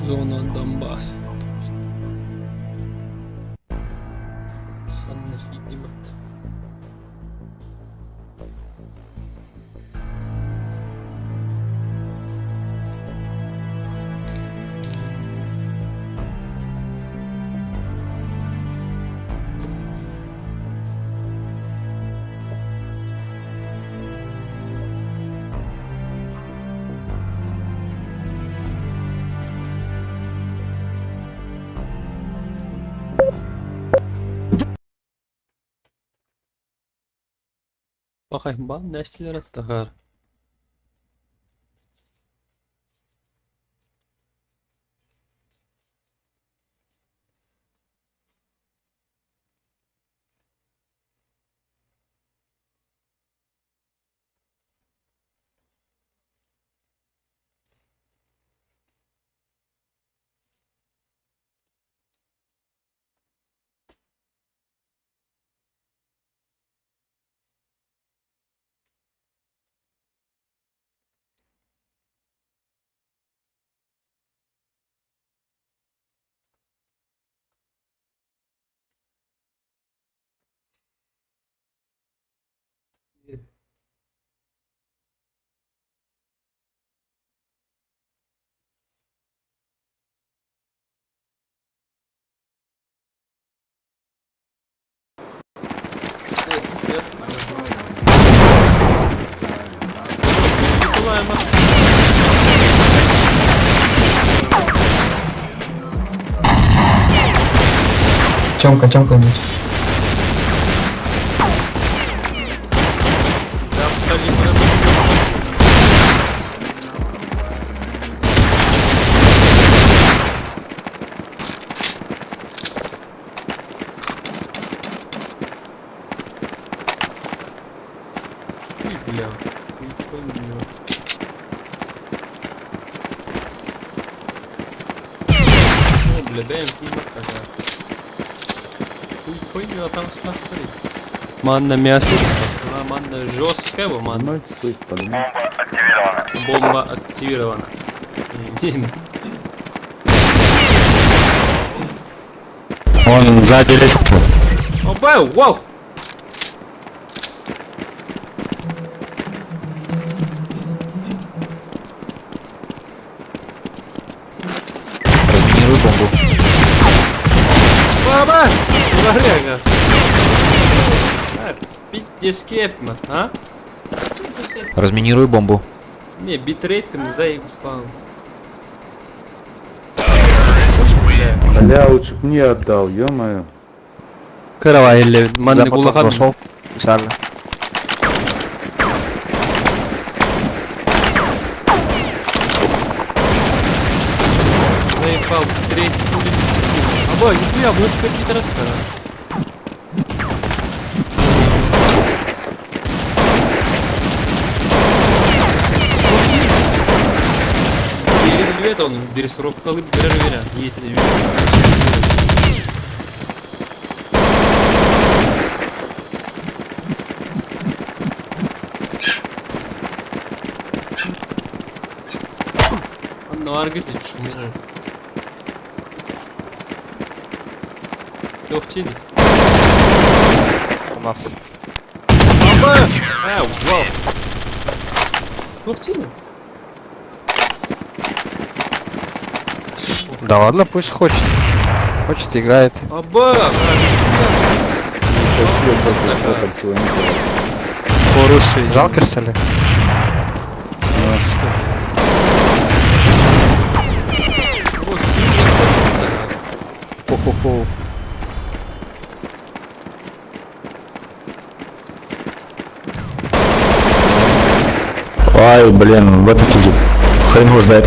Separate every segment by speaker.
Speaker 1: Зона Донбасс. Сханна Bakayım nesler attılar.
Speaker 2: Тёмка, Тёмка, идет.
Speaker 1: Бля, прикольно. О, бля, БМП такая. Хуй там снахтри. Манна мясо. Манна жесткая, манна. Бомба активирована.
Speaker 3: Он сзади лестницы.
Speaker 1: Опа, вау!
Speaker 3: Разминируй бомбу.
Speaker 1: Баба! Варяга! Пиздец, а?
Speaker 3: Разминируй бомбу.
Speaker 1: Не, битрейт ты заебал.
Speaker 4: Бля, лучше б мне отдал, ё-моё.
Speaker 1: Каравай, манны
Speaker 3: Запад
Speaker 1: кулахан.
Speaker 3: зашел. Специально.
Speaker 1: Заебал, битрейт. Аба, нихуя, вот какие-то Он дрессировкалы берер Ниетini Анна аргыты чуму. Yok değil.
Speaker 3: У нас.
Speaker 1: Аба! А, вау. Yok değil mi?
Speaker 3: Да ладно, пусть хочет. Хочет, играет.
Speaker 1: Аба! Хороший.
Speaker 3: Жалко, что ли? Хо-хо-хо.
Speaker 5: Ай, блин, в этом сидит. Хрен его знает.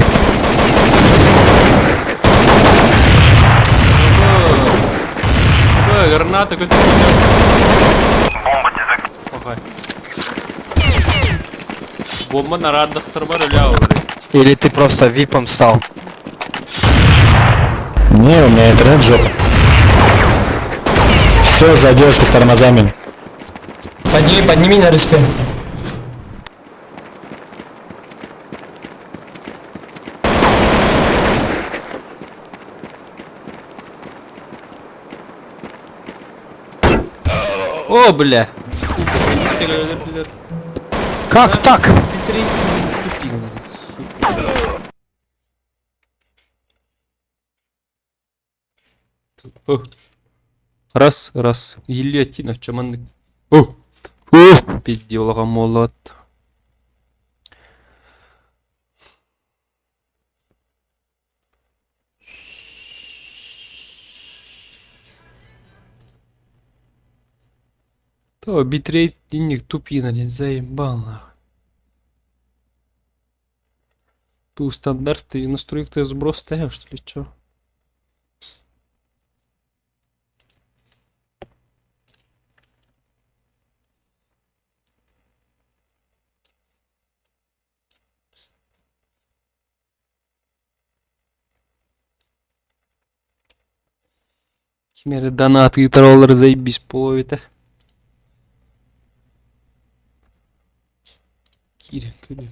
Speaker 1: Аба, граната какой-то. Бомба Бомба на радах бар
Speaker 3: Или ты просто випом стал?
Speaker 5: Не, у меня интернет жопа. Все, задержка с тормозами.
Speaker 2: Подними, подними на респе.
Speaker 1: О, бля! Сука,
Speaker 3: Как так?
Speaker 1: Битрейт тупил, сука. О. Раз, раз. Гильотина, чаманнык. О! О! Пиздела молот. То битрейт денег тупина, не заебал нахуй. Ту стандарты настройка сброс ставим, что ли, чё? Кимери донат и троллер заебись половит. Кирин, күлүм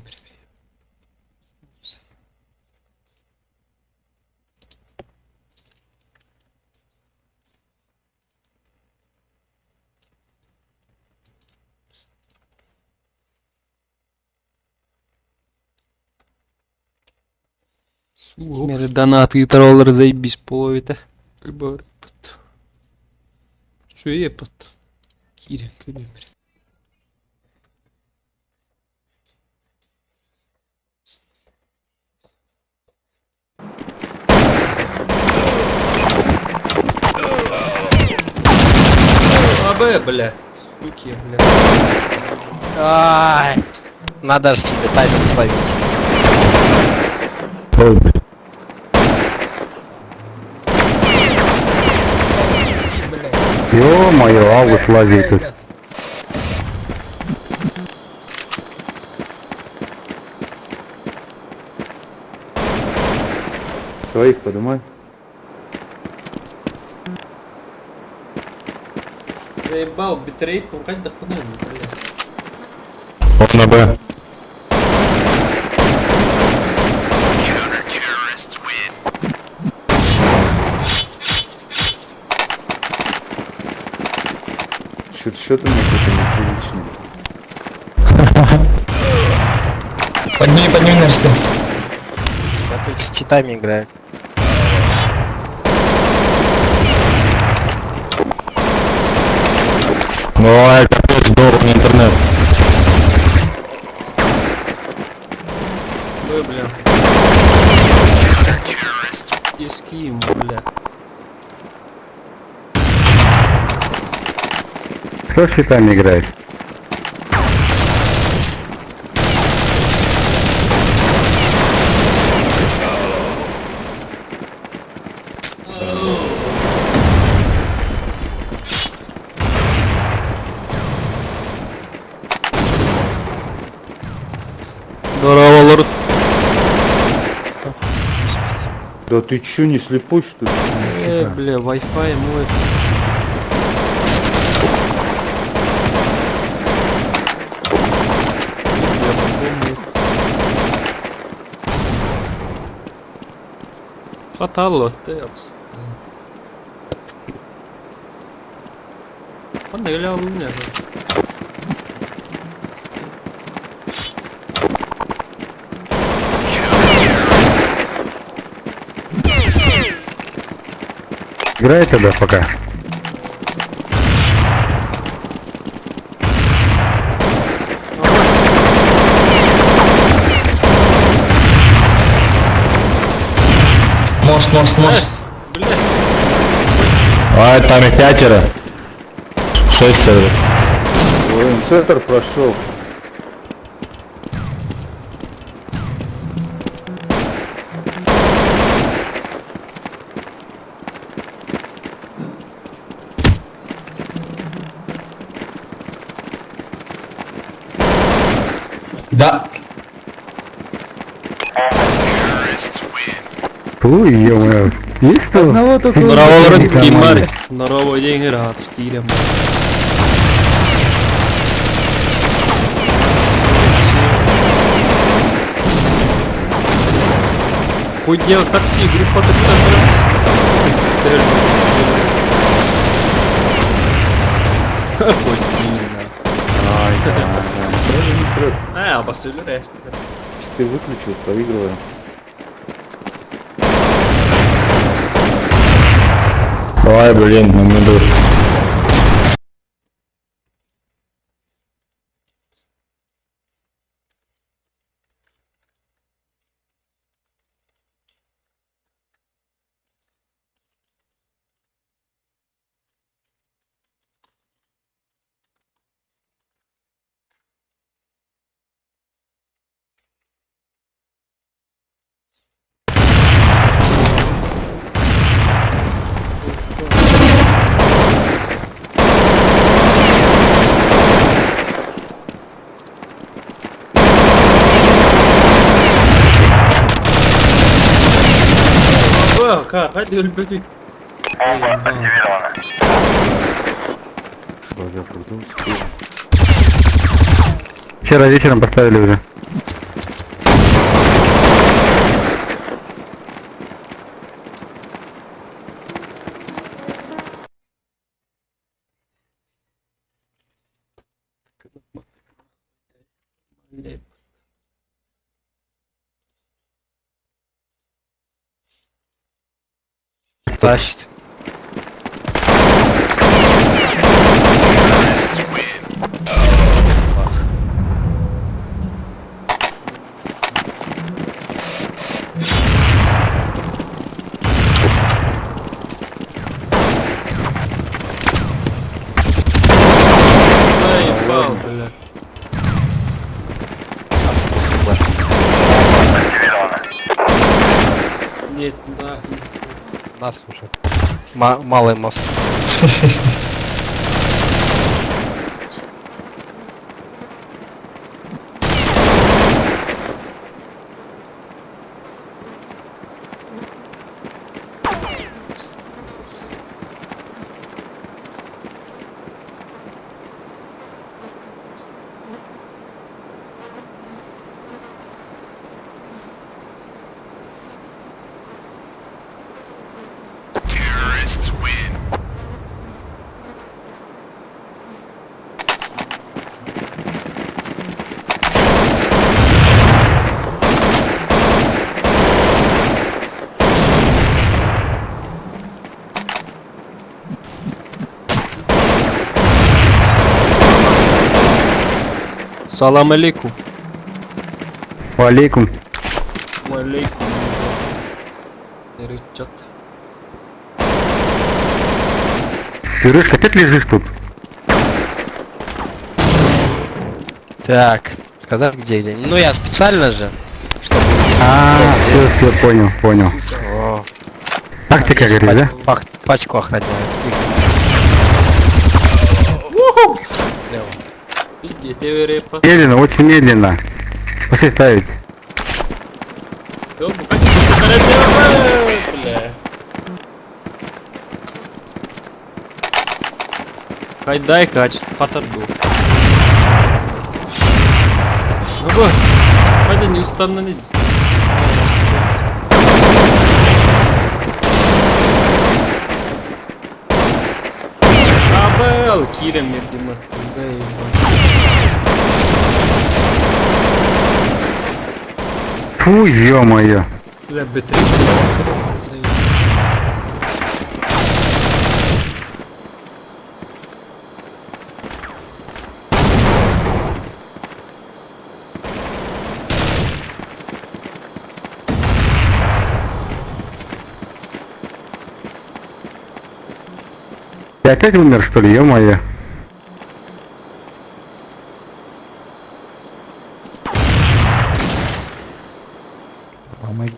Speaker 1: Кимери донат и троллер заебись половит. Чуепот. Кирин, күлүм АБ, бля. Суки, бля.
Speaker 3: Ай, надо же себе тайминг словить.
Speaker 5: Ой, блин. Ё-моё, август лазит тут.
Speaker 4: Своих подумай.
Speaker 1: Заебал, битрейт пукать до хуны, бля.
Speaker 5: Он на Б.
Speaker 4: Чё-то счет у меня какой-то неприличный.
Speaker 2: Подними, подними на респе.
Speaker 3: Я тут с читами играю.
Speaker 5: Ой, капец, долбанный интернет.
Speaker 1: Ой, бля. Диски ему, бля.
Speaker 5: Кто с щитами играет?
Speaker 1: Здорово, лорд.
Speaker 4: Да ты чё, не слепой, что ли?
Speaker 1: Бля, Wi-Fi мой. Хватало, тепс. Панеля у меня.
Speaker 5: Играй тогда пока.
Speaker 2: Мост, мост, мост.
Speaker 1: Бля,
Speaker 5: Ай, там их пятеро. Шестеро.
Speaker 4: Ой, он центр прошел.
Speaker 2: Да.
Speaker 5: Фу, ё-моё. Есть кто?
Speaker 4: Одного только
Speaker 1: Здорово, лорд
Speaker 5: Нормально.
Speaker 1: Кимар. Здорово, день рад, штирем. Хуй делать такси, группа такси. Ой,
Speaker 4: Ай, да, да. Тоже не трек.
Speaker 1: А, басылыр эстер.
Speaker 4: Ты выключил, проигрываем.
Speaker 5: Ой, блин, на меду.
Speaker 1: Hadi өлбөтүй.
Speaker 4: Бля, когда успел?
Speaker 6: Вчера вечером поставили уже.
Speaker 3: Тащит.
Speaker 1: Заебал, бля. Нет, да.
Speaker 3: Нас уже. Малый мост.
Speaker 1: Салам алейкум.
Speaker 6: Алейкум.
Speaker 1: Алейкум. Рычат.
Speaker 6: Юриш, опять лежишь тут?
Speaker 3: Так, сказал где где. Ну я специально же, чтобы.
Speaker 6: А, все, все, понял, понял.
Speaker 3: О,
Speaker 6: Тактика, говоришь, да?
Speaker 3: Пачку охраняют. Слева.
Speaker 1: Пиздете репа.
Speaker 6: Медленно, очень медленно. Пошли ставить.
Speaker 1: Бля. Хайдай качет, фатарду. Ого, хайда не устану. Абел, кирем мирдима. Заебал.
Speaker 6: Фу, ё-моё.
Speaker 1: Бля, б3. Заебал.
Speaker 6: Ты опять умер, что ли, ё-моё?
Speaker 5: Помоги.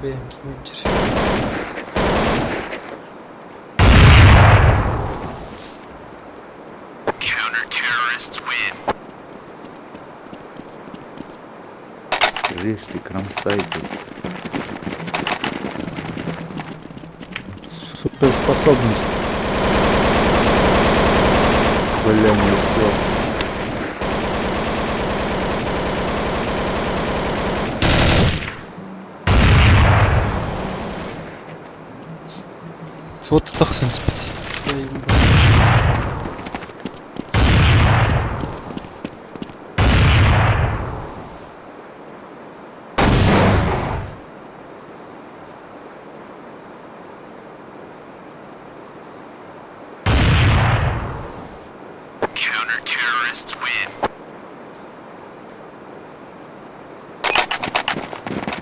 Speaker 1: Бэйэм киирэр.
Speaker 4: Режь ты, кромсай ты.
Speaker 5: Суперспособность.
Speaker 4: Бля, не успел.
Speaker 1: Вот тахсан спит.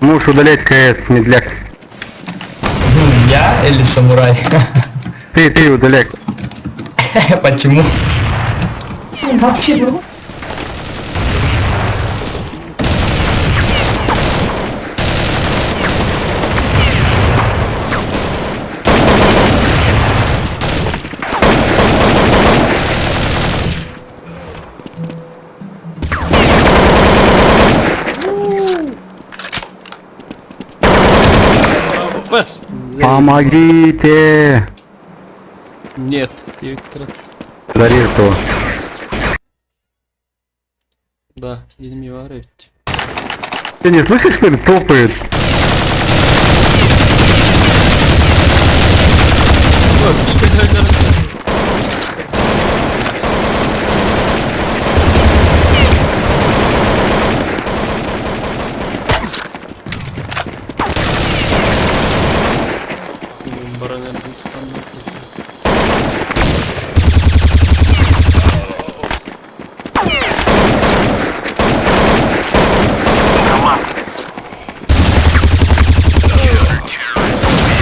Speaker 6: Можешь удалять КС, медляк.
Speaker 2: Ну, я или самурай?
Speaker 6: Ты удаляй.
Speaker 2: Почему?
Speaker 1: Бест.
Speaker 6: Помогите!
Speaker 1: Нет, Виктор.
Speaker 6: Зарежь его.
Speaker 1: Да, enemy var evet.
Speaker 6: Ты не слышишь, что ли, топает?
Speaker 1: Yok, iyi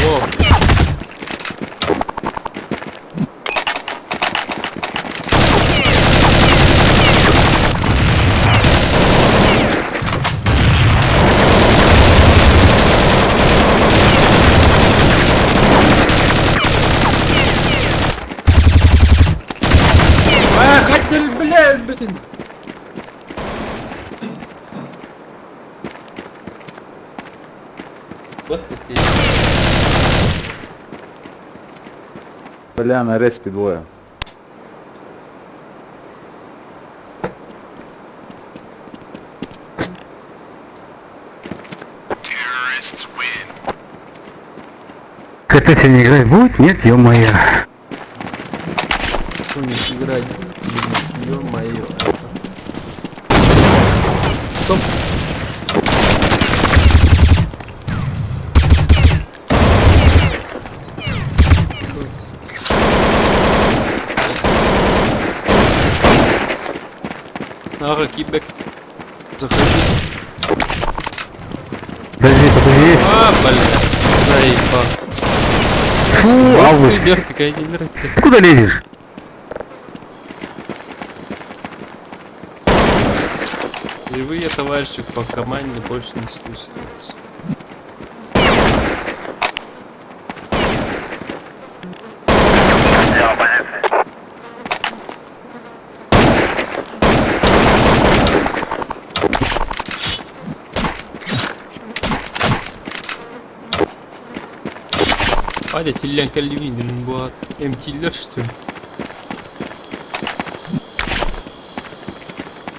Speaker 1: Во. А, хотел, бля, блин. Вот это.
Speaker 4: Бля, на респе двое.
Speaker 6: КТ сегодня играть будет? Нет, ё-моё.
Speaker 1: Понял, играть будет, ё-моё. Стоп. Ага, кибек. Заходи.
Speaker 6: Подожди, подожди.
Speaker 1: А, блин. Заебал.
Speaker 6: Фу, август.
Speaker 1: Идёт, такая не нравится.
Speaker 6: Ты куда лезешь?
Speaker 1: Живые товарищи по команде больше не слушаются. Hadi tillen kalbinin bu MT'ler что ли?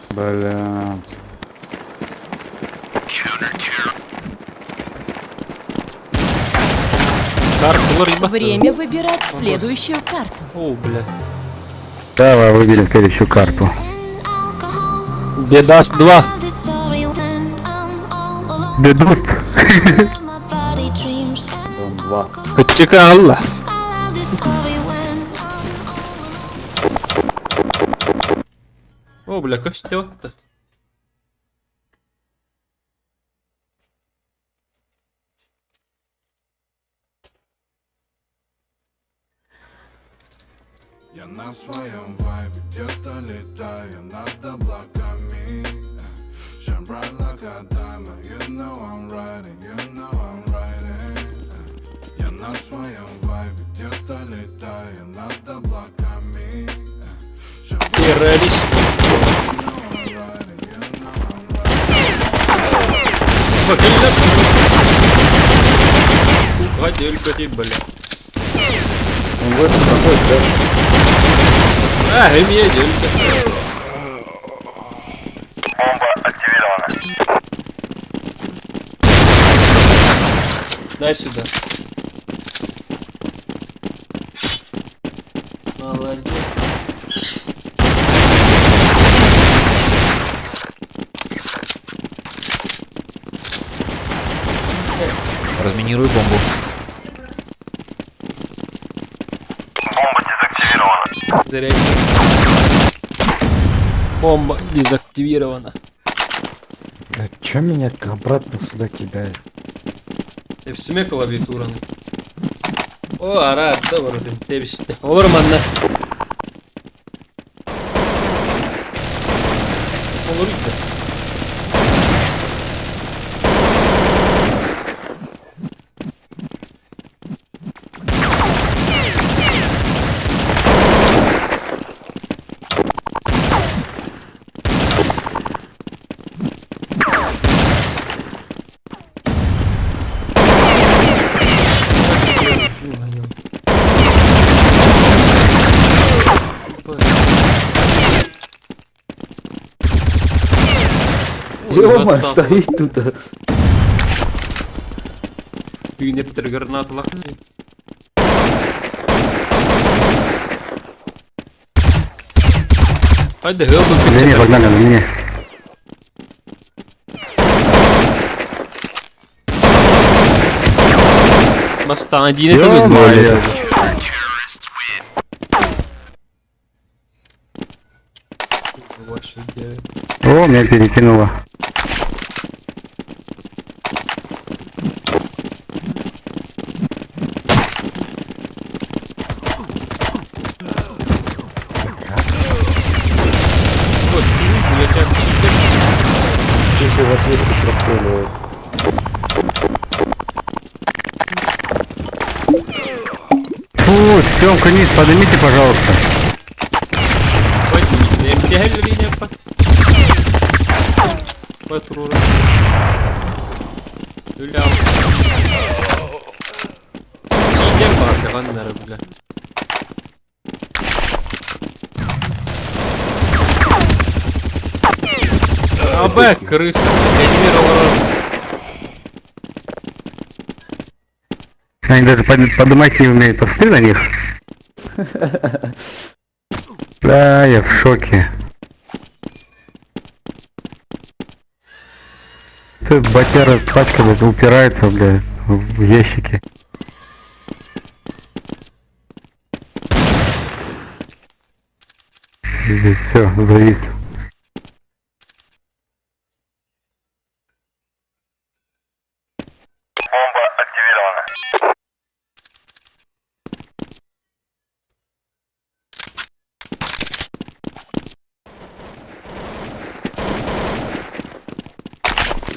Speaker 4: Бля.
Speaker 1: Карталар ебать.
Speaker 7: Время выбирать следующую карту.
Speaker 1: О, бля.
Speaker 6: Давай выберем следующую карту.
Speaker 1: Дедас 2.
Speaker 6: Дедут.
Speaker 4: Дон 2.
Speaker 1: Чека Allah. О, бля, костёт-то.
Speaker 8: Я на своем вайбе где-то летаю над облаками. Shine bright like a diamond, you know I'm riding, you know I'm riding. На своем вайбе где-то летаю над облаками.
Speaker 1: Террорист. Сука, делька бля.
Speaker 4: Он в этом проходит, да?
Speaker 1: А, имя делька. Дай сюда. Молодец.
Speaker 9: Разминируй бомбу.
Speaker 1: Заряди. Бомба дезактивирована.
Speaker 6: Бля, чё меня обратно сюда кидает?
Speaker 1: Hepsime klaviaturanı. O ara da var dedim. Tebişti. Olur mu anne? Olur ki.
Speaker 4: Ё-моё, стоит тут.
Speaker 1: Үйнептер гранаталар. Haydi hızlı
Speaker 6: Да не, погнали на меня.
Speaker 1: Бастана дine tabii
Speaker 6: Ё-моё.
Speaker 1: Больше девять.
Speaker 6: О, меня перекинуло.
Speaker 1: Господи, я тебя
Speaker 4: Чуть в ответку простреливает.
Speaker 6: Фу, съемка низ, поднимите, пожалуйста.
Speaker 1: Патрура. Юля. Читер бар, ганнары бля. Абе, крыса, реанимировала.
Speaker 6: Они даже поднимать не умеют. Посмотри на них. Да, я в шоке. Тут батяра пачка, блядь, упирается, бля, в ящики. Здесь все, завис.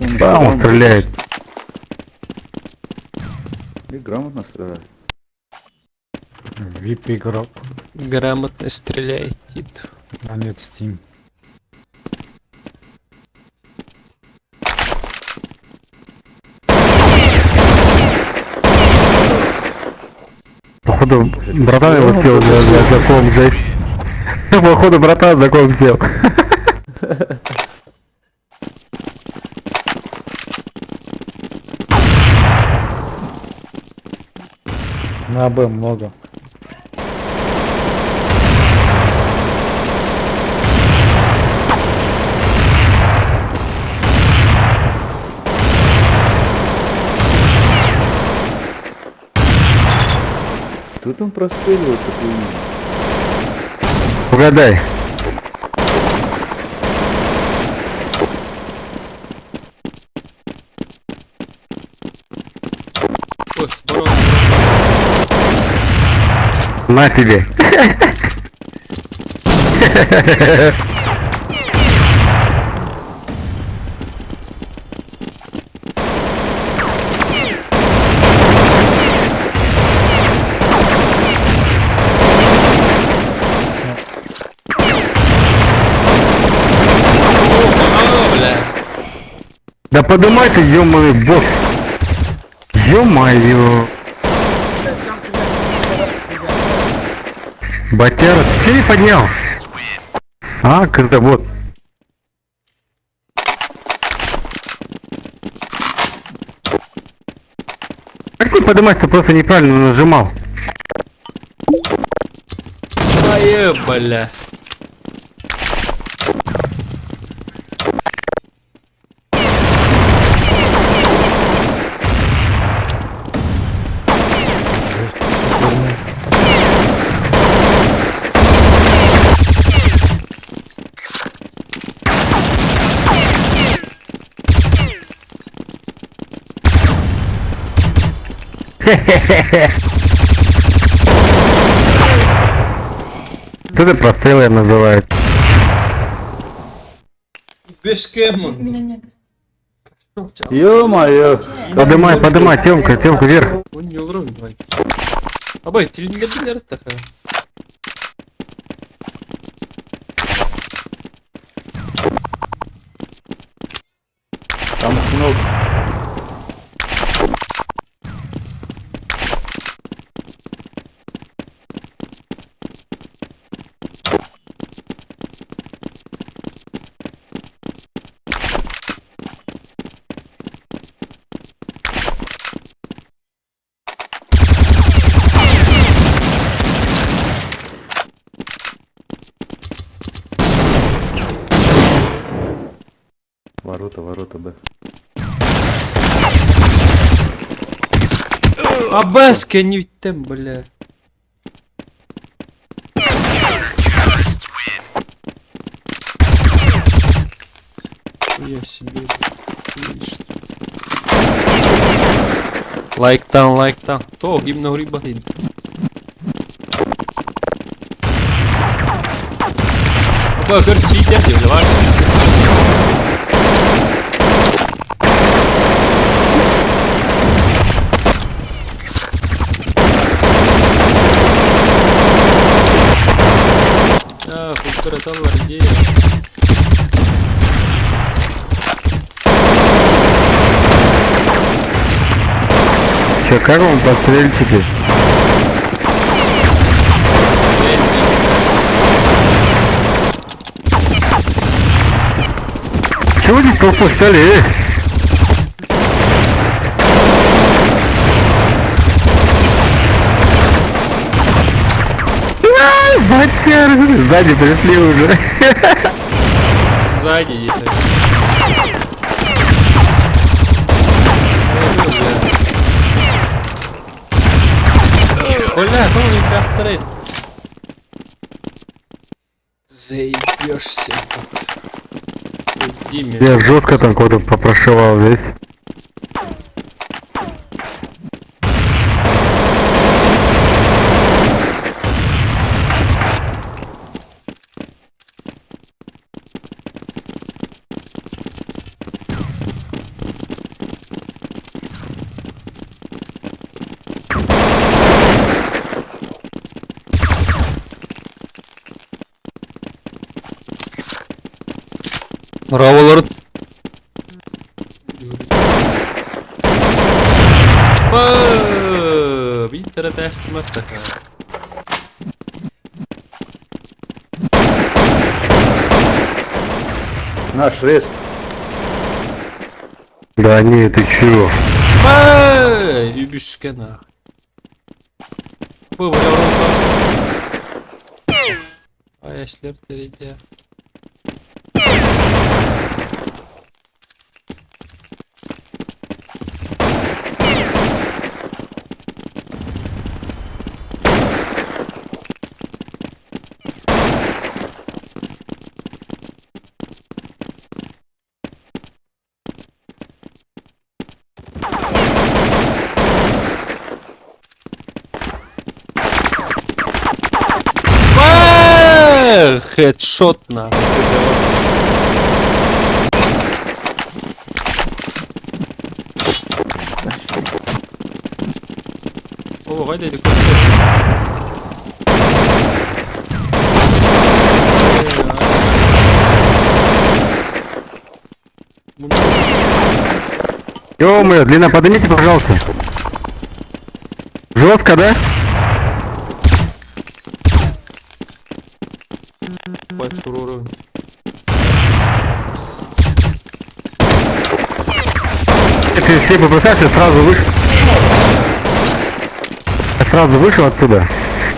Speaker 4: Он
Speaker 6: Да, он
Speaker 4: грамотно-
Speaker 6: стреляет.
Speaker 4: И грамотно стреляет.
Speaker 6: Вип игрок.
Speaker 1: Грамотно стреляет, Тит.
Speaker 6: А нет, Steam. Походу, братан его съел за ком, за... Походу, братан за ком съел.
Speaker 4: На Б много. Тут он простреливает такую.
Speaker 6: Угадай.
Speaker 1: Ой, барон.
Speaker 6: На тебе. Да подымай ты, ё-моё, босс. Ё-моё. Батяра, ты не поднял? А, когда вот. Как ты поднимать, ты просто неправильно нажимал.
Speaker 1: Ай, бля.
Speaker 6: Это прострелы называют.
Speaker 1: Бешкемон.
Speaker 4: Ё-моё!
Speaker 6: Подымай, подымай, Тёмка, Тёмка, вверх.
Speaker 1: Он не уровень, давай. Абай, тилиннэрдилэр такая.
Speaker 4: Там их много. Ворота, ворота, Б.
Speaker 1: Абас кэнниттэн, бля. Я себе. Лайктан, лайктан. То, гимна грибатын. Аба, көрчийтер деп бар. А, культура идея.
Speaker 6: Че, как вам подстрельчики? Чего здесь толпу стали, э? А, Батяра, сзади пришли уже.
Speaker 1: Сзади едет. Бля, ну не повторяй. Заебешься. Диме.
Speaker 6: Я жестко там кого-то попрошивал весь.
Speaker 1: Браво, Биир тäästymät
Speaker 4: Наш респ.
Speaker 6: Да не, ты чего?
Speaker 1: Үбүскэ нах. Бу Ай, теридя. Хедшот на. О, гайда
Speaker 6: Ё-моё, длина, поднимите, пожалуйста. Жестко, да?
Speaker 1: По уровень.
Speaker 6: Ты слепо бросаешься, сразу вышел. Я сразу вышел отсюда.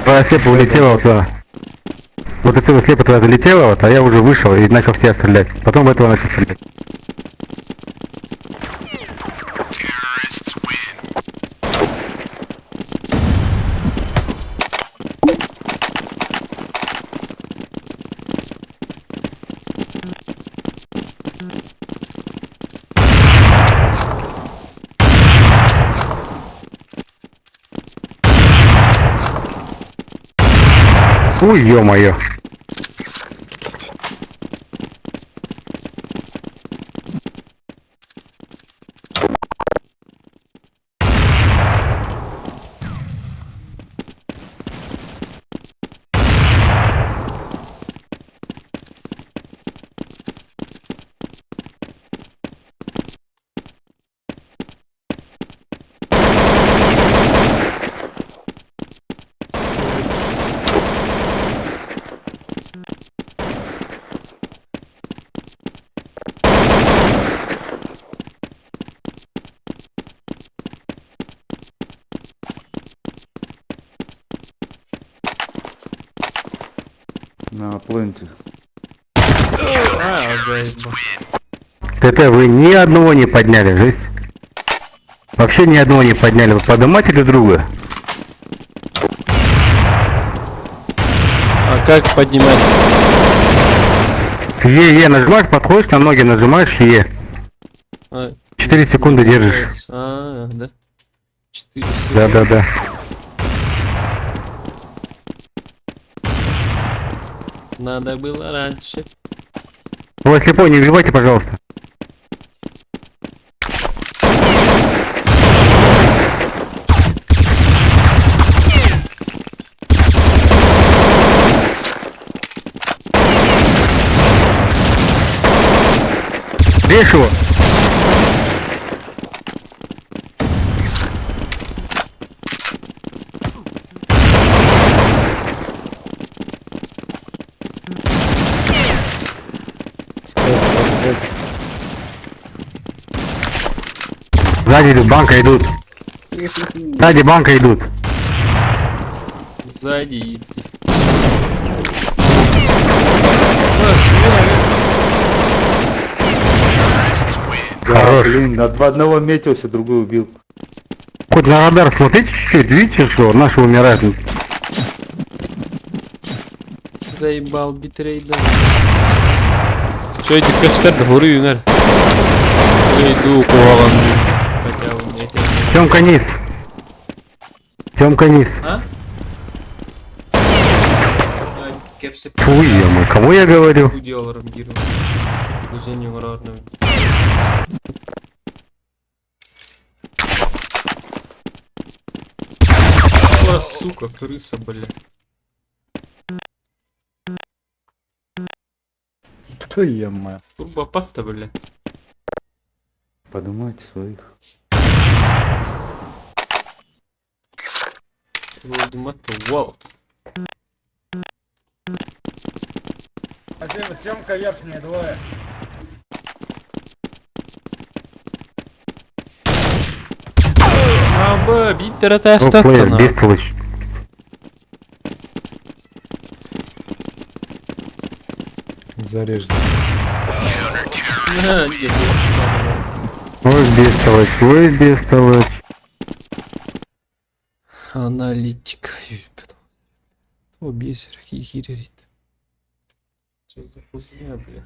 Speaker 6: Твоя слепа улетела вот туда. Вот отсюда слепо твоя залетела, вот, а я уже вышел и начал в тебя стрелять. Потом в этого начал стрелять. Ой, ё-моё.
Speaker 4: На пленте.
Speaker 1: А, заебал.
Speaker 6: ТТ, вы ни одного не подняли, жесть. Вообще ни одного не подняли. Вы поднимайте друг друга.
Speaker 1: А как поднимать?
Speaker 6: Е, Е нажимаешь, подходишь, на ноги нажимаешь Е.
Speaker 1: А,
Speaker 6: 4 секунды держишь.
Speaker 1: получается. А, да. 4 секунды.
Speaker 6: Да, да, да.
Speaker 1: Надо было раньше.
Speaker 6: Ой, слепой, не убивайте, пожалуйста. Режь его! Сзади идут, банка идут. Сзади банка идут.
Speaker 1: Сзади иди. А, смело,
Speaker 6: Хорош.
Speaker 4: Блин, на два одного метился, другой убил.
Speaker 6: Хоть на радар смотрите чуть-чуть, видите, что наши умирают.
Speaker 1: Заебал битрейда. Что эти каштар горю умер. Иду кувалан. Хотя у меня это...
Speaker 6: Семка низ. Семка низ.
Speaker 1: А? Кепсы.
Speaker 6: Фу, ё кому я говорю?
Speaker 1: Удел рангиру. Уже не вродно. О, сука, крыса, бля.
Speaker 5: Фу, ё-моё.
Speaker 1: Турбопад-то, бля.
Speaker 4: Поднимайте своих.
Speaker 1: Турбомат-то, вау.
Speaker 10: Семка верхняя, двое.
Speaker 1: А, б, биттер это
Speaker 6: Про плеер,
Speaker 1: остатка.
Speaker 6: бестолочь.
Speaker 5: Зарежь.
Speaker 6: Ой, бестолочь, ой, бестолочь.
Speaker 1: Аналитика. О, бесер, хихирит. Что за хуйня, бля?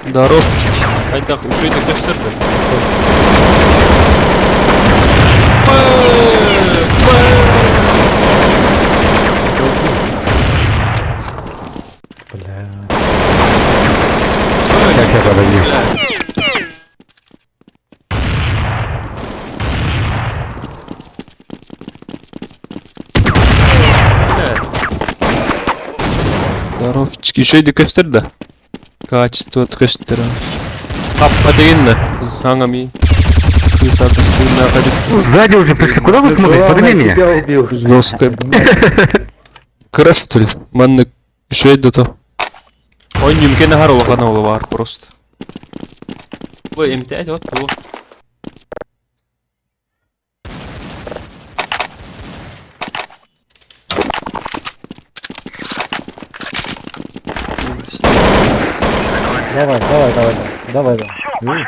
Speaker 1: Здоровчики. Айда, что это каштар
Speaker 5: Бля.
Speaker 6: Сейчас я подойду.
Speaker 1: Здоровчики. Еще иди каштар, да? Качество көстөр. Хаппа дегенме? Саҥа ми. Кыыс ардастыыннаах эбит.
Speaker 6: Сзади уже пришли. Куда вы смотрите?
Speaker 4: Главное,
Speaker 6: Подними меня.
Speaker 4: тебя убил.
Speaker 1: Жестко. Кыра что ли? Маннык үчүгэй да то. Ойньум кэнэ хар улахан уола баар просто. Ой, эмтээт вот того.
Speaker 10: Давай, давай, давай, давай, давай.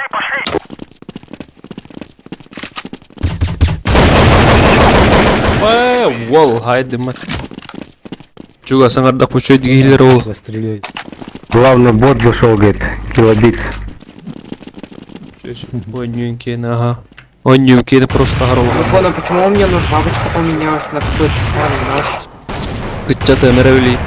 Speaker 1: Уол, хайдымат. Чуга саҥардах үчүгэй дигиһилэр ол.
Speaker 10: Застрелить.
Speaker 6: Главный бот зашел, говорит, килобит.
Speaker 1: Ойньюн киэнэ, ага. Ойньюн киэнэ просто хар улахан.
Speaker 11: Вон, а почему у меня ну, бабочка поменялась на какой-то старый нож?
Speaker 1: Ыччат эмэрэ билии.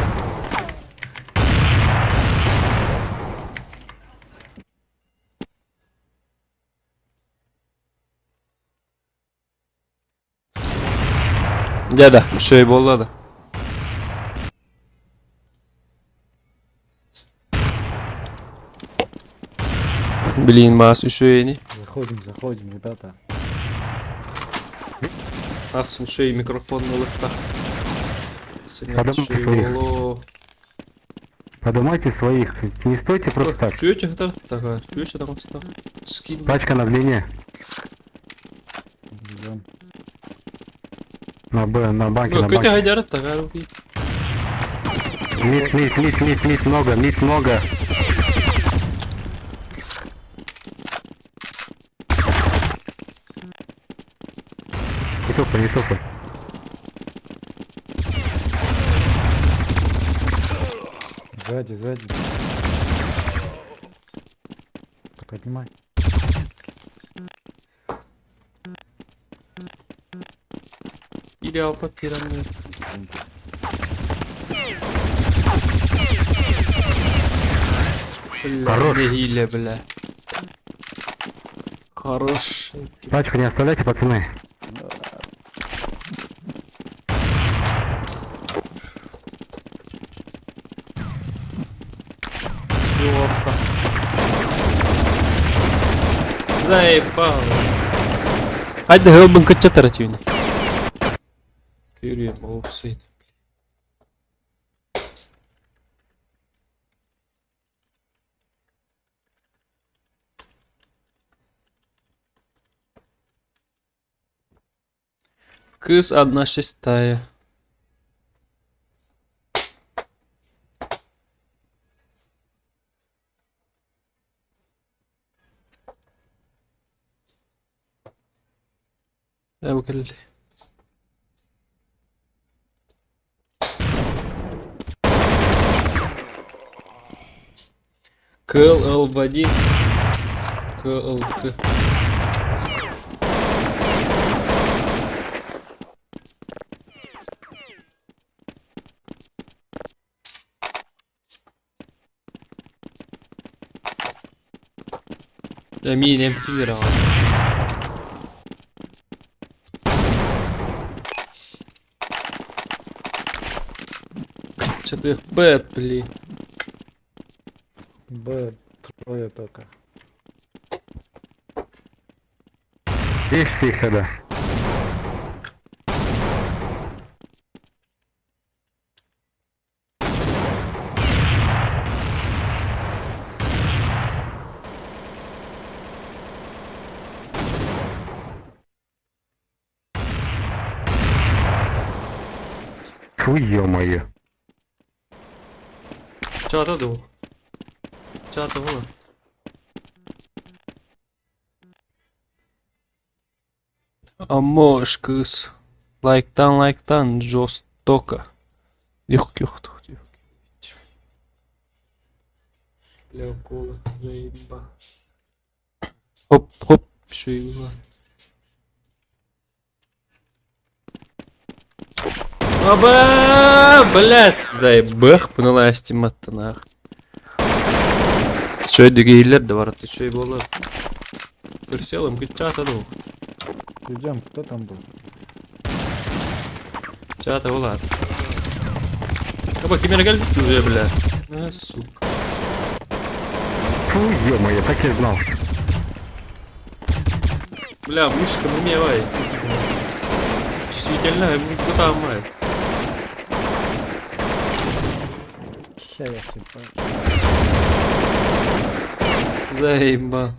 Speaker 1: Дьэ да, үчүгэй буолла да. Блин, маас үчүгэй ини.
Speaker 10: Заходим, заходим, ребята.
Speaker 1: Ахсын үчүгэй микрофон ылыхтах. Сыҥат
Speaker 6: Подумайте
Speaker 1: үчүгэй
Speaker 6: своих.
Speaker 1: буолуо.
Speaker 6: Подумайте своих. Не стойте просто так.
Speaker 1: Үчүгэй чыһытар, такая, үчүгэй чыһытар Скин.
Speaker 6: Тачка на длине.
Speaker 10: Идем.
Speaker 6: На Б, на банке,
Speaker 1: Ну,
Speaker 6: на
Speaker 1: көтө
Speaker 6: банке.
Speaker 1: хайдары такая убий.
Speaker 6: Мид, мид, мид, мид, мид, много, мид, много. Не топай, не топай.
Speaker 10: Сзади, сзади. Поднимай.
Speaker 1: Или алпа тиранны. Бля,
Speaker 6: Хорош.
Speaker 1: нэһиилэ, бля. Хорош.
Speaker 6: Тачку не оставляйте, пацаны.
Speaker 1: Ёпта. Заебал. Хайда хылбын кытчатар түйүнэ. Көрүөм оопсайт. Кыс 1/6. Ээ, КЛЛ1 КЛК. Эмиин эмтилер аҕа. Чатых бэт, блин.
Speaker 10: Б, трое только.
Speaker 6: Есть их сюда. Фу, ё-моё.
Speaker 1: Чата дуу. Чата буолар. Амош кыс. Лайктан лайктан жестоко. Легких тут. Бля, укола, заеба. Хоп, хоп, еще и Оба, блядь, заебах, поняла стиматта нах. Чё дигейлер да бар, ты чё буолар. Көрселым күт чата ду.
Speaker 10: Идем, кто там был?
Speaker 1: Чата буолар. Аба кимере кел уже, бля. А, сука.
Speaker 6: Фу, ё-моё, так я знал.
Speaker 1: Бля, мышка мумевай. Чувствительная, мышка
Speaker 10: Ща я все
Speaker 1: Заебал.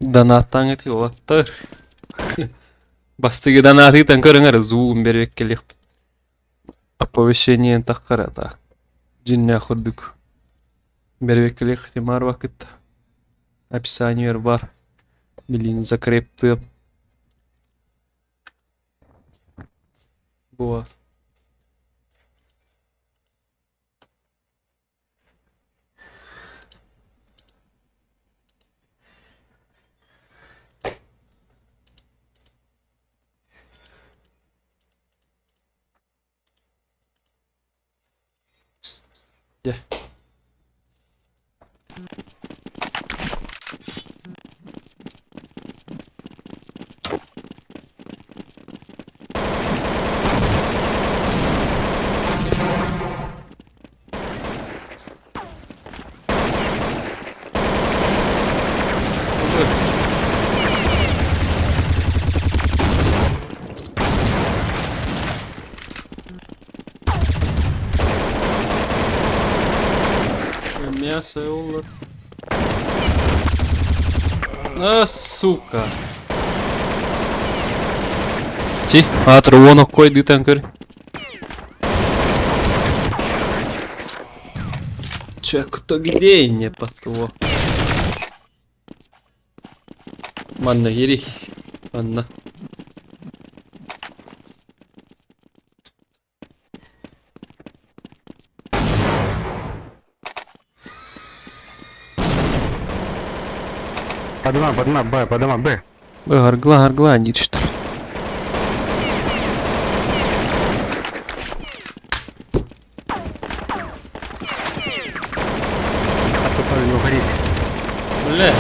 Speaker 1: Донаттан эти улаттар. Бастыгы донатыйтан көрүңөр зуум бербек келиэхпит. Оповещение таххара так. Дьиннээх курдук. Бербек келиэх тимар вакыт. Описание бар. Билин закрепты. Буа. Дьэ. Мясо улар. А, сука. Ти, аатыр уон оккой дыытан көр. Че, кто где не потуо. Манна киирий. Манна.
Speaker 6: По домам, Б, по домам, Б.
Speaker 1: Аргла, аргла, диир что ли.
Speaker 6: А то не уходить.
Speaker 1: Бля.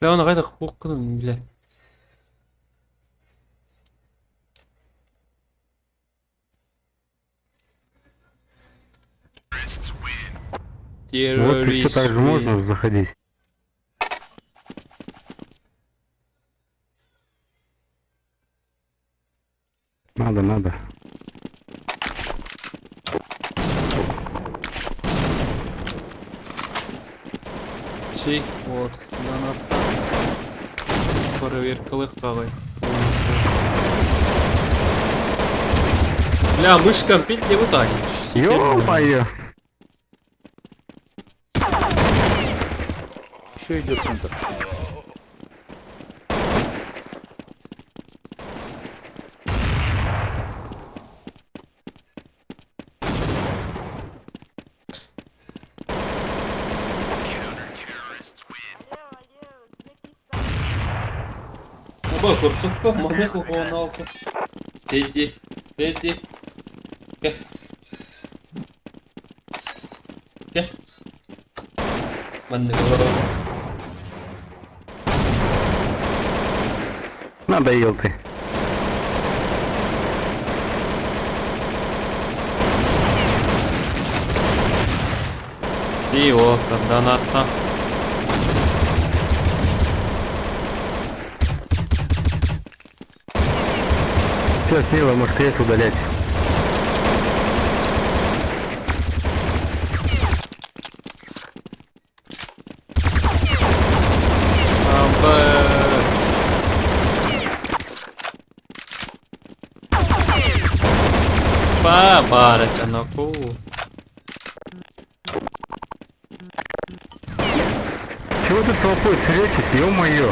Speaker 1: Бля, оны қайда қуққыным, бля.
Speaker 6: Вот еще
Speaker 1: Террорист.
Speaker 6: так же можно заходить. Надо, надо.
Speaker 1: Чи, вот, донатта. Проверкалык кагай. Бля, мышка пить не вытанешь.
Speaker 6: Ё-моё!
Speaker 4: Еще идет центр.
Speaker 1: Оба, курсукка, маны кухоналка. Иди, иди. Кэ. Кэ. Манны говорю.
Speaker 6: Надоел ты.
Speaker 1: И вот, донатта.
Speaker 6: Все, смело, можешь крест удалять.
Speaker 1: Абэ. Па, барачанаку.
Speaker 6: Чего ты толпой сретесь, ё-моё?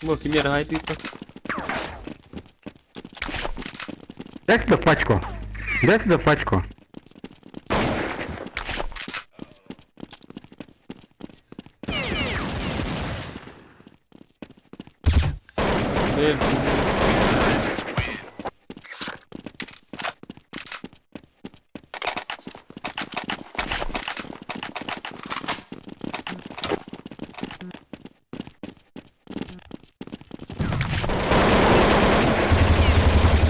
Speaker 1: Бу кимер хайдыта.
Speaker 6: Дай сюда пачку. Дай сюда пачку.
Speaker 1: Э,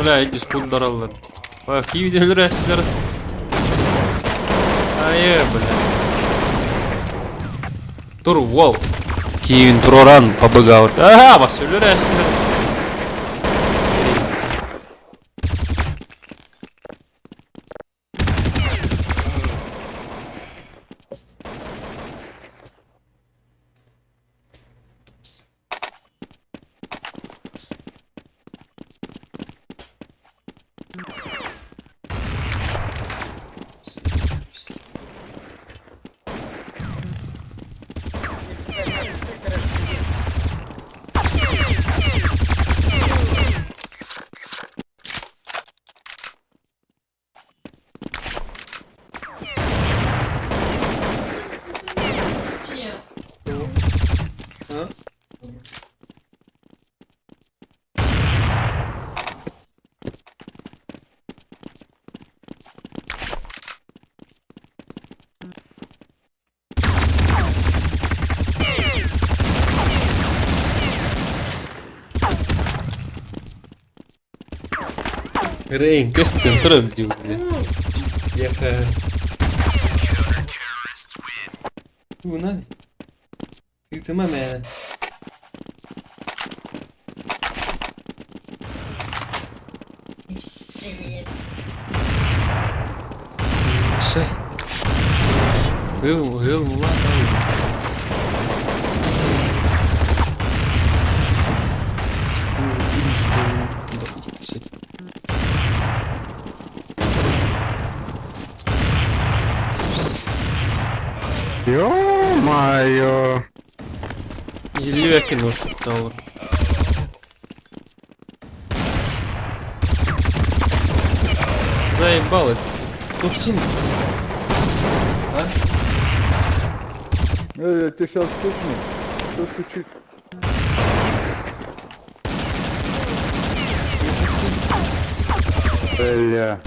Speaker 1: Бля, диспут дараллар. Киви өлөрөсүлэр. Айы, бля. Тур, вау. Киевин туроран побыгал. Ага, бас өлөрөсүлэр. Рейн, кестен турар дии бля. Яха. Туу надо. Тыытыма мээнэ. Сэ. Ыл, ыл,
Speaker 6: Ё-моё.
Speaker 1: Еле кинул Заебал это. Кувшин. А?
Speaker 4: Эй, я тебя сейчас стукну. Что стучит?
Speaker 6: Бля.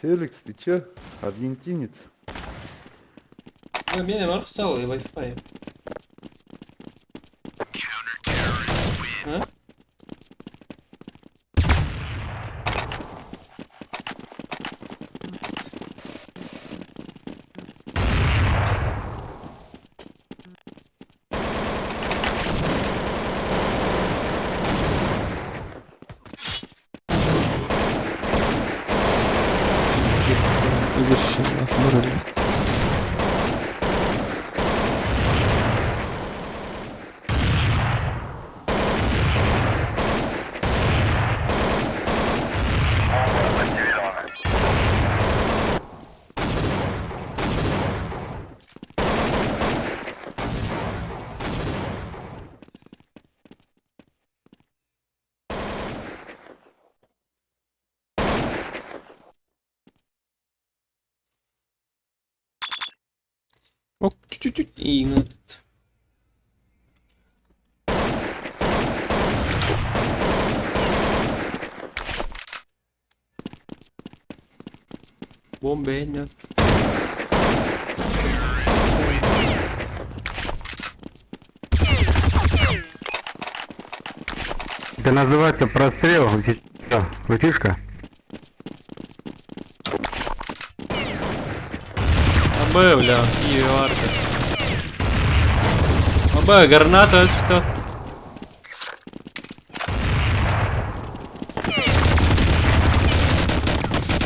Speaker 4: Феликс, ты че? Аргентинец?
Speaker 1: Ну, меня марсал и Wi-Fi. А? Ок, чуть-чуть и надо. Бомба нет.
Speaker 6: Это называется прострел. Летишка.
Speaker 1: Абэ, бля, и арка. Абэ, граната, что?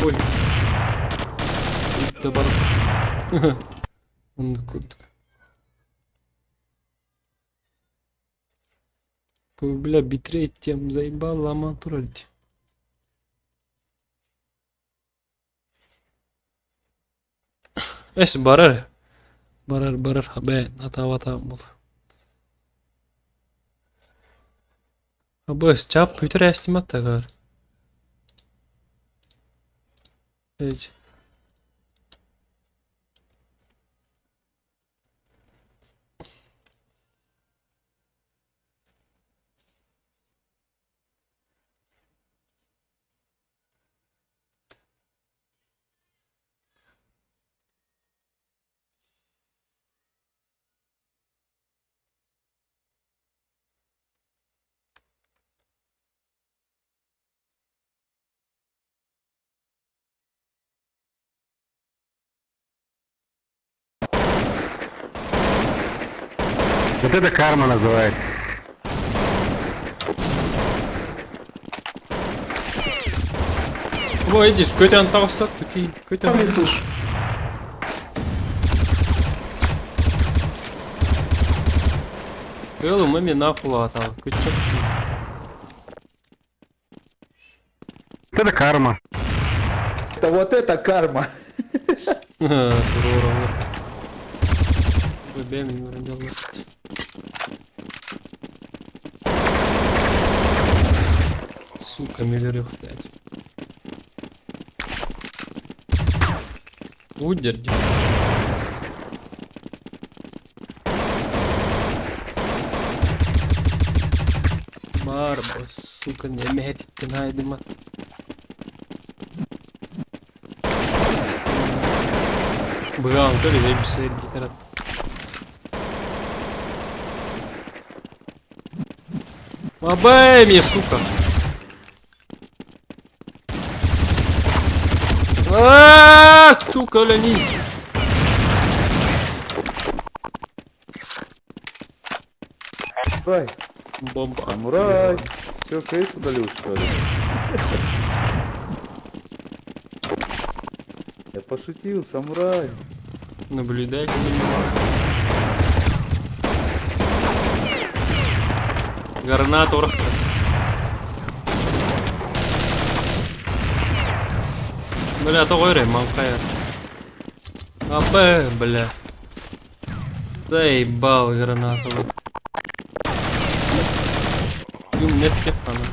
Speaker 1: Ой. Это бар. Он куда? Бля, битрейт тем заебал, лама туральти. Эс барар. Барар, барар, хабе, натавата мул. Абыс, чап бүтэр эстимат тагар. Эч.
Speaker 6: Вот это карма называется.
Speaker 1: Бу идиш, көтөн таҕыстар түки, көтөн. Кыылыма мен нахуй Көтчөк.
Speaker 6: Вот это карма.
Speaker 4: Да вот это карма.
Speaker 1: Туруоралар. Бу бэм юрандалар. Сука, миллеры блядь. Удерди. Барба, сука, не метит найдема. Быгаан көр эбисер гитарат. Абай мне, сука. А, сука, ляни.
Speaker 4: Самурай,
Speaker 1: Бомба.
Speaker 4: самурай. Че, кейс удалил, что ли? Я пошутил, самурай.
Speaker 1: Наблюдай. Граната урахта. Бля, тоҕо манкая. АП, бля. Заебал граната. Юм нет техана.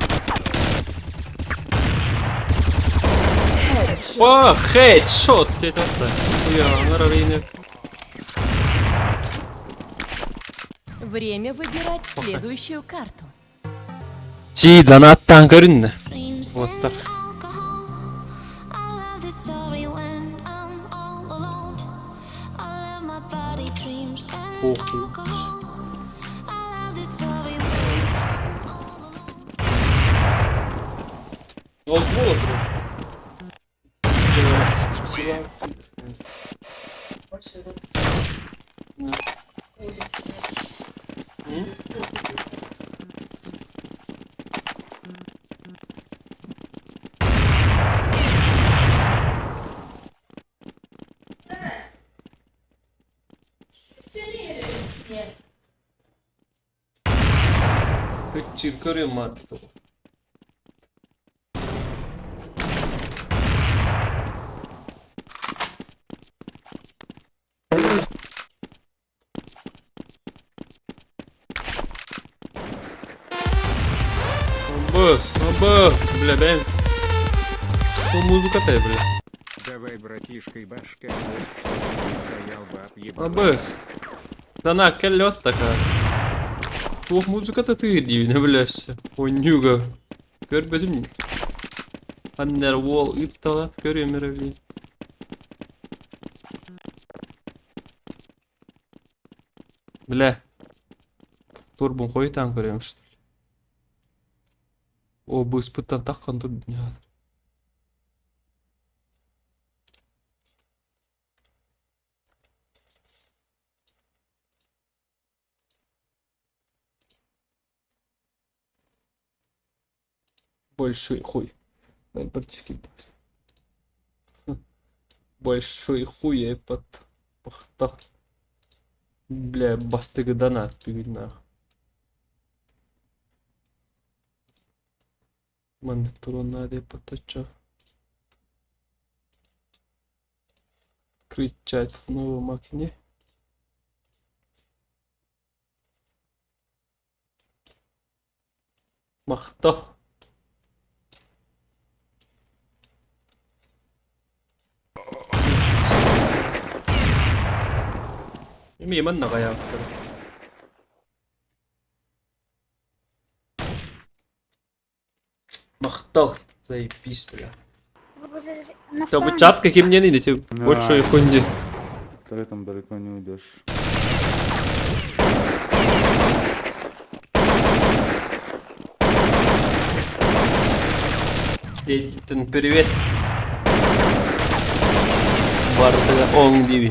Speaker 1: О, хедшот! Это Хуя,
Speaker 7: Время выбирать следующую карту.
Speaker 1: Ти донаттан көрүннэ. Вот так. Похуй. Вот вот. Чиркарı market. Бос, бос, бля, бэм. По музыка ты, бля.
Speaker 8: Давай, братишка и башка, чтобы ты стоял баб ебало.
Speaker 1: Абыс. Да на, келлет такая. Туох музыката ты дивне блясся. Онюга. Көрбөдүм. Underwall ытталат көрөмөр били. Бля. Турбун хойтан көрөм что ли. О, быспыттан таккан тур. Большой хуй. Практически большой хуй я под пахта. Бля, бастыгы донат нах. Маннык туруон поточо. Открыть чат в новом окне. Мах. Махтал. Эмиэ манна хайаабыттар. Махтал. Заебись, бля. Да бу чат каким не идите? Больше хуйни.
Speaker 4: Ты там далеко не уйдешь.
Speaker 1: Дедитин привет. Барытыга оң диби.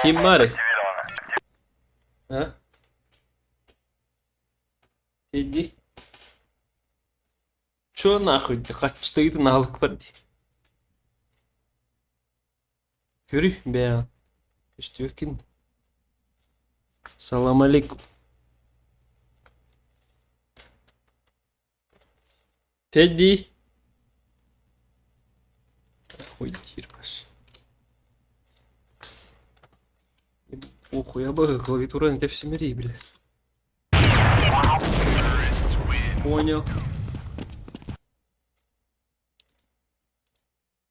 Speaker 1: Ким баарый? А? Иди. Чё нахуй ди? Хаччытыгытын аһылык бар дии. Көрүй бэйэҕин. Көстүбэккин. Салам алейкум. Федди. Ой, диир баш. Охуя бы, клавиатура на тэпсимэрий, бля. Понял.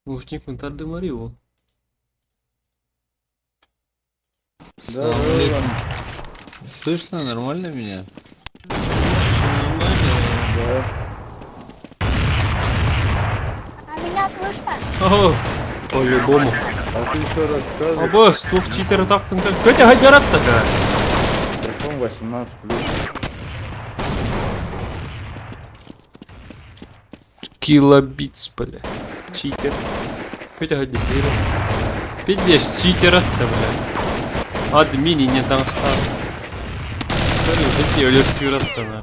Speaker 1: Наушник Монтар Марио.
Speaker 4: Да, да, да.
Speaker 3: Слышно нормально меня?
Speaker 4: Да.
Speaker 12: А меня слышно?
Speaker 1: О, по-любому.
Speaker 4: А ты что рассказываешь?
Speaker 1: Абы, туох читер тахтын Көтө хайдарат такая.
Speaker 4: Каком 18 плюс?
Speaker 1: Килобитс, бля. Читер. Көтө хайдарат. Пиздец, читер атта, бля. Админи не там стал. Көрү, өлөртүүр атта, на.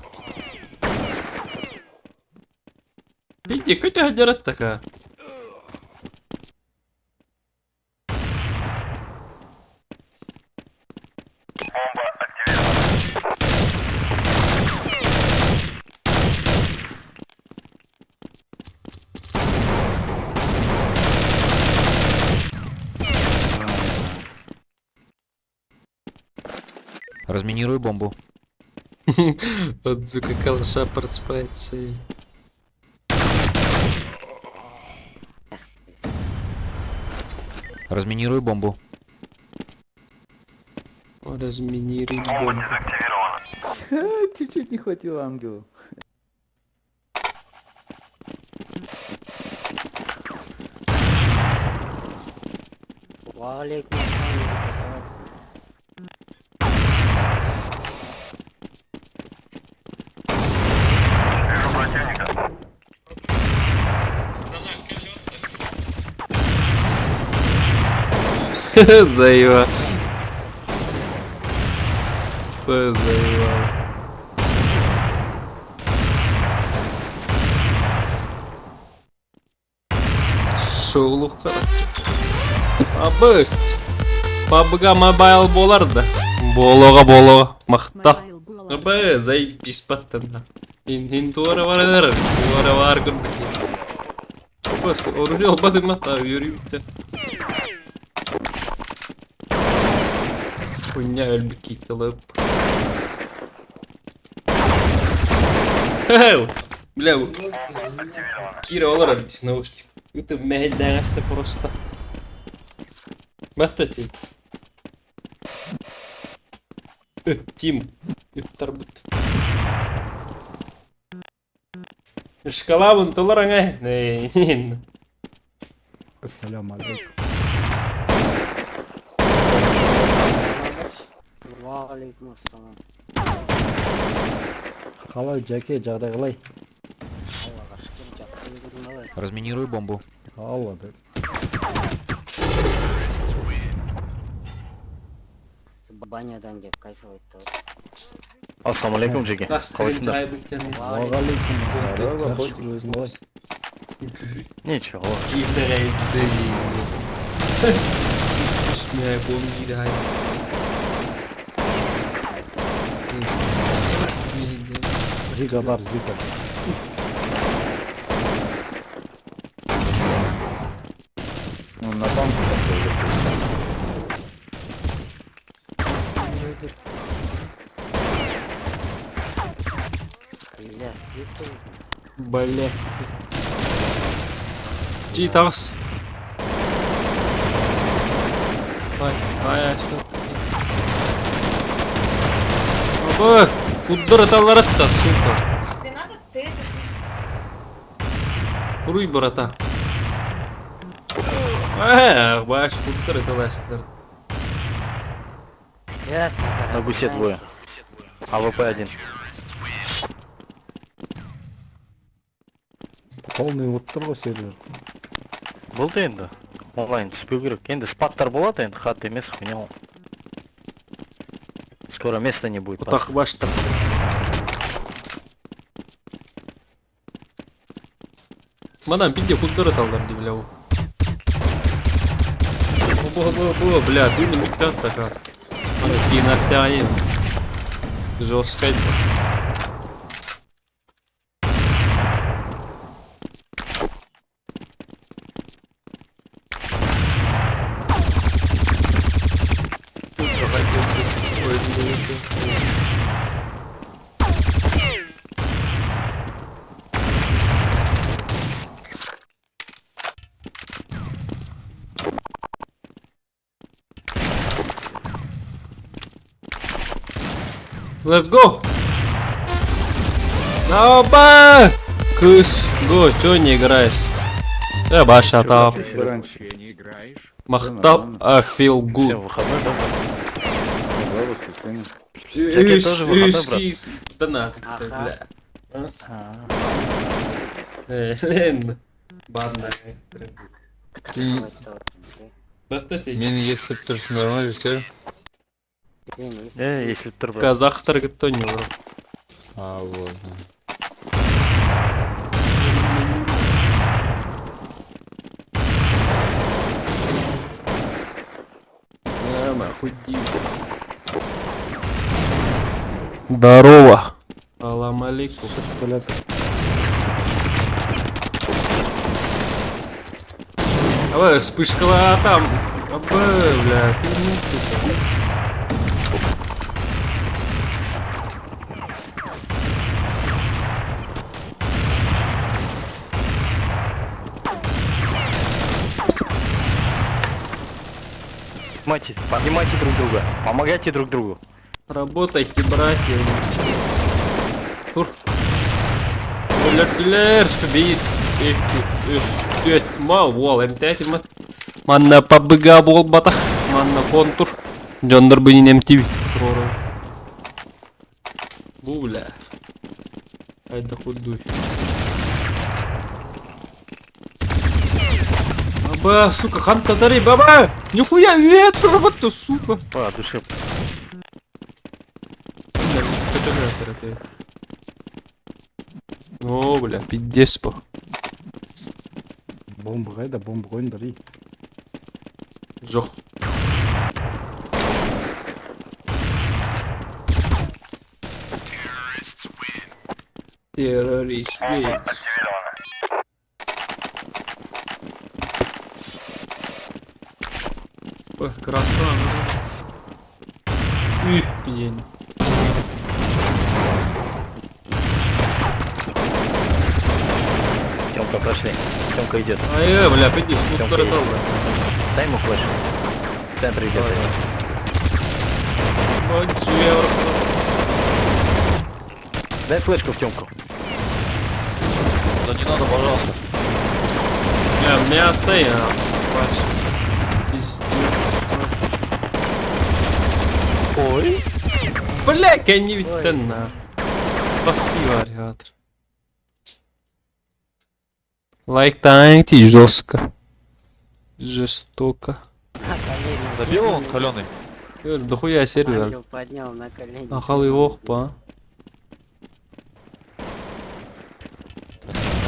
Speaker 1: Пизде, көтө хайдарат такая.
Speaker 9: Разминирую бомбу.
Speaker 1: От звука калаша просыпается и...
Speaker 9: Разминирую бомбу.
Speaker 1: Разминируй бомбу.
Speaker 4: Чуть-чуть не хватило ангелу.
Speaker 11: Валейкум
Speaker 1: Заеба. Заебал. Шоулук Абыс. PUBG Mobile буолар да. Буолуоҕа буолуоҕа. Махтал. Абы, заебись баттан. Ин туора барар. Туора бар курдук. Абыс, оружие албатым мата, үөрүүттэн. Хуйня өлбүт киикталып. Бля, Кира олорор наушник. Это мэһэйдээҥэстэ просто. Батта ти. Тим. Ыттарбыт. Шкалабын толор аңай.
Speaker 10: Ассаляму алейкум.
Speaker 11: Валейкум ассалам.
Speaker 10: Қалай, Жәке, жағдай қалай?
Speaker 11: Аллаға шүкір, жақсы өзің қалай?
Speaker 9: Разминирую бомбу.
Speaker 10: Алла бер.
Speaker 11: Банядан келіп кайфовать етіп
Speaker 5: Ассаламу алейкум, Жеке. Қалайсыңдар?
Speaker 10: Уағалейкум.
Speaker 4: Здорово,
Speaker 10: Жақсы, өзің қалай?
Speaker 5: Ничего.
Speaker 10: Зига бар, Зига.
Speaker 4: Ну, на танке такой.
Speaker 1: Бля. Жи таҕыс. Ай, ай, что Абы, куддар аталларатта, сука. Руй, брата. Эх, баш, куддар аталастыр.
Speaker 5: На гусе двое. АВП один.
Speaker 10: Полный отыр ғой сервер.
Speaker 5: Болды енді. Онлайн түспеу керек. Енді спадтар болады енді, хат емес хуйня ол. Скоро места не будет.
Speaker 1: Отақ башта. Манан бидде куддар аталлар ди, бля. Бо, бо, бо, бля, ты не муктат така. Аны кинартяйын. Жестко. Let's go! Наба! Кыс, го, чё не играешь? Э, баша тап.
Speaker 4: Раньше.
Speaker 1: Махтал, а feel
Speaker 5: Всем
Speaker 1: good.
Speaker 5: выходной, да?
Speaker 4: Да, воскресенье.
Speaker 5: Жаке тоже выходной, брат?
Speaker 1: Да на, так ты, бля. Э, Лен. Бадна.
Speaker 9: Мени естіп тұрсыңдар ма, жігіттер?
Speaker 5: Э, если тұр, брат.
Speaker 1: Казахтар кто не бро.
Speaker 9: А, вот.
Speaker 1: Да, нахуй ди. Здорово. Салам алейкум. Давай, вспышка а там. Абы, бля, ты не сука.
Speaker 5: Поднимайте, поднимайте друг друга. Помогайте друг другу.
Speaker 1: Работайте, братья. Тур. Өлөрдүлэр, бейт, екі, үш, төрт, ма, уол, МТ мат. Манна пабыга бол батах, манна контур. Жондор бунин МТВ. Трору. Бу, бля. Айда худуй. Аба, сука, хан татари, баба! Нихуя, ветер, вот ты, сука.
Speaker 5: По душе.
Speaker 1: О, бля, пиздец, по.
Speaker 10: Бомба қайда? Бомба қойыңдар, ей.
Speaker 1: Жоқ. Террорист. win. Ой, красава. Ух, блин.
Speaker 5: Тёмка прошли. Тёмка идет.
Speaker 1: Ай, бля, пиздец,
Speaker 5: Тёмка
Speaker 1: тут
Speaker 5: идет. Дай ему флеш. В центр идет. Дай флешку в Тёмку.
Speaker 9: Да не надо, пожалуйста.
Speaker 1: Бля, мясо я. Бач. Пиздец.
Speaker 5: Ой.
Speaker 1: Бля, кэннибиттэн на. Баски вариатор. Лайк таньте жестко. Жестоко.
Speaker 9: Добил он холеный?
Speaker 1: Дохуя сервер.
Speaker 11: Ангел поднял на колени.
Speaker 1: Ахал ох, па.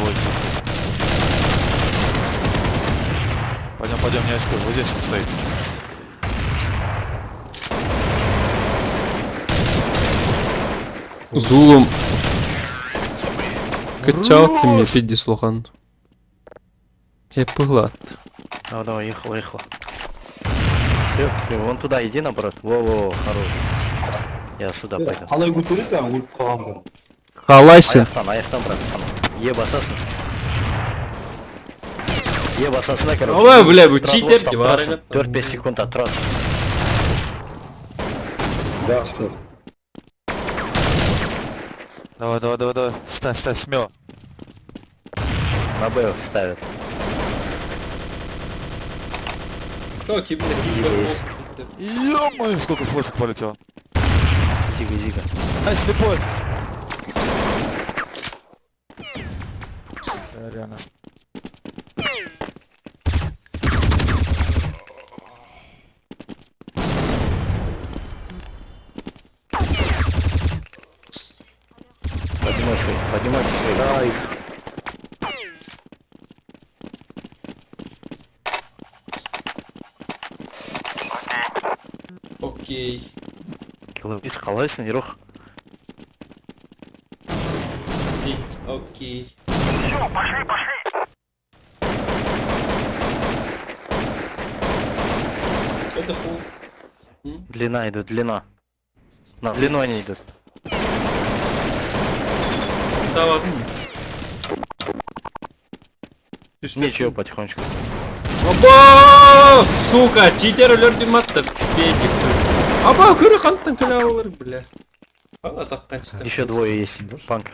Speaker 9: Ой. Пойдем, пойдем, не очко. Вот здесь он стоит.
Speaker 1: Зулом. Кыччаал кимме пиддис улахан. Эппыһлаат.
Speaker 5: Давай, давай, ехал, ехал. Все, все, вон туда иди, наоборот. Во-во, хорош. Я сюда пойду.
Speaker 10: Қалай көтересің ана өліп қалғанды?
Speaker 1: Халайсың.
Speaker 5: Аяқтан, аяқтан, брат. Е басасың. Е басасың да, короче.
Speaker 1: Ой, бля, бұл
Speaker 5: Тұрады
Speaker 1: читер
Speaker 5: ғой, ұстап
Speaker 1: деп
Speaker 5: тұрасың.
Speaker 1: арайнап.
Speaker 5: 4-5 секундта тұрасың.
Speaker 10: Да, все.
Speaker 9: Давай, давай, давай, давай. Ставь, ставь, смело.
Speaker 5: На Б ставят.
Speaker 1: Кто кимде кимде
Speaker 9: Ё-моё, сколько флешек полетело.
Speaker 5: Зига, зига.
Speaker 9: Ай, слепой. Да, реально.
Speaker 5: Поднимай свои, поднимай свои.
Speaker 1: Окей.
Speaker 5: Киловис, қалайсың, Ерох?
Speaker 1: Окей. Это хуй.
Speaker 5: Длина идут, длина. На длину они идут.
Speaker 1: Давай.
Speaker 5: Ничего, потихонечку.
Speaker 1: Аба! Сука, читер өлөрдүм атты. Педик. Аба, көрі қанттан күлі алыр, бля. Ана таққан читер.
Speaker 5: Еще двое есть. Банк.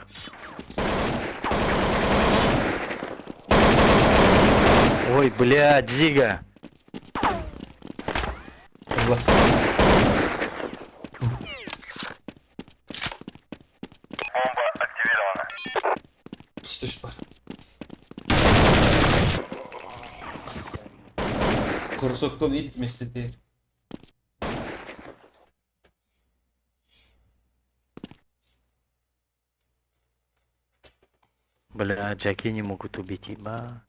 Speaker 5: Ой, блядь, Зига.
Speaker 1: Түш бар. Курсоктон ит месте
Speaker 5: Бля, Джаки не могут убить, еба.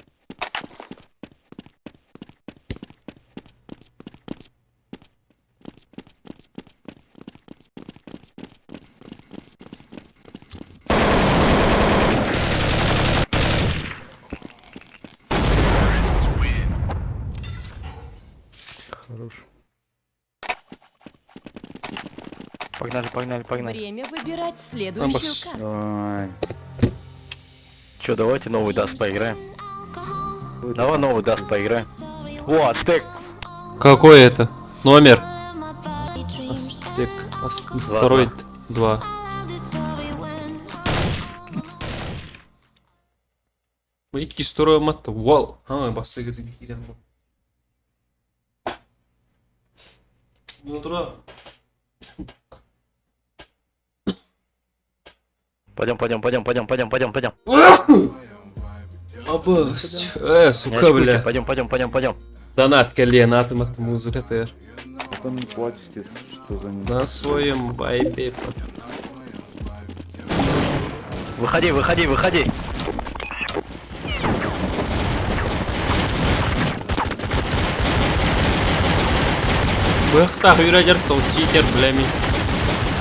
Speaker 10: Хорош.
Speaker 5: Погнали, погнали, погнали.
Speaker 7: Время выбирать следующую карту.
Speaker 4: Давай.
Speaker 5: Че, давайте новый даст поиграем. Давай новый даст поиграем. О, ацтек.
Speaker 1: Какой это? Номер? Ацтек.
Speaker 5: Два,
Speaker 1: Второй. Два. Икки сторой матта. Вал. А, басы кирди кирген. Ну, тура.
Speaker 5: Пойдем, пойдем, пойдем, пойдем, пойдем, пойдем, пойдем.
Speaker 1: Абас.
Speaker 5: Не
Speaker 1: Сука,
Speaker 5: очкуйте,
Speaker 1: бля.
Speaker 5: Пойдем, пойдем, пойдем, пойдем.
Speaker 1: Донат колен, атом от музыка тр.
Speaker 4: Потом не плачьте, что за ним.
Speaker 1: На своем вайбе.
Speaker 5: Выходи, выходи, выходи.
Speaker 1: Быхтах үйрәдер тол читер, бля, ми.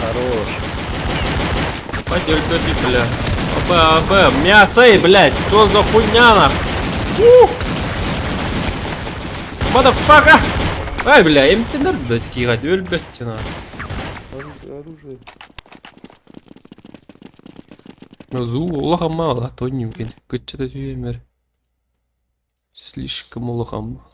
Speaker 5: Хорош.
Speaker 1: Пойдём, бля. Аба, аба, мясо, эй, блядь, что за хуйня, нах? Мадафака! Ай, бля, эмтенер, блядь, кигать, өлбөттө, на.
Speaker 9: Оружие.
Speaker 1: Зу, улахан мало, а то не укен. Кытчата түйемер. Слишком улахан мало.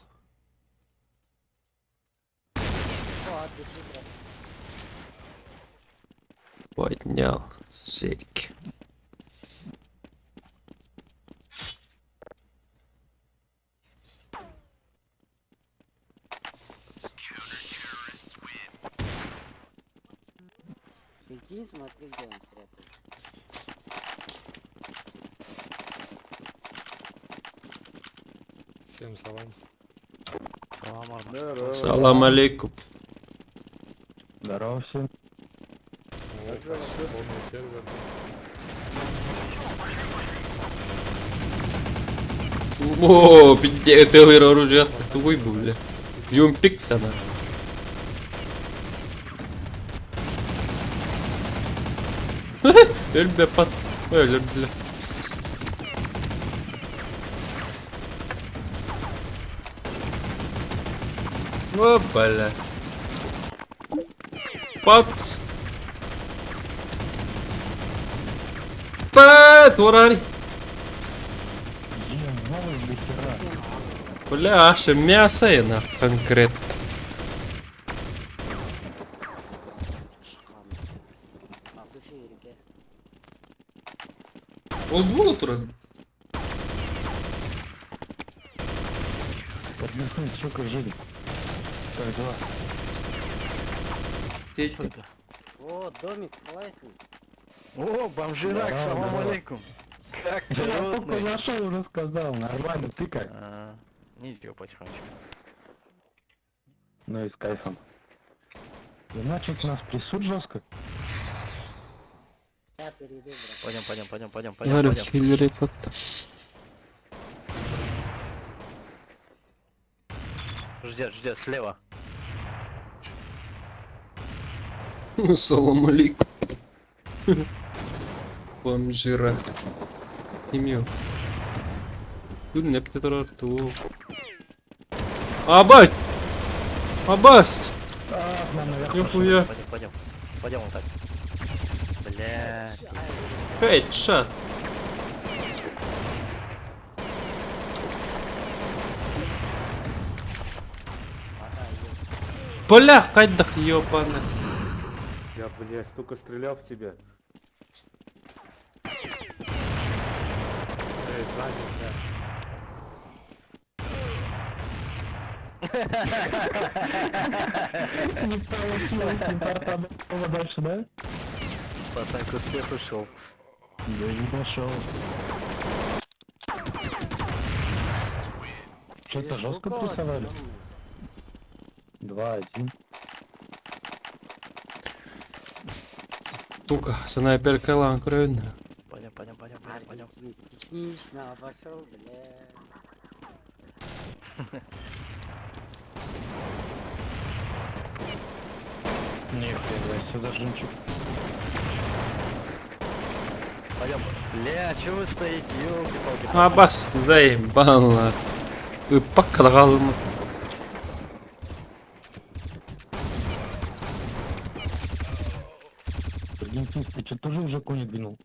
Speaker 1: Поднял зельки.
Speaker 11: Иди, смотри, где он спрятался.
Speaker 10: Всем салам.
Speaker 1: Салам алейкум.
Speaker 4: Здорово всем.
Speaker 10: Полный сервер.
Speaker 1: О, пизде, целый оружие тугой был, бля. Юмпик-то на. Өлбе пат. Өлөрдүлөр. О, бля. Пац! Пэт, урари! Бля, аше мясо я на конкретно. Ол буола турар.
Speaker 10: Подмигнуть, сука, жизнь. Как дела?
Speaker 11: О, домик классный.
Speaker 5: О, бомжирак,
Speaker 10: Да,
Speaker 5: салам
Speaker 10: да.
Speaker 5: алейкум. Как ты,
Speaker 10: Я только
Speaker 5: родной?
Speaker 10: зашел, уже сказал, нормально, ты как?
Speaker 5: А, Ничего, потихонечку.
Speaker 10: Ну и с кайфом. Значит, нас присуд жестко?
Speaker 11: Я перейду, брат.
Speaker 5: Пойдем, пойдем, пойдем, пойдем, пойдем,
Speaker 1: Говорю,
Speaker 5: пойдем.
Speaker 1: киллеры под.
Speaker 5: Ждет, ждет, слева.
Speaker 1: Салам алейкум. Бомжира. Имел. Тут не птитарту. Абать! Абасть!
Speaker 10: А, к нам наверх
Speaker 1: Нихуя.
Speaker 5: Пойдем, пойдем. Пойдем вот так. Блядь.
Speaker 1: Хедшот. Бля, хайдах ёбана.
Speaker 4: Я, блядь, столько стрелял в тебя.
Speaker 10: Эй, сзади, бля. Не получилось, не портануло дальше, да?
Speaker 5: Пацан к успеху шел.
Speaker 10: Да не дошел. Что-то жестко прессовали? 2-1.
Speaker 1: Сука, снайперка кровина.
Speaker 5: Пойдем, пойдем, пойдем, пойдем, пойдем.
Speaker 11: Технично обошел, бля.
Speaker 10: Нихуя, сюда жемчуг.
Speaker 5: Пойдем. Бля, чё вы стоите, ёлки-палки.
Speaker 1: Абас, заебала. Ыппак
Speaker 10: Аргентинец, ты что, тоже уже кони двинул?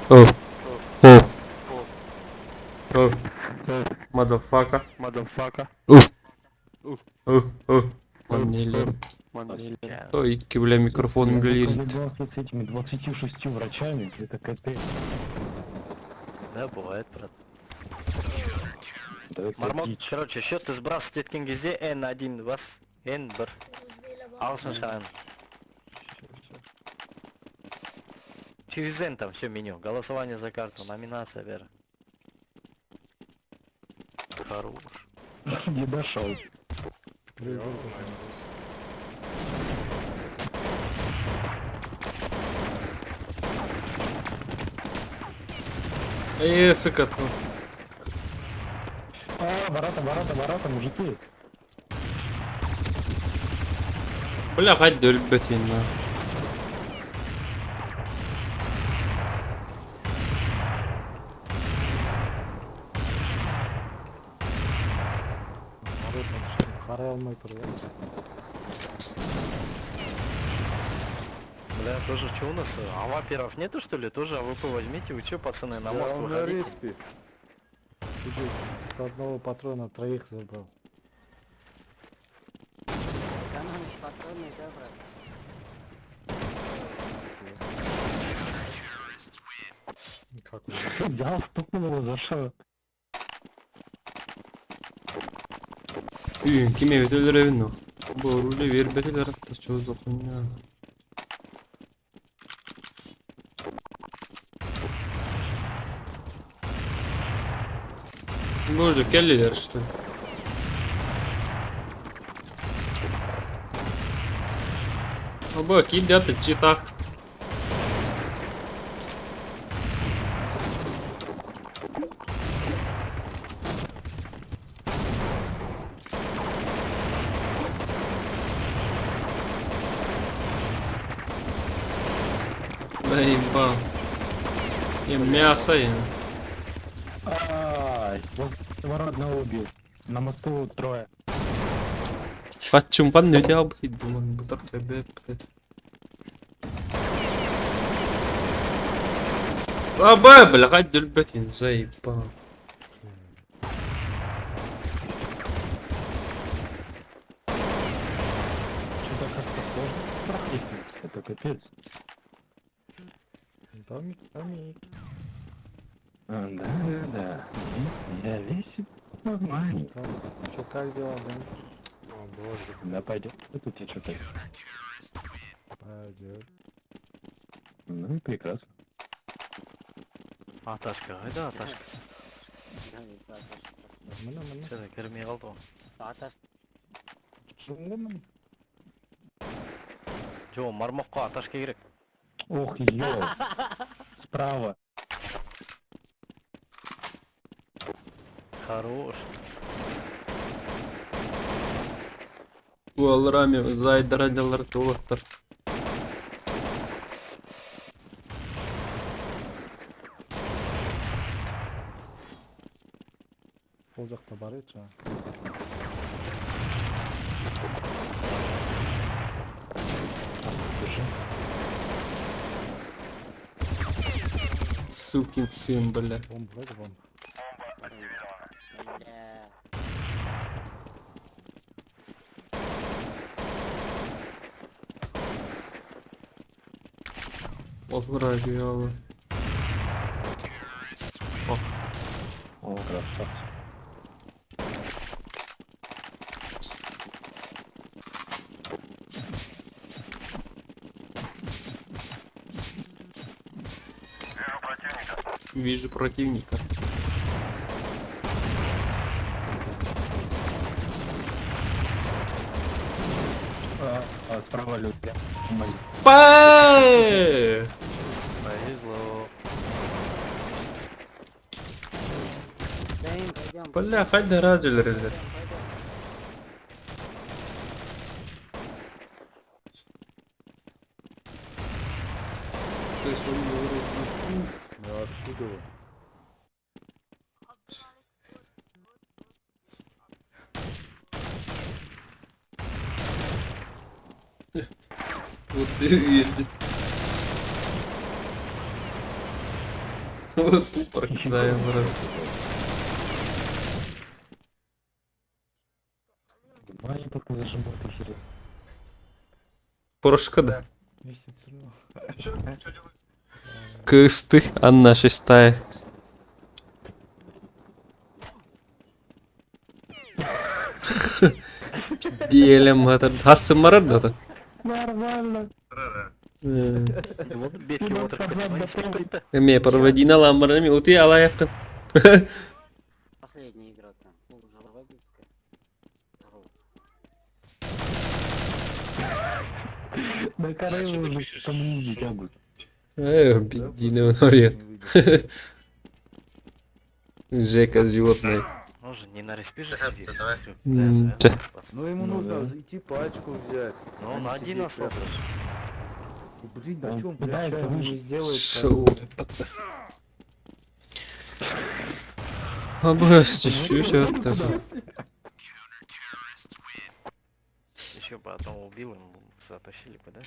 Speaker 1: О. О. О. Motherfucker.
Speaker 5: Motherfucker.
Speaker 1: Уф. Уф. Уф. Манили. То икки, бля, микрофон
Speaker 10: Я
Speaker 1: блин.
Speaker 10: заколебался с этими 26 врачами, это капец.
Speaker 5: Да, бывает, брат.
Speaker 10: Да это
Speaker 5: Мармок,
Speaker 10: дичь.
Speaker 5: короче, счет сбрасывать еткен кезде N1 бас, N1. Ағылшынша N. Через N там все меню. Голосование за карту, номинация, бәрі. Хорош.
Speaker 10: Не дошел.
Speaker 1: Эй, сука, ну.
Speaker 10: А, ворота, ворота, ворота, мужики.
Speaker 1: Бля, хать өлбөтін.
Speaker 5: Бля, тоже что у нас? Аваперов нету, что ли? Тоже АВП возьмите. Вы чё, пацаны, на мост
Speaker 4: Да, он на
Speaker 5: выходите?
Speaker 4: респе.
Speaker 10: С одного патрона троих забрал.
Speaker 11: Экономишь патроны, да, брат?
Speaker 10: Взял, стукнул его за шею.
Speaker 1: Үйін кеме өтелер өбін. Бу руле вербетелер атта чозу хуйня. Боже, келлилер что ли? Оба, кидят чита. Да еба. Я мясо я.
Speaker 10: Ай, вот ворот одного убил. На мосту трое.
Speaker 1: Хатчымпан нөте албыт думан бутар төбөт. Аба, бля, дүлбөтин, заебал.
Speaker 10: Что-то как-то сложно проходить. Это капец. Томик, Томик. А, да, да, да. Я весь нормально.
Speaker 4: Че, как дела, да? О, боже.
Speaker 10: Да пойдет. Тут я что-то.
Speaker 4: Пойдет.
Speaker 10: Ну и прекрасно.
Speaker 5: Аташка, кайда Аташка?
Speaker 4: Мына, мына.
Speaker 5: Что-то кирмей калды го.
Speaker 4: Чунгумын.
Speaker 5: Жо, мармокко Аташка керек.
Speaker 10: Ох, ё. Справа.
Speaker 5: Хорош.
Speaker 1: Уалрами зайдырадалар толықтыр.
Speaker 4: Ол жақта бар еді жаңа.
Speaker 1: Сукин сын, бля.
Speaker 4: Бомба, қайда бомба?
Speaker 1: Олрадиалы.
Speaker 10: О, красавцы.
Speaker 1: Вижу противника.
Speaker 10: А, справа люди.
Speaker 1: Па!
Speaker 5: Повезло.
Speaker 1: Бля, хайда радиолер. То есть он говорит,
Speaker 4: Ну откуда вы?
Speaker 1: Вот ты видит. Вот тупор кидаем раз.
Speaker 10: Давай пока зажиму ты херю.
Speaker 1: Порошка да.
Speaker 4: Вместе стрелял.
Speaker 1: Кысты, Анна шестая. Диэлем это хасымарар да.
Speaker 10: Нормально.
Speaker 5: Вот бетке отырып кетті.
Speaker 1: Эме проводина ламбарами ути алаяқын.
Speaker 11: Последний игрок там.
Speaker 10: На коры уже там не тягут.
Speaker 1: Эй, бедный он
Speaker 4: Не выйдет.
Speaker 1: Жека животное.
Speaker 5: Он же не на респе же сидит. Всё,
Speaker 1: М,
Speaker 5: бля,
Speaker 1: чё.
Speaker 5: да,
Speaker 4: Ну ему
Speaker 10: Ну
Speaker 4: нужно
Speaker 10: да.
Speaker 4: идти пачку взять.
Speaker 5: Ну
Speaker 4: а
Speaker 5: он
Speaker 4: не
Speaker 5: один
Speaker 4: сидеть
Speaker 5: остался.
Speaker 4: прятаться. Блин, да
Speaker 10: Он
Speaker 4: чё он
Speaker 10: пытается
Speaker 4: прячет, он не
Speaker 10: выжить.
Speaker 4: сделает.
Speaker 1: Шоу. Обрасти, все так.
Speaker 5: Еще бы одного убил, ему затащили бы, да?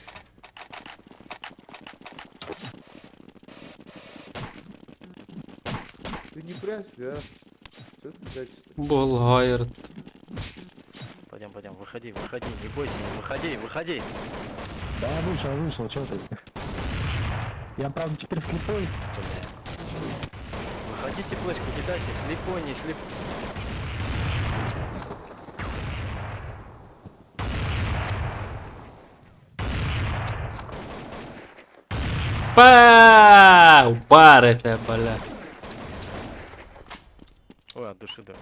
Speaker 4: Ты не прячься, а? Чё ты прячешься?
Speaker 1: Болгайр.
Speaker 5: Пойдем, пойдем, выходи, выходи, не бойся, выходи, выходи.
Speaker 10: Да я вышел, вышел, чё ты? Я правда теперь слепой.
Speaker 5: Бля. Выходите, флешку кидайте, слепой, не слепой.
Speaker 1: Па! Бар это, бля.
Speaker 5: Ой, от души да.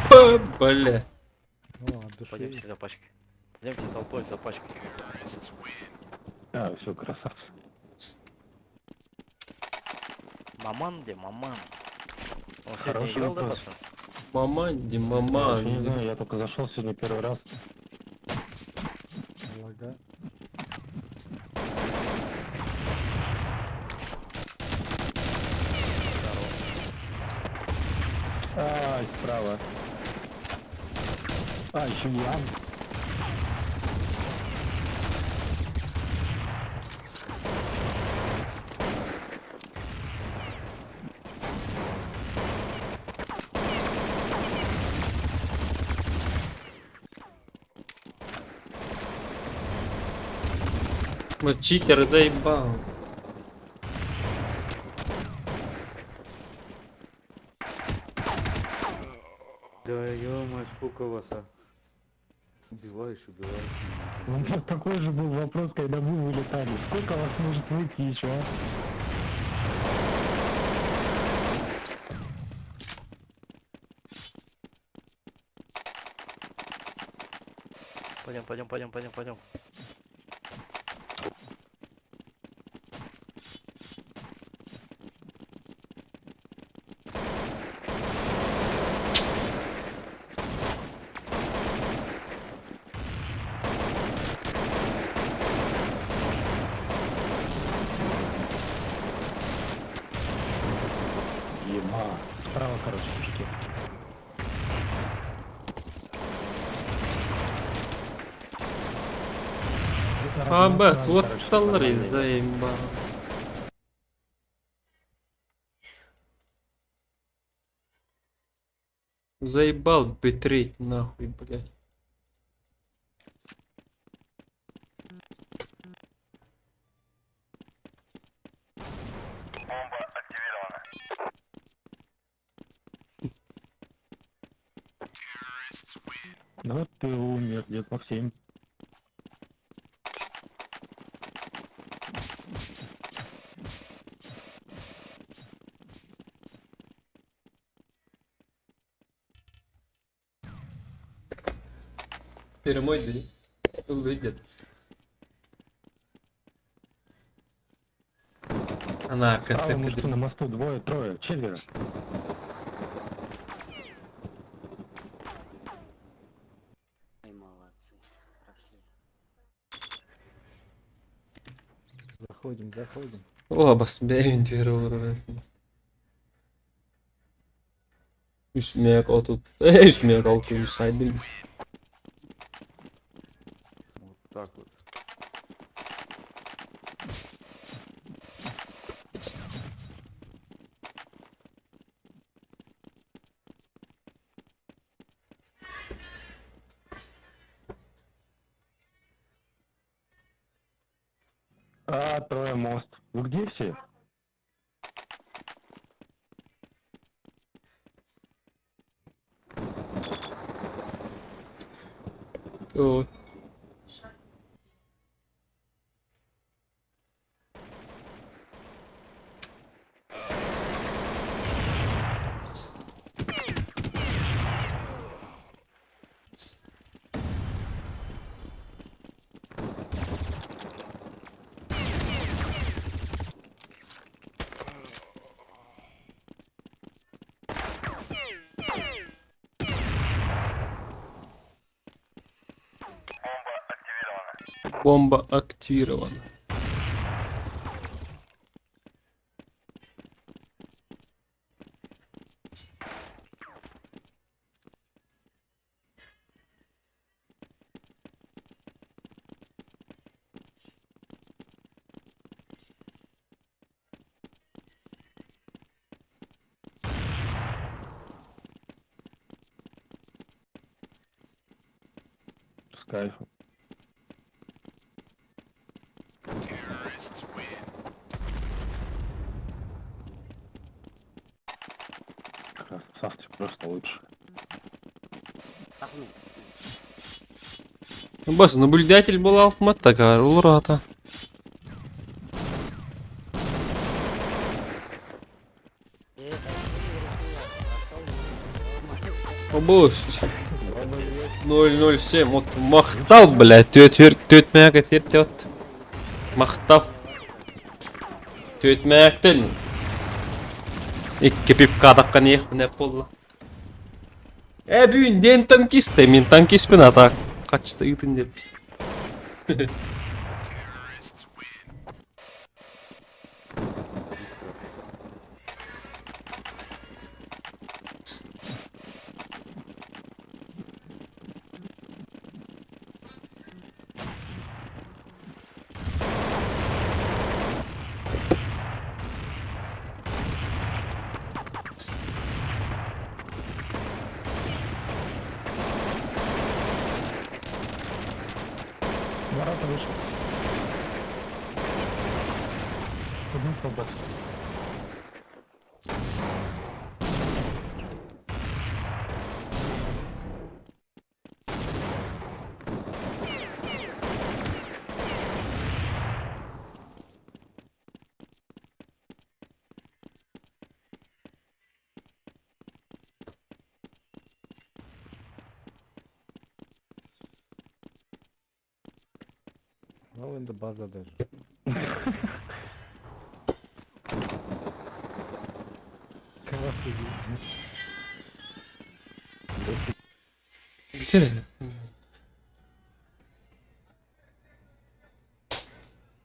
Speaker 1: Па, бля.
Speaker 4: Ну, от души.
Speaker 5: Пойдемте за пачкой. Пойдемте толпой за пачкой.
Speaker 10: А, все, красавцы.
Speaker 5: Маман где? Маман. Он сегодня
Speaker 10: Хороший
Speaker 5: играл, да,
Speaker 10: вопрос.
Speaker 5: пацан?
Speaker 1: Маманди,
Speaker 10: Я вообще не
Speaker 1: маманди.
Speaker 10: знаю, я только зашел сегодня первый раз.
Speaker 4: Лага.
Speaker 10: Ай, справа. А, еще я.
Speaker 1: Мы читеры заебал.
Speaker 4: Да ё-моё, сколько вас, а? Убиваешь, убиваешь.
Speaker 10: У меня такой же был вопрос, когда вы вылетали. Сколько вас может выйти еще, а?
Speaker 5: Пойдем, пойдем, пойдем, пойдем, пойдем.
Speaker 10: Ема. Справа, короче, мужики.
Speaker 1: Абат, вот талры заебал. Заебал битрейт нахуй, блядь.
Speaker 10: Ну вот ты умер, дед Максим.
Speaker 1: Перемой да? Выйдет. Она
Speaker 10: Справа мужики
Speaker 1: КЦ
Speaker 10: на мосту двое, трое, четверо.
Speaker 11: Молодцы, прошли.
Speaker 4: Заходим, заходим.
Speaker 1: О, бас бэйн Үс мег отут. Үс мег алты үс айдым.
Speaker 4: Вот так вот.
Speaker 10: А, трое мост. Вы где все?
Speaker 1: О. Бомба активирована.
Speaker 10: С кайфом. Красавцы, просто лучше.
Speaker 1: Бас, наблюдатель была автомат такая, урата. О боже. 007, вот махтал, блядь, түөт түөт мээк этип Махтал. Түөт мээктен. Икки пивка таққан ех не болла. Э, бүгін ден танкист, мен танкистпін, а так қачты ытын деп.
Speaker 10: ворота вышел. Одну солдат.
Speaker 4: Ну, это база даже.
Speaker 1: Бүтэр эрэ.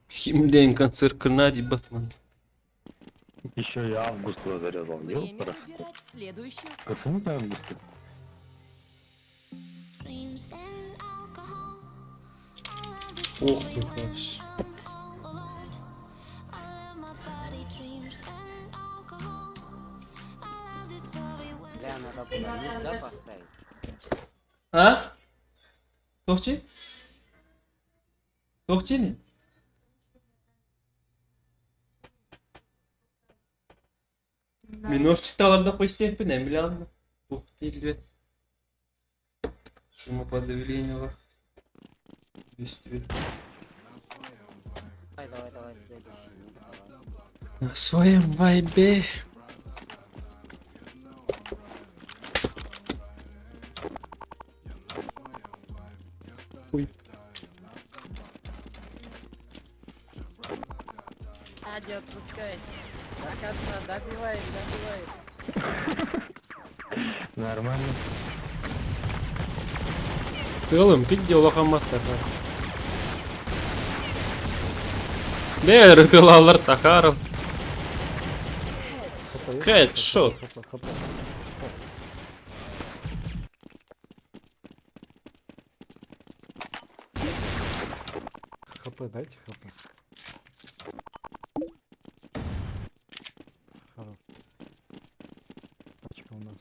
Speaker 1: Ким концерт Геннадий Батман.
Speaker 10: Еще и августа зарезал.
Speaker 7: Время выбирать следующую
Speaker 10: Почему ты августа?
Speaker 1: Ох ты ж.
Speaker 11: Бля, надо было мир, да, поставить?
Speaker 1: А? Туох Туох Минус читаларда постепенно, миллион. Ух ты, лет. Шумоподавление. 200.
Speaker 11: Давай, давай, давай, следующий. Ну, давай.
Speaker 1: На своем вайбе. Хуй.
Speaker 11: Ади, отпускай. До конца, добивай, добивай.
Speaker 10: Нормально.
Speaker 1: Тылым, пик улахан маттар. Бэр тылалар тахаров. Хедшот.
Speaker 4: ХП дайте ХП. Хорош. Пачка у нас.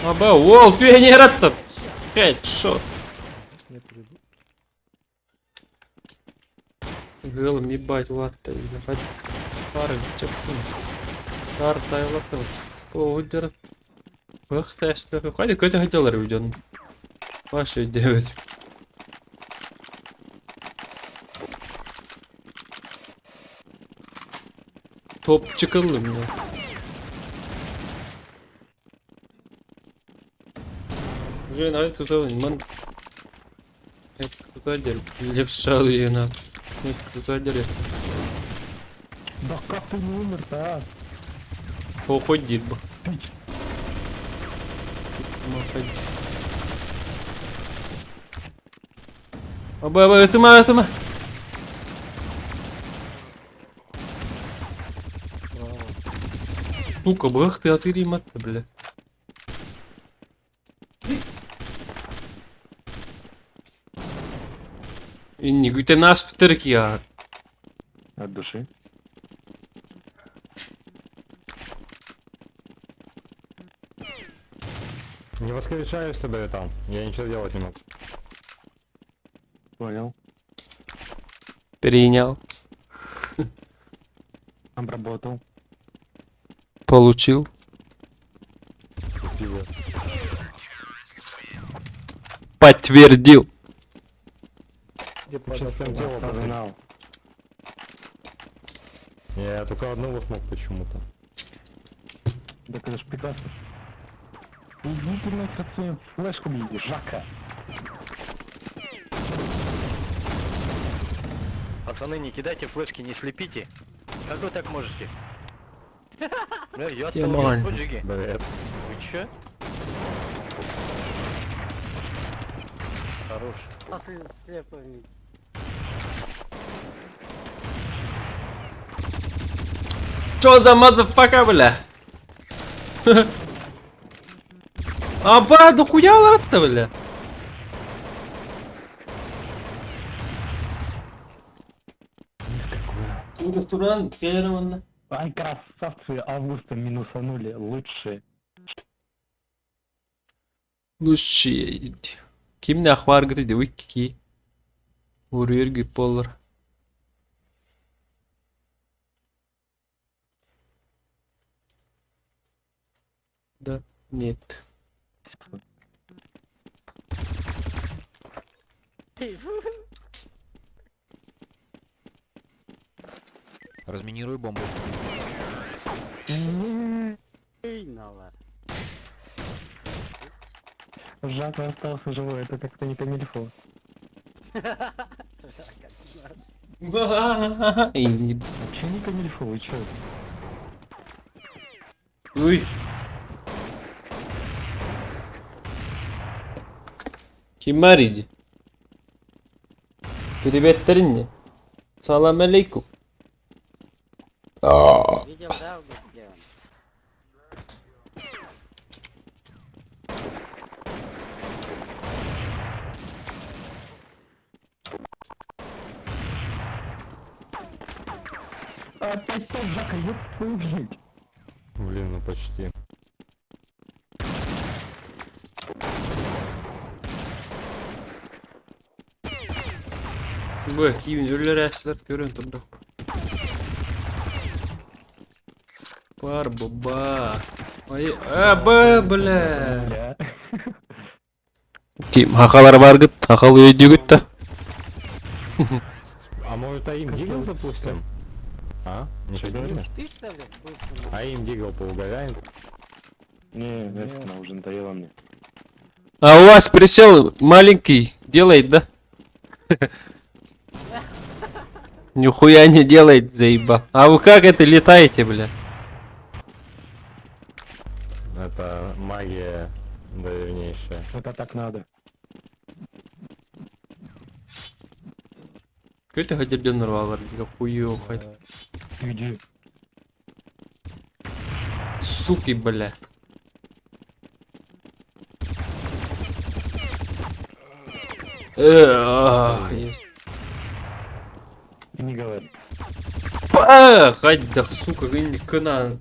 Speaker 1: Аба, уол, пионер-то! Хедшот.
Speaker 4: Не приду.
Speaker 1: Гылым, ебать, латта, ебать. Пары, чапкун. Карта, латта. О, Бах, тэстер. Хайда көтө хотелар виден. Ваши 9. Топ чыкыллым я. Уже на это ман. Это куда дел? Левша на. Это куда дел?
Speaker 10: Да как ты не умер-то, а?
Speaker 1: Походит бы. Махать. Аба, аба, это ма, это ма. Сука, бах ты атыри матта, бля. Инни, гүтен нас питерки я.
Speaker 10: От души.
Speaker 6: Не воскрешаюсь тебя там, я ничего делать не могу.
Speaker 10: Понял.
Speaker 1: Принял.
Speaker 10: Обработал.
Speaker 1: Получил.
Speaker 6: Пиво.
Speaker 1: Подтвердил.
Speaker 4: Где
Speaker 6: Сейчас там тело
Speaker 10: Погнал.
Speaker 6: Я только одного смог почему-то.
Speaker 10: Так это ж прекрасно. Уйди ты нахер своими флешками, Жака.
Speaker 5: Пацаны, не кидайте флешки, не слепите. Как вы так можете? Бля, я
Speaker 1: Тимон.
Speaker 5: Вы
Speaker 6: Бред.
Speaker 5: чё? Хорош.
Speaker 11: А ты слепо
Speaker 1: Чё за motherfucker, бля? Аба, да хуя латта, бля? Туран кэлэр уонна.
Speaker 10: Ай, красавцы, августа минусанули, лучшие.
Speaker 1: Лучшие. Кимнээх бааргытый дебит ки. Уруйар гип буоллар. Да, нет.
Speaker 9: Разминирую бомбу.
Speaker 10: Жака остался живой, это как-то не камильфо. Вообще не камильфо, вы чё?
Speaker 1: Уй. Kim var idi? Privetlerin Salam aleyküm.
Speaker 3: Видел, да, Август, где он?
Speaker 10: Опять тот Жака, ёб твою блядь.
Speaker 6: Блин, ну почти.
Speaker 1: Бу киин өлөр әслер көрөн турдук. Бар баба. Ай, а, б, бля.
Speaker 10: Бля.
Speaker 1: Ким хакалар бар гыт, хакал өйдүгүт да.
Speaker 6: А может AIM Deagle запустим? А? Не хотим?
Speaker 3: Ты что ли, бывший?
Speaker 6: AIM Deagle поугадаем.
Speaker 10: Не, нафиг, она уже надоела мне.
Speaker 1: А у вас присел маленький делает, да? Нихуя не делает, заеба. А вы как это летаете, бля?
Speaker 6: Это магия древнейшая.
Speaker 10: Это так надо.
Speaker 1: Какой ты хотел норвалар, хуё, хоть.
Speaker 10: Иди.
Speaker 1: Суки, бля. Эх, есть.
Speaker 10: И не говори.
Speaker 1: Па, хать да, сука, кына.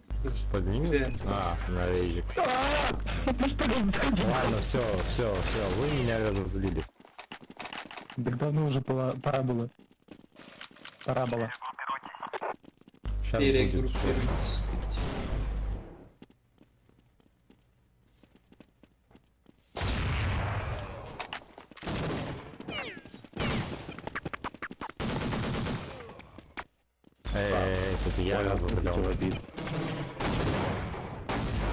Speaker 6: Поднимет? А, на рейзик. Ладно, все, все, все, вы меня разозлили.
Speaker 10: Так давно уже пора было. Пора было.
Speaker 6: Сейчас будет.
Speaker 1: Перегруппируйтесь.
Speaker 6: Эй, это я разозлил.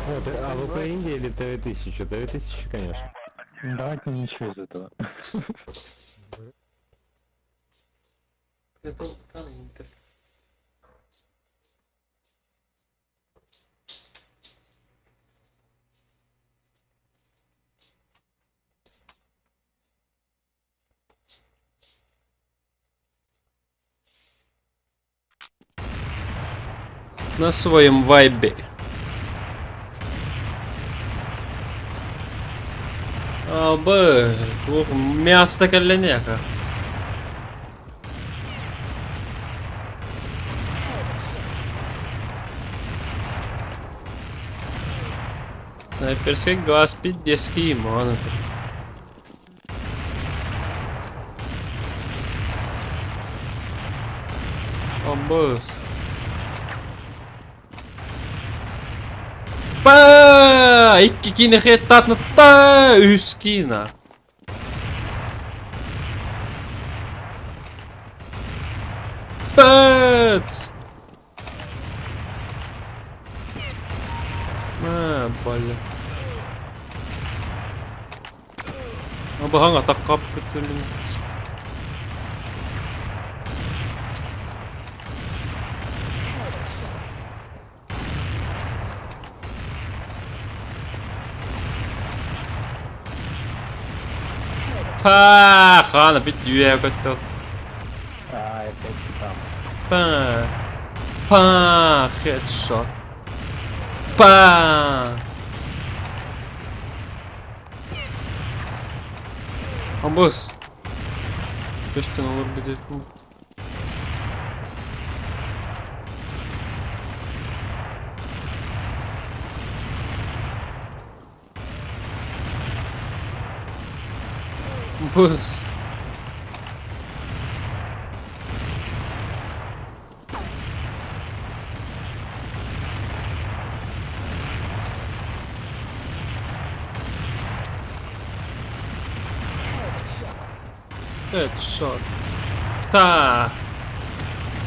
Speaker 6: Вот, АВП Индия или ТВ-1000? ТВ-1000, конечно.
Speaker 10: Давайте ничего из этого.
Speaker 1: На своем вайбе. Албы, мясо калленяка. Снайперский глаз пиздецкий монотон. Обос. Па! Икки кини хеттатна та үс кина. Пэт! А, бля. Абаһаҥ атахха көтөлүн. Па, хаана бит үө көттө.
Speaker 10: А, опять там.
Speaker 1: Па. Па, хедшот. Па. Абыс. Көстөн олар будет. Быс. Headshot. Та.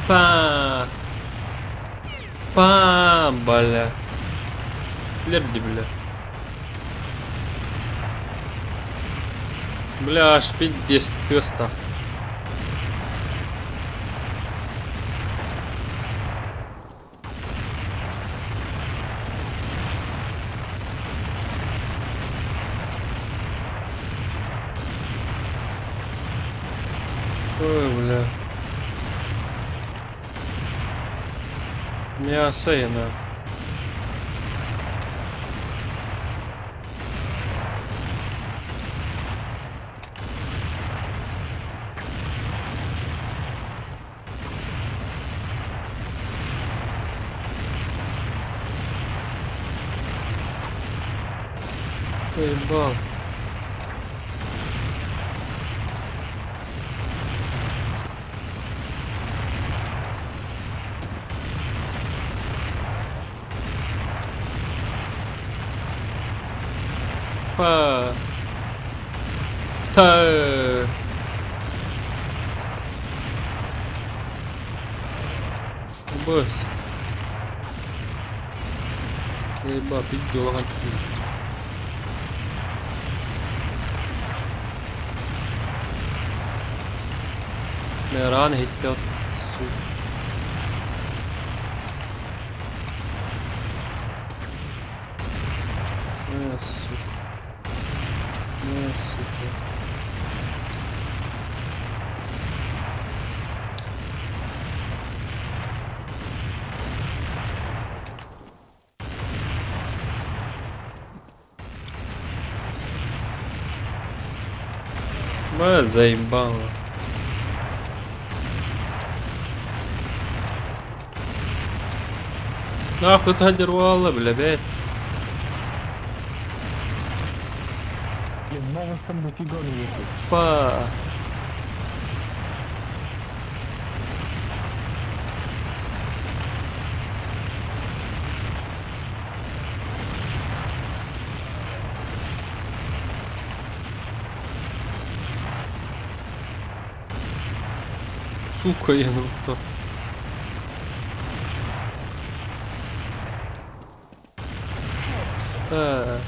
Speaker 1: Па. Па, бля. Лерди, бля. Бля, аж пиздец, 300. Ой, бля. Мясо я на. Поебал. Па. Та. Быс. Еба, пидёлага. Ран хиттел. Сука. Сука. Бля, заебало. Нахуй ты والله бля, блядь. Па. Сука, я ну то. Так.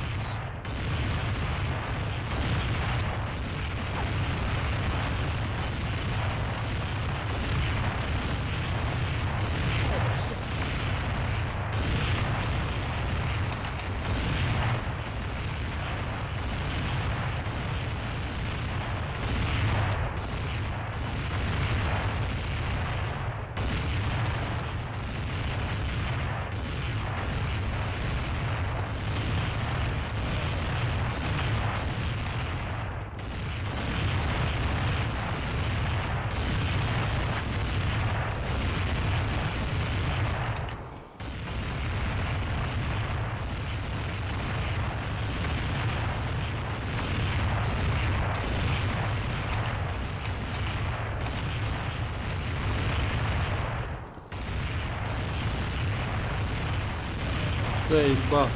Speaker 1: Заебал.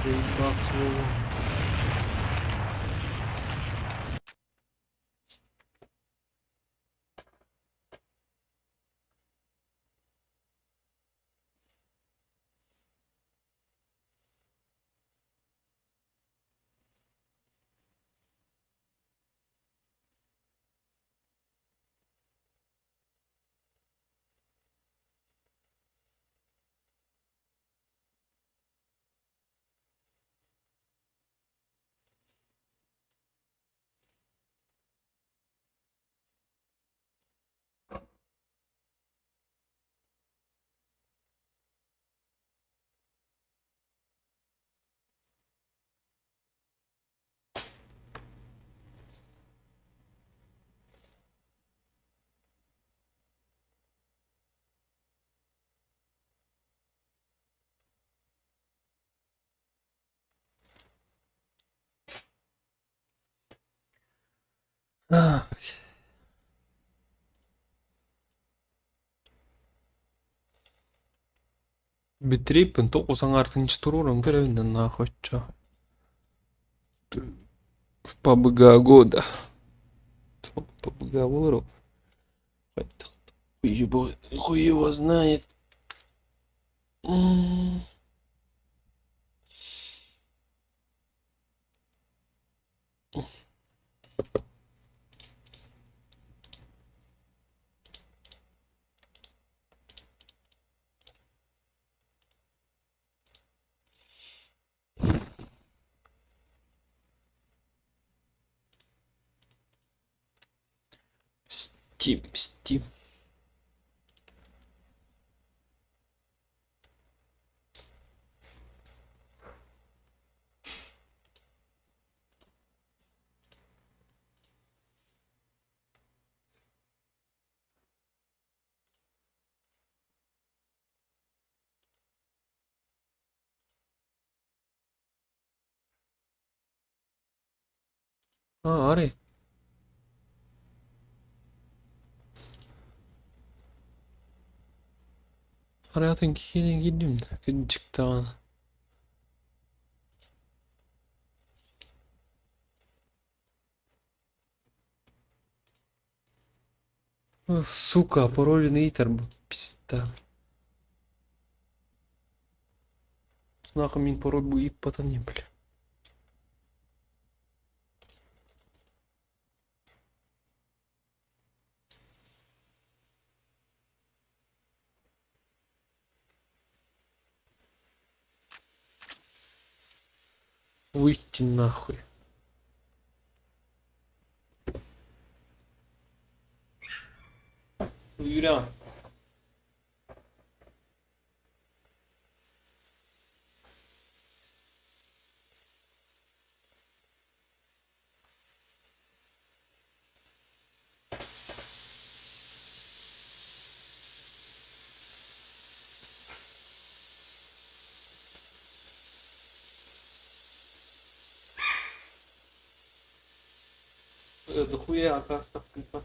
Speaker 1: Заебал слово. Битрейпин 9 аҥаартын туруоран көрөбүн да нахуй чё. PUBG года. PUBG буолар ол. Хайдах хуй его, хуй его знает. Steam, Steam. А, арай. Арай атын киһини киирдим да, кырдьык даҕаны. Сука, пароль ыйытар бу пизда. Нахуй мин пароль бу ыыппатан бля. Выйти нахуй. Юря. Дохуя оказывается.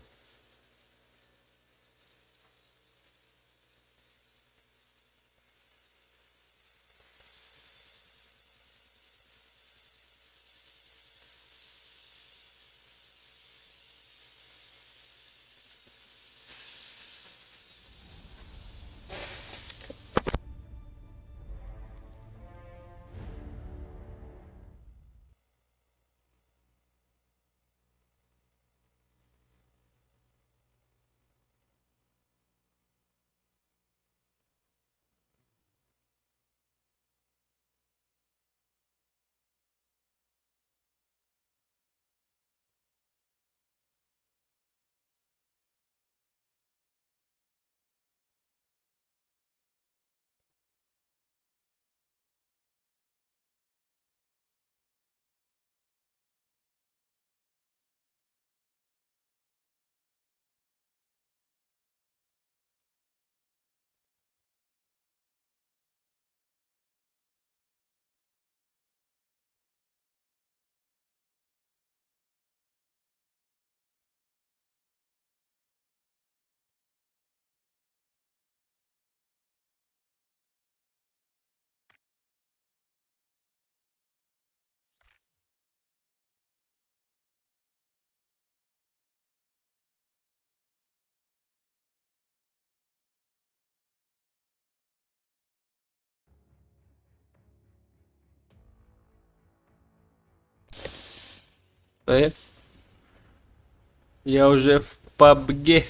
Speaker 1: Я уже в PUBG.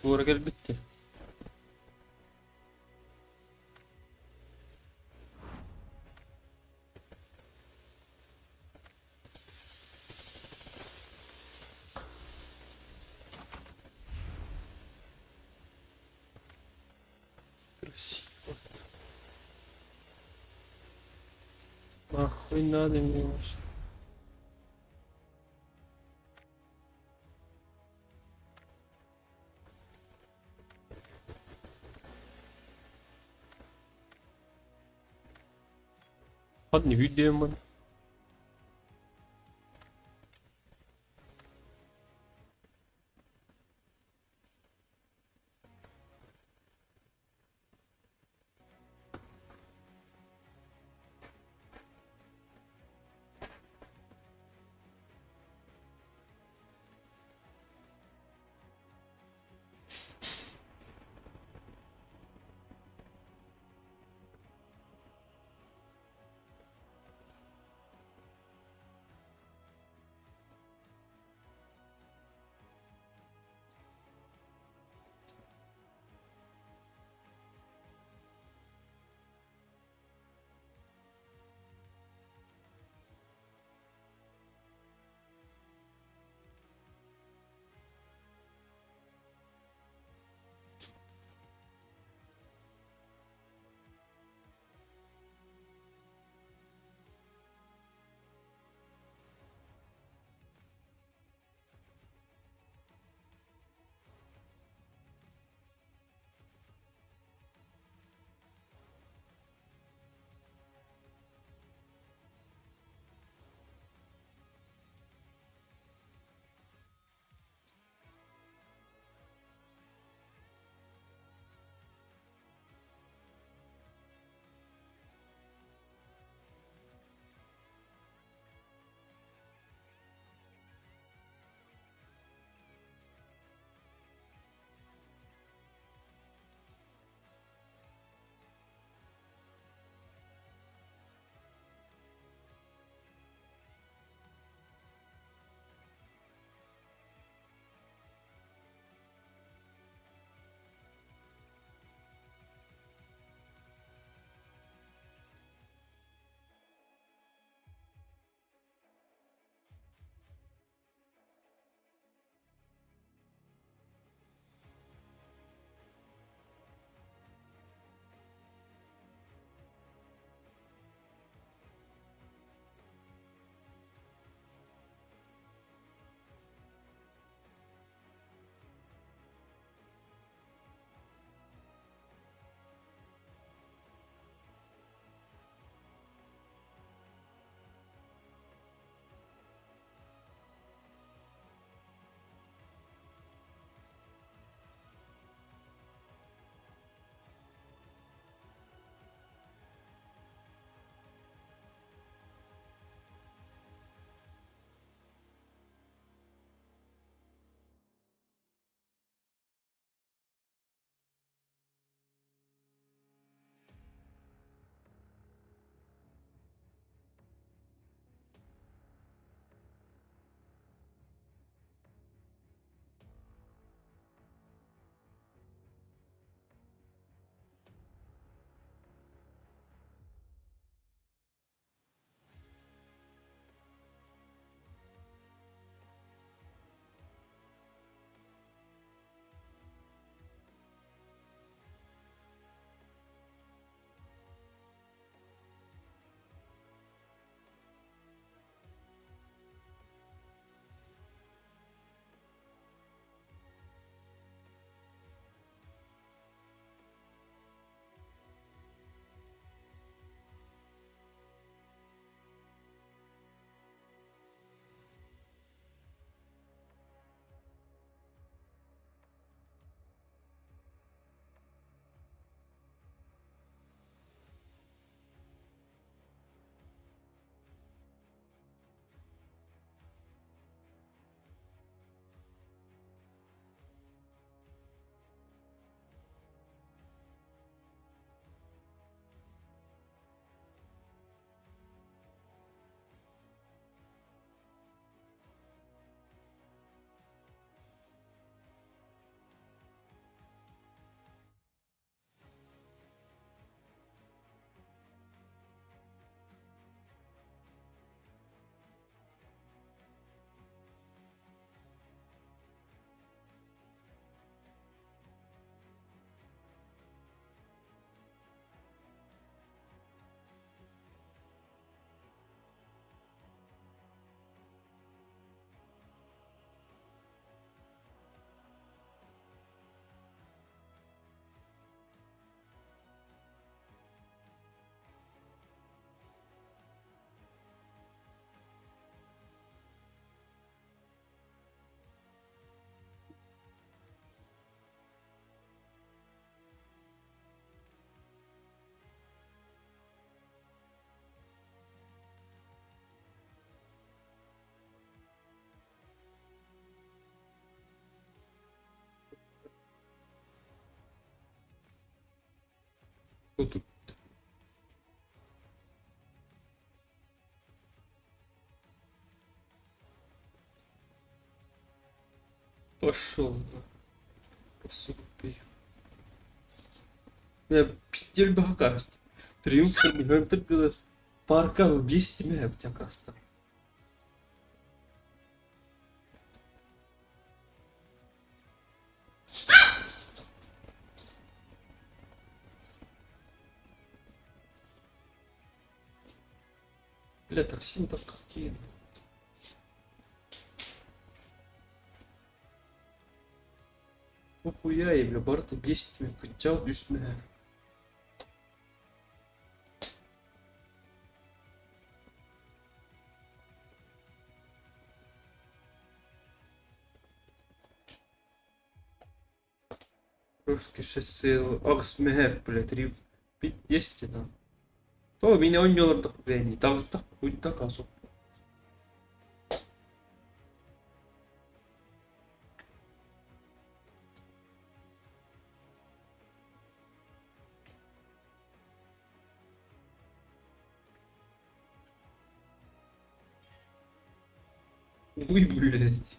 Speaker 1: Туора кэлбиттэ. Нахуй надо мне вообще. Хат не видео. Кто тут? Пошел на. Посупи. Бля, пиздель бахакаст. Триумф парка в 10 мегабит каста. Бля, такси так какие. Нахуя я, бля, барта бесит меня, кончал үстүнэ. Русский шоссе, аҕыс мөһөөк, бля, три, пять, 10 да. То меня онньолордох бэни, таҕыстах уйдак асу. Ой, блядь.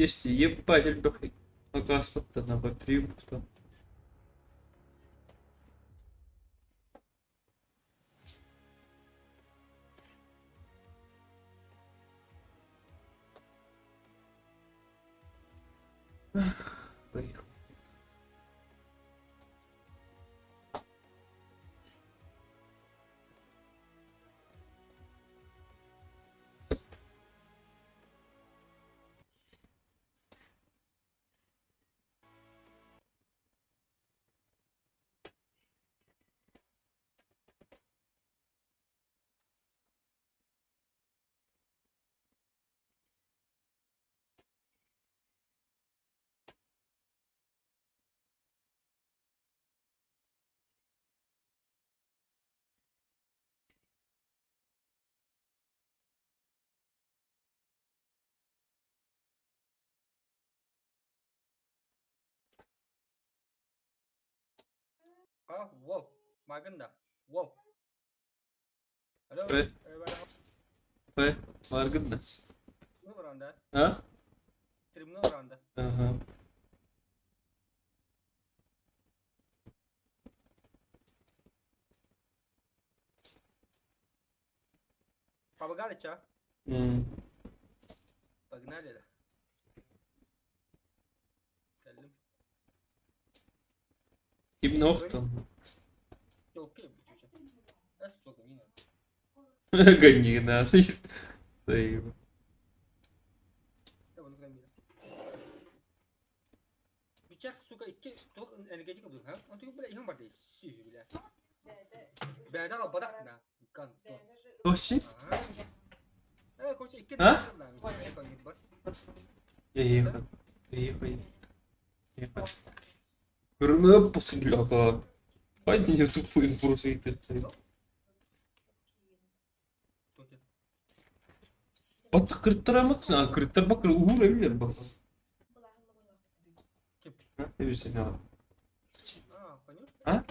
Speaker 1: Есть ебать элбэх акааспаттан аба триумфтан. Поехал.
Speaker 13: А, вол. Магында. Вол. Алло.
Speaker 1: Э? Э, Маргында. А? Ага.
Speaker 13: Побогали, ча?
Speaker 1: М.
Speaker 13: Погнали, да. Кэллим.
Speaker 1: Именно охтон.
Speaker 13: Окей, блядь, А, сука, не надо.
Speaker 1: Гони надо. Сейв.
Speaker 13: Да, вон громила. Бичах, сука, икки туох энергетика буду, ха? Он бля, иһин барды, си, бля. Бэдэ бадах на. Ган.
Speaker 1: Тоси?
Speaker 13: Э, короче, икки
Speaker 1: А? Ехай. Ехай. Ехай. Көрүнөп бляха. Хайди не тупые просто это. Батта кырттарамаксың, кырттарбак уһуур эбилер бак. А?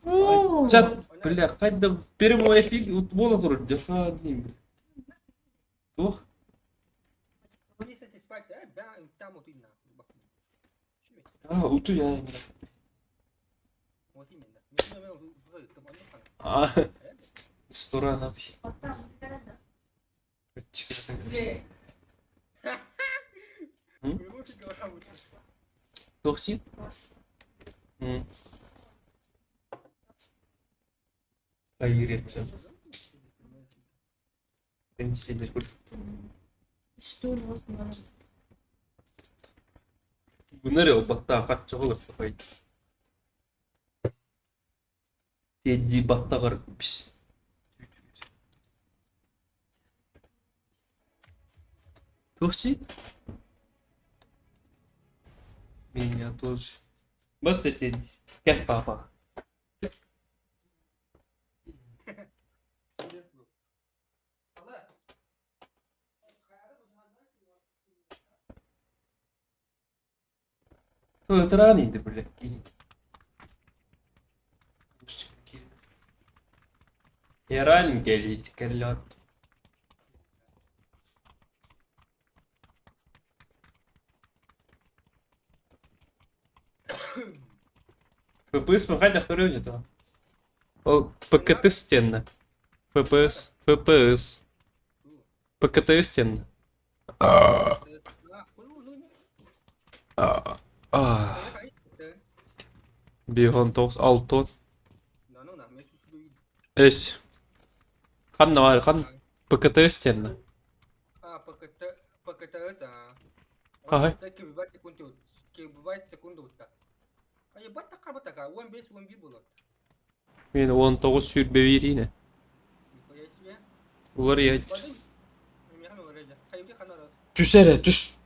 Speaker 1: А? Чат, бля, хайда прямой эфир, вот вон турар, жаха дейм, бля. Туох? А, утуя. А, сторона. Туох си? М. Хайретче. Гынар ылбаттаах харчы ылыахтахайт. Тиэдди баттаҕар бис. Туох Меня тоже. Вот эти. Как папа. Ытыраан иди, блядь. Яран кэлиит кэллэт. FPS хайдах көрөбүн это? Ол ПКТ стенна. FPS, FPS. ПКТ стенна. Ah. 1.19 6 Эс. Ханна бар, хан ПКТ стенна. Хай. Мен 19 сүрбэбирине. Улар я. Түс эрэ, түс.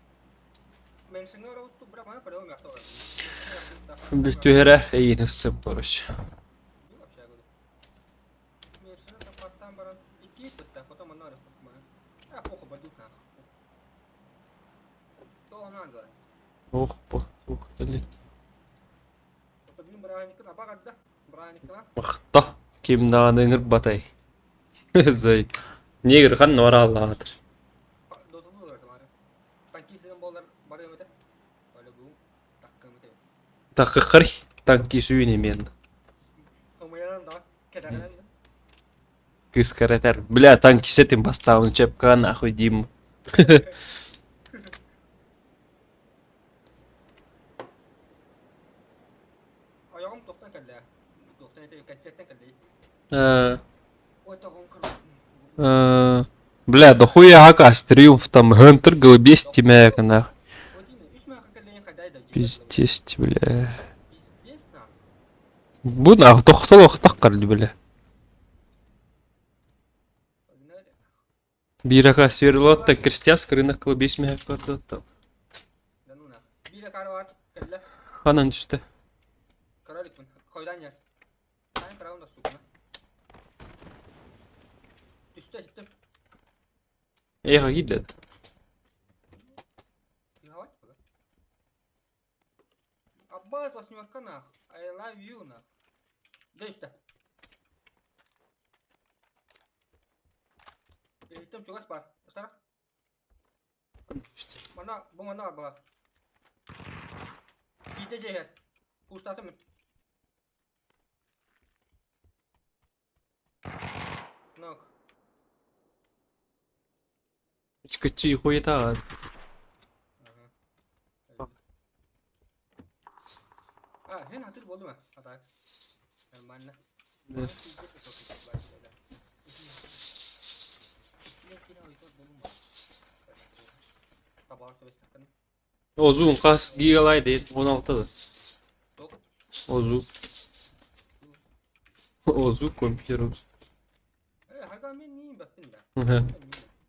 Speaker 1: Біз түһэрэ эйиин ыссып короче. Ох, ох, блин. Махта. Ким даҕаны ыҥырбатай. Зай. Негр ханна барааллаатыр. Такыккар танки сүүн имен. Кыс каратар. Бля, танки с этим поставлен чепка нахуй, Дим. Бля, дохуя акас, триумф там, Гентер, голубес тебя, нахуй. Пиздец, бля. Бу нахуй, тохтол тахкар, бля. Биир ака сверлотта крестьянский рынок колбес меха көрдөттө. Ханан түстэ. Эха киирдэ. Кыччы хуета. Озун қас гигалай дейт 16-да. Озу. Озу компьютер.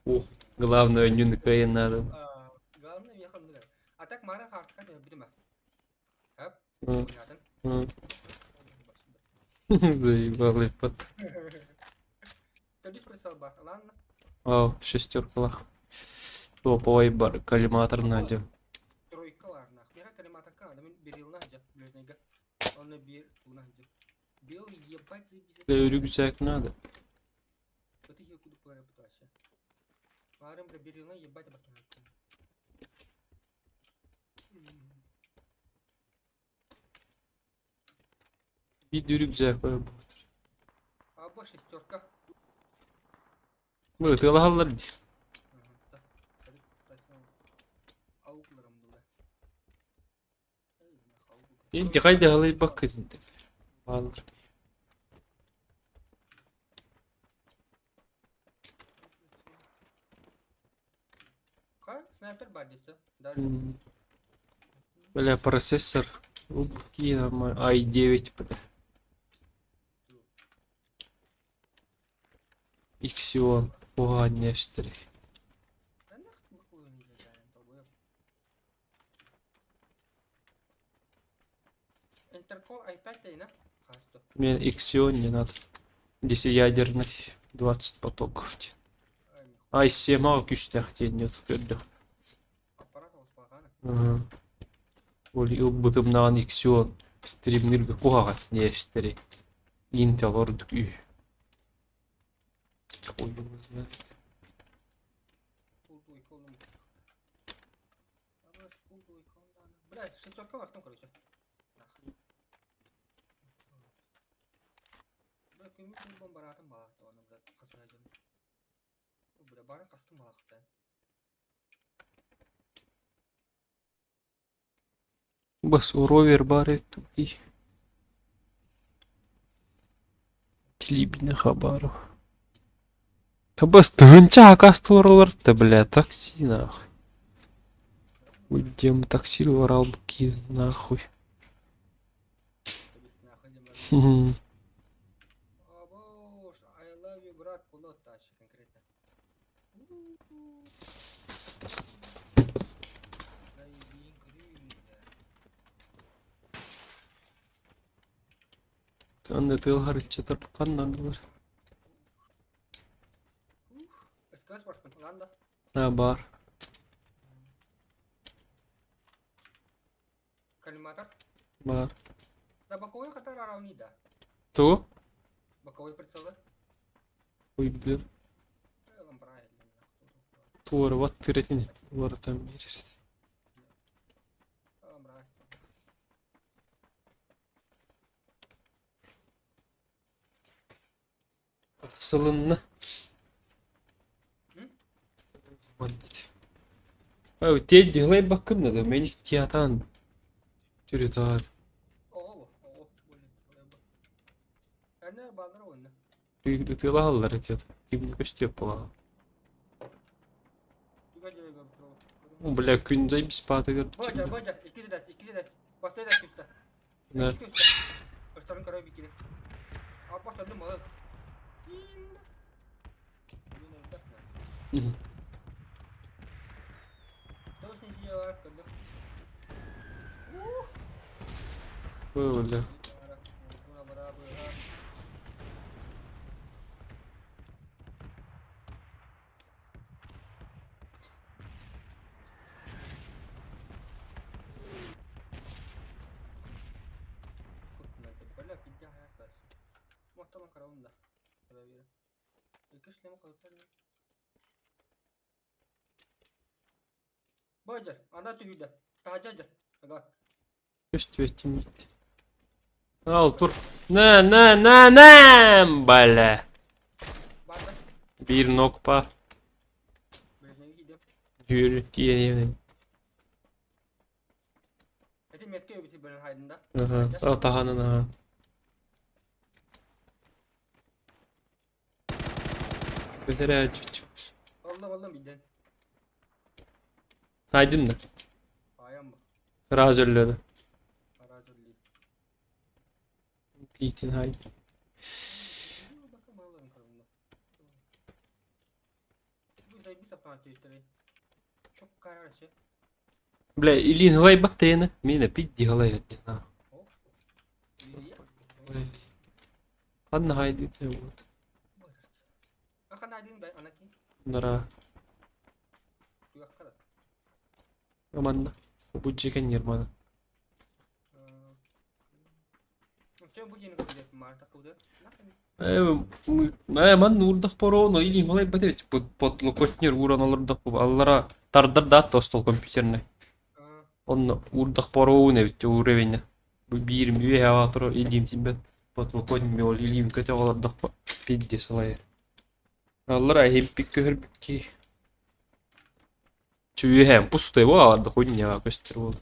Speaker 1: Ух, главное не надо. Заебал под. Вау, шестерка лах. Топовый бар, коллиматор надо. Бля, рюкзак надо. Bir рюкзак будет. Bu тылагаллар ди. Инти кайда галай баккы динте. Балыр. Бля, процессор. Какие нормально. i9, бля. Xeon. Уганяштери. Мне Xeon не надо. Десятиядерный. 20 потоков. i7 а күстээх диэн нет көрдөх. Ол ылбытымнаан Xeon стримниргэ куһаҕан нээстэри. Intel ордук үһү. Хуй его знает. Бас ровер баар эбит Клибне Хабаров. Бас тыһыынча акаастылар да бля такси нахуй. Уйдем такси баралбыт нахуй. Анда тыалһарычча тарпыкканнардылар. А баар. Баар. Тугу? Ой, блин. Туора тыретин уларытан биэрэр. Сылынна. Ой, те делай бакын да, мени театан. Түрүтар. Ытыалаһаллар этиэт. Кимни көстүөп буолаҕа. Бля, күн заебись паатыгар. Да. Бля. Көстүөт Ал тур. На, на, на, на, бля. Биир нокпа. Жүр тиэнин. Аха, таһанын аха. Бэдэрээ чүч. Хайдын да. Раз өллөдө. Биитин хайдын. Бля, илин хвай баттайны. Мина пидди халай. Ханна хайды вот. Нара. Аманна. Бу жекен нермана. Э, ман урдах пороно или малай бате под локотнер уран олордах бу аллара тардар да тостол компьютерный. Он урдах пороуне бит уровень. Бу биир мүе аватро илим тимбет под локотнер ол илим көтө олордах пидди салай. Аллара хеппик көхөр бикки. Чүйе пустой бу аларды хуйня көстөр бол.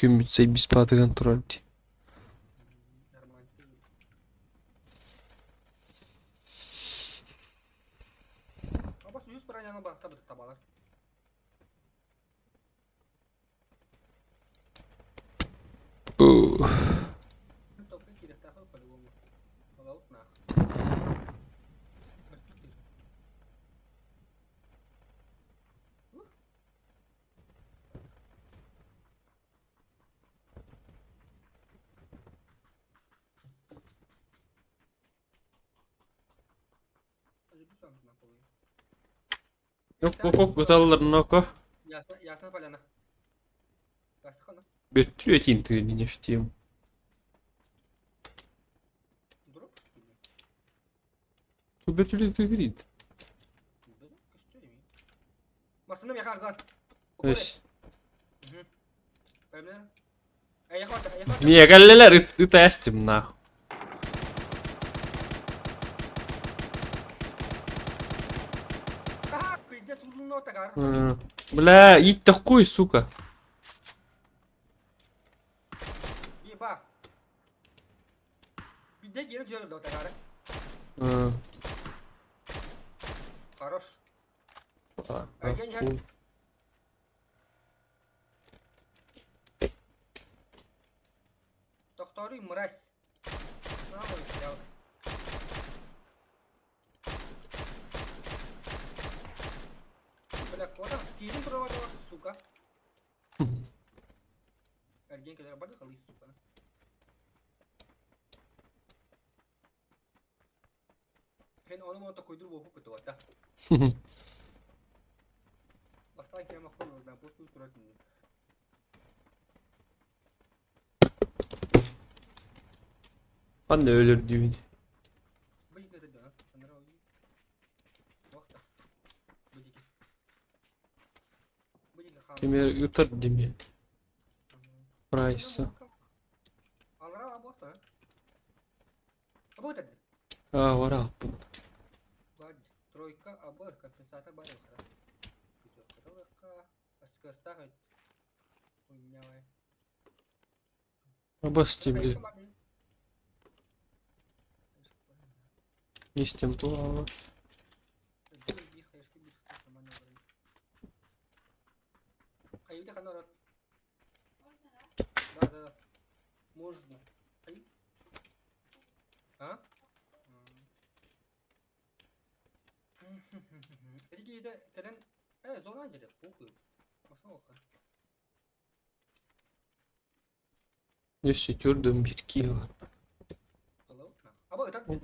Speaker 1: Күн бүтсей беспатыган турар ди. Yok yok ноко. Бөттү этин тыын нефтим. Тут бөттүле тыгырит. Не, галлелер ыт нахуй. Бля, ить такой, сука.
Speaker 13: Хорош. Тохторуй, мразь. Бля, куда? Кирин проводила, сука. Сука. Хен onu mu koydur bu hukuk da. Бастан кема хуй, да, пусть тут.
Speaker 1: Ben de ölür düğün. Кемер ытар деме. Прайса. А, вара алпын.
Speaker 13: Тройка АБ компенсатор бар.
Speaker 1: Абасти, бля. Не с тем то.
Speaker 13: Да, да. Можно. А?
Speaker 1: Өссө түрдөн бир кии бар.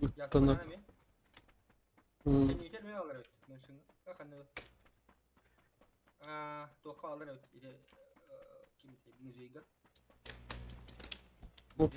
Speaker 1: Ыттанак. Оп,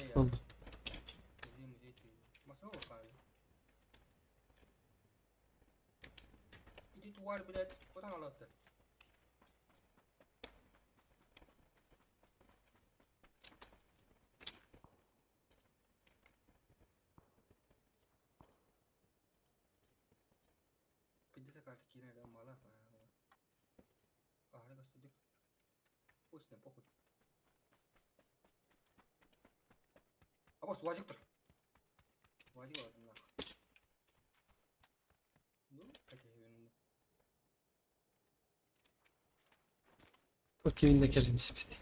Speaker 1: Киминде келин испити.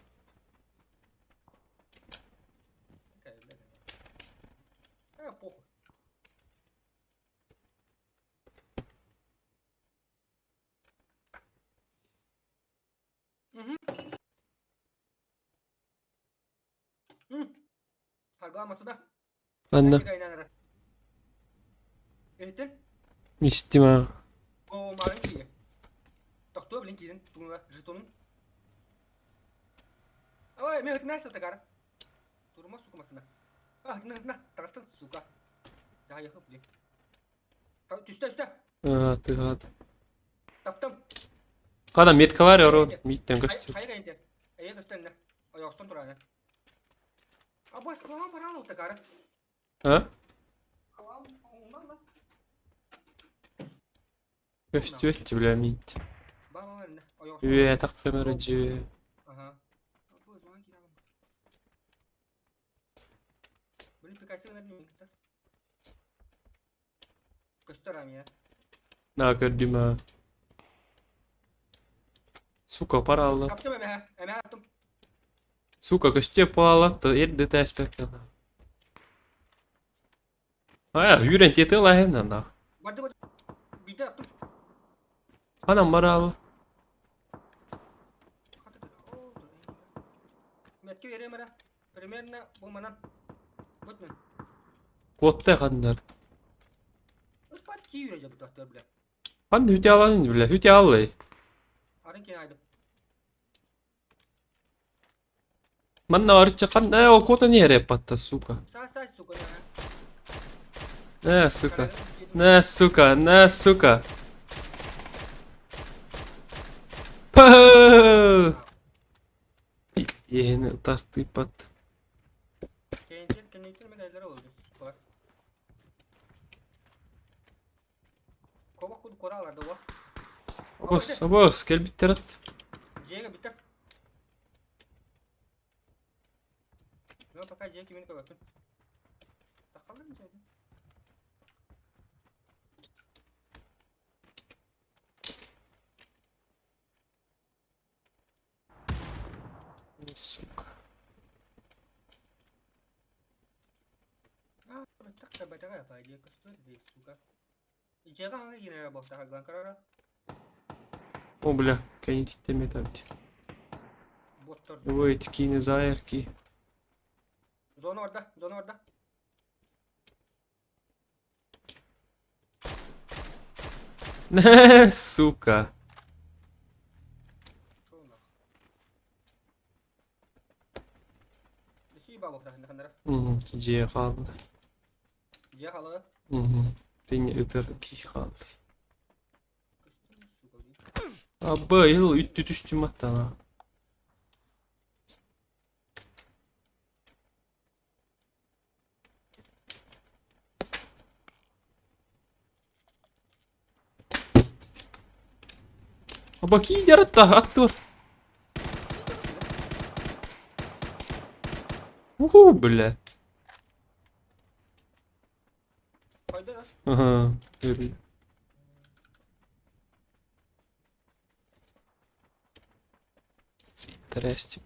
Speaker 1: Анна. Истим а. А, ты гад. Када метка бар, оро миттен көстүр. А? Көстү бля мит. Үе, так кемер жи. На көрдүм а. Сука, паралла. Сука, көстүө паалатта эрдэ тээспэккэ. А, үүрэн тиэтэ лаһын на. Ханан бараалы. Куотта ханнар. Ханна хүтэ алан бля, хүтэ аллай. Манна арычча хан э ол куотан иһэр эппатта, сука. Э, сука. На, сука, на, сука. Иһини тартыыппат. Обос, обос, кэлбиттэр ат. Сука. О, бля, кэнититтэммит эбит. Ой, киини заайар ки. Сука. Дьиэ хаалла. Тиҥ ытыр кии хаалла. Абы, ил үттү түстүм аттана. Аба киидер атта, аттыр. Уху, бля. Ага, көрү. Интересно.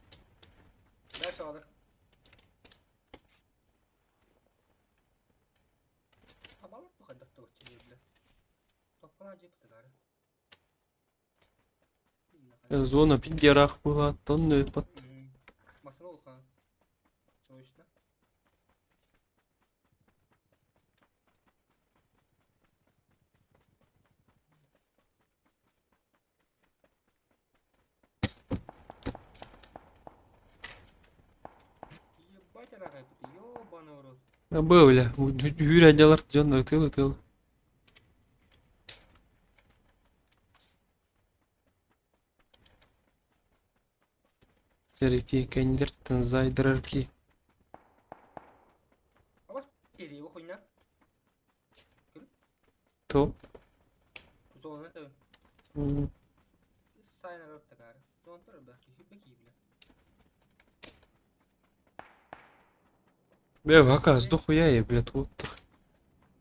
Speaker 1: Зона пиндерах была, тонны под. Бля, үүрэ дьалар дьон ытыл ытыл. Кэрити кэннилэртэн зайдырар ки. То. Бля, аказ, дохуя я, блядь, вот.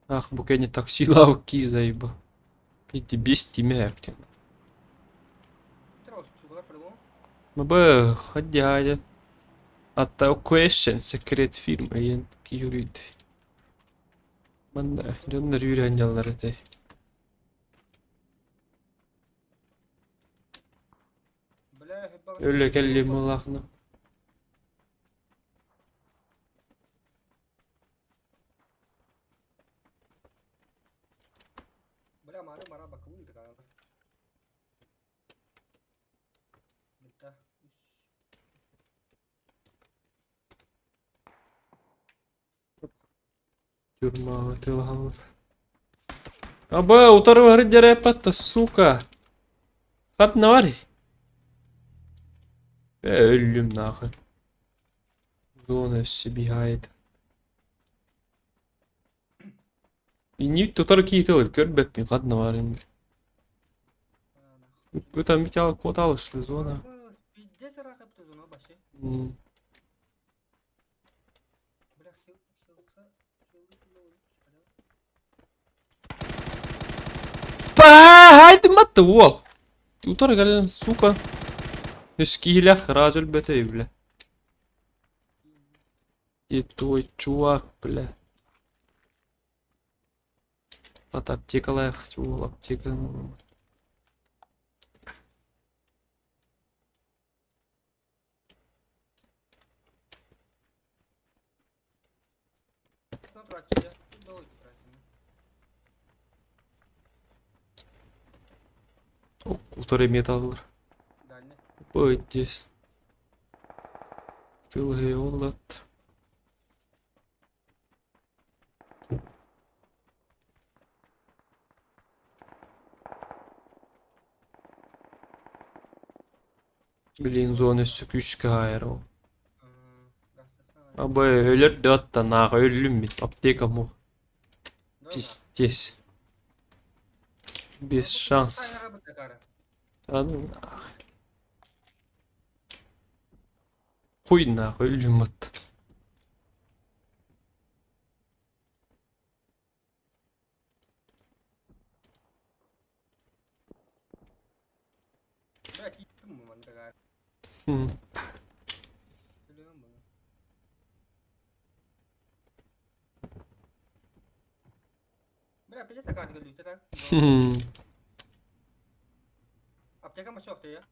Speaker 1: Ах, букени такси лавки заеба. Иди без тебя, Мабы, ходя. Атта question секрет фирма ен киюрит. Манна, дьоннор үүрэн дьаллар этэй. Өлө кэлли мулахна. Тюрьма тылгалар. Аба, утары дәрәпәтті, сука. Хат навари. Э, өллүм нахуй. Зона бегает. И не тутар кийтыл, көрбәппин хат наварим. Там битял кот что зона. Па, хайды матты, уол. Утары кэлэн, сука. Үс киһилээх ыраас өлбөтө бля. И твой чувак, бля. От аптекалаах уол аптеканы Утары металлар. Здесь. Тылгы оллат. Блин, зона өссө күүскэ хаайар ол. Абы өлөр да оттон ааҕа өллүм мин. Аптека мух. Пиздец. Без шанс. А ну нахуй. Хуй нахуй өллүм от.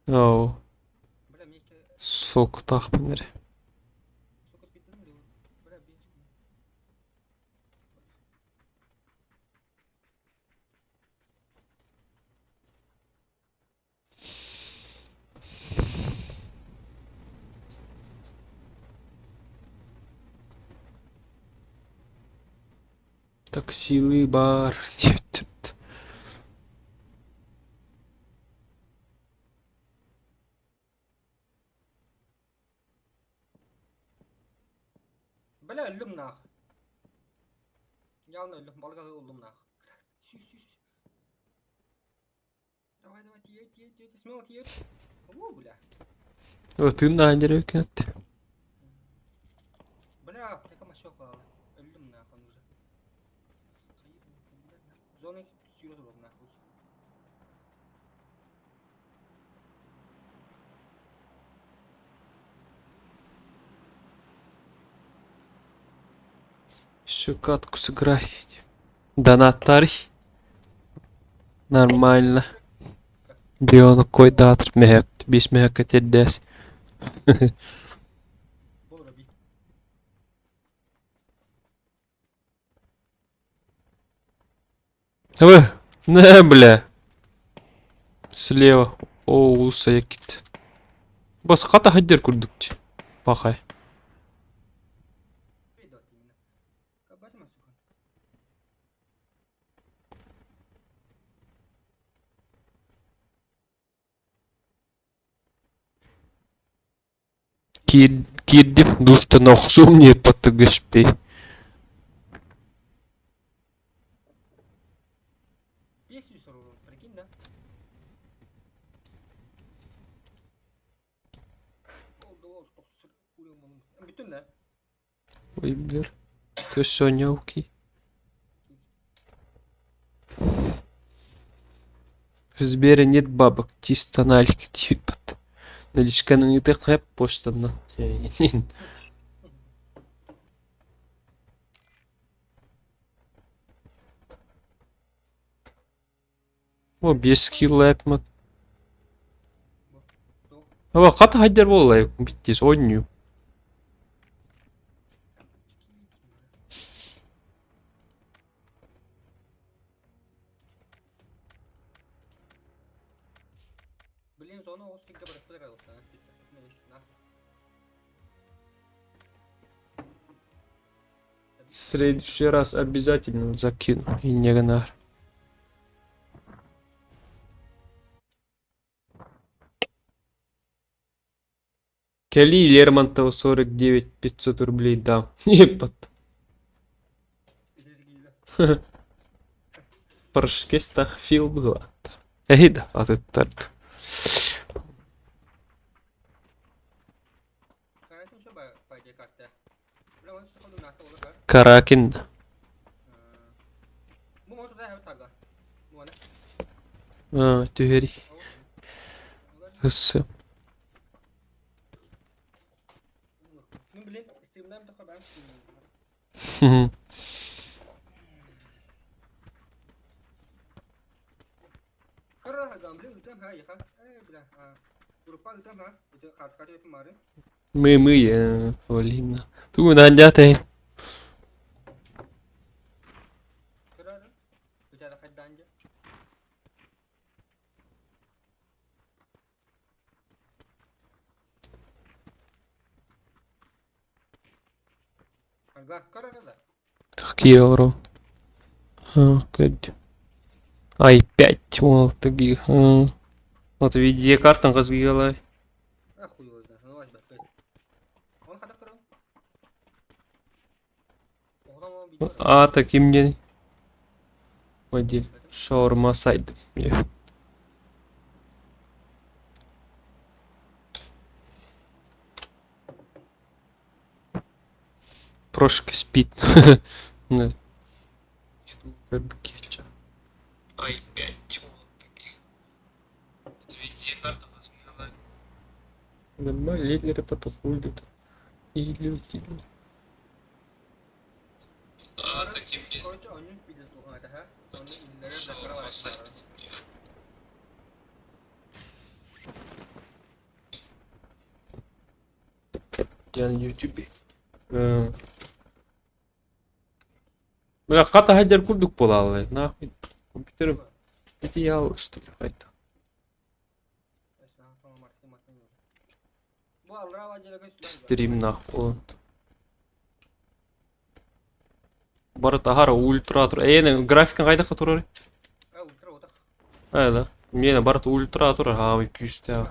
Speaker 1: Оо. Суоктаахпын эрэ. Таксилыы баар диэбит. Тыыннаан дьэрэ кэнэт. Еще катку сыграй. Донаттар. Нормально. Дион кой датр мехек, бис мехек тердес. Вы, не, бля. Слева. О, уса якит. Бас хата хаддер курдукти. Пахай. Киирдим душтан охсуум диэт паттыгыспей. Ой, бля. Ты Соня, окей. В Сбере нет бабок, чисто налик типа. Наличканы ыытыахха почтанан. О, 5 килл Аба хата хайдер буолла биттис ойнуу. В следующий раз обязательно закину и не гнар. Кали Лермонтова 49 500 рублей дам. Епот. Паршкестах фил было. Эгида, а ты тарт. Каракин. А, түһэри. Ыссы. Мы, Полина. Ту надятай. Киоро. Ай 5 ол тыги. Вот видеокартан казгилай. А таким день. Модель. Шаурма сайт. Прошка спит. Ай 5 Нормально, потухулит. Или Я на ютубе. Бля, хата хадер курдук буолааллар, нахуй. Компьютер идеал, что ли, хайта. Стрим нахуй. Барыта хара ультра тур. Эйне графикан кайда турар? Э, да. Мене барыта ультра турар, ха, күүстэй.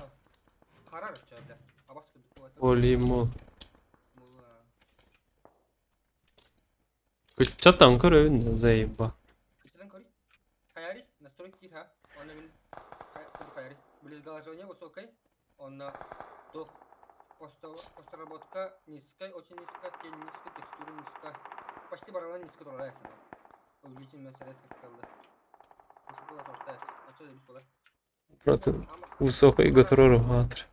Speaker 1: Олимол. Кыччатан көрөбүн заеба. Брат, высокой гатурор гатр.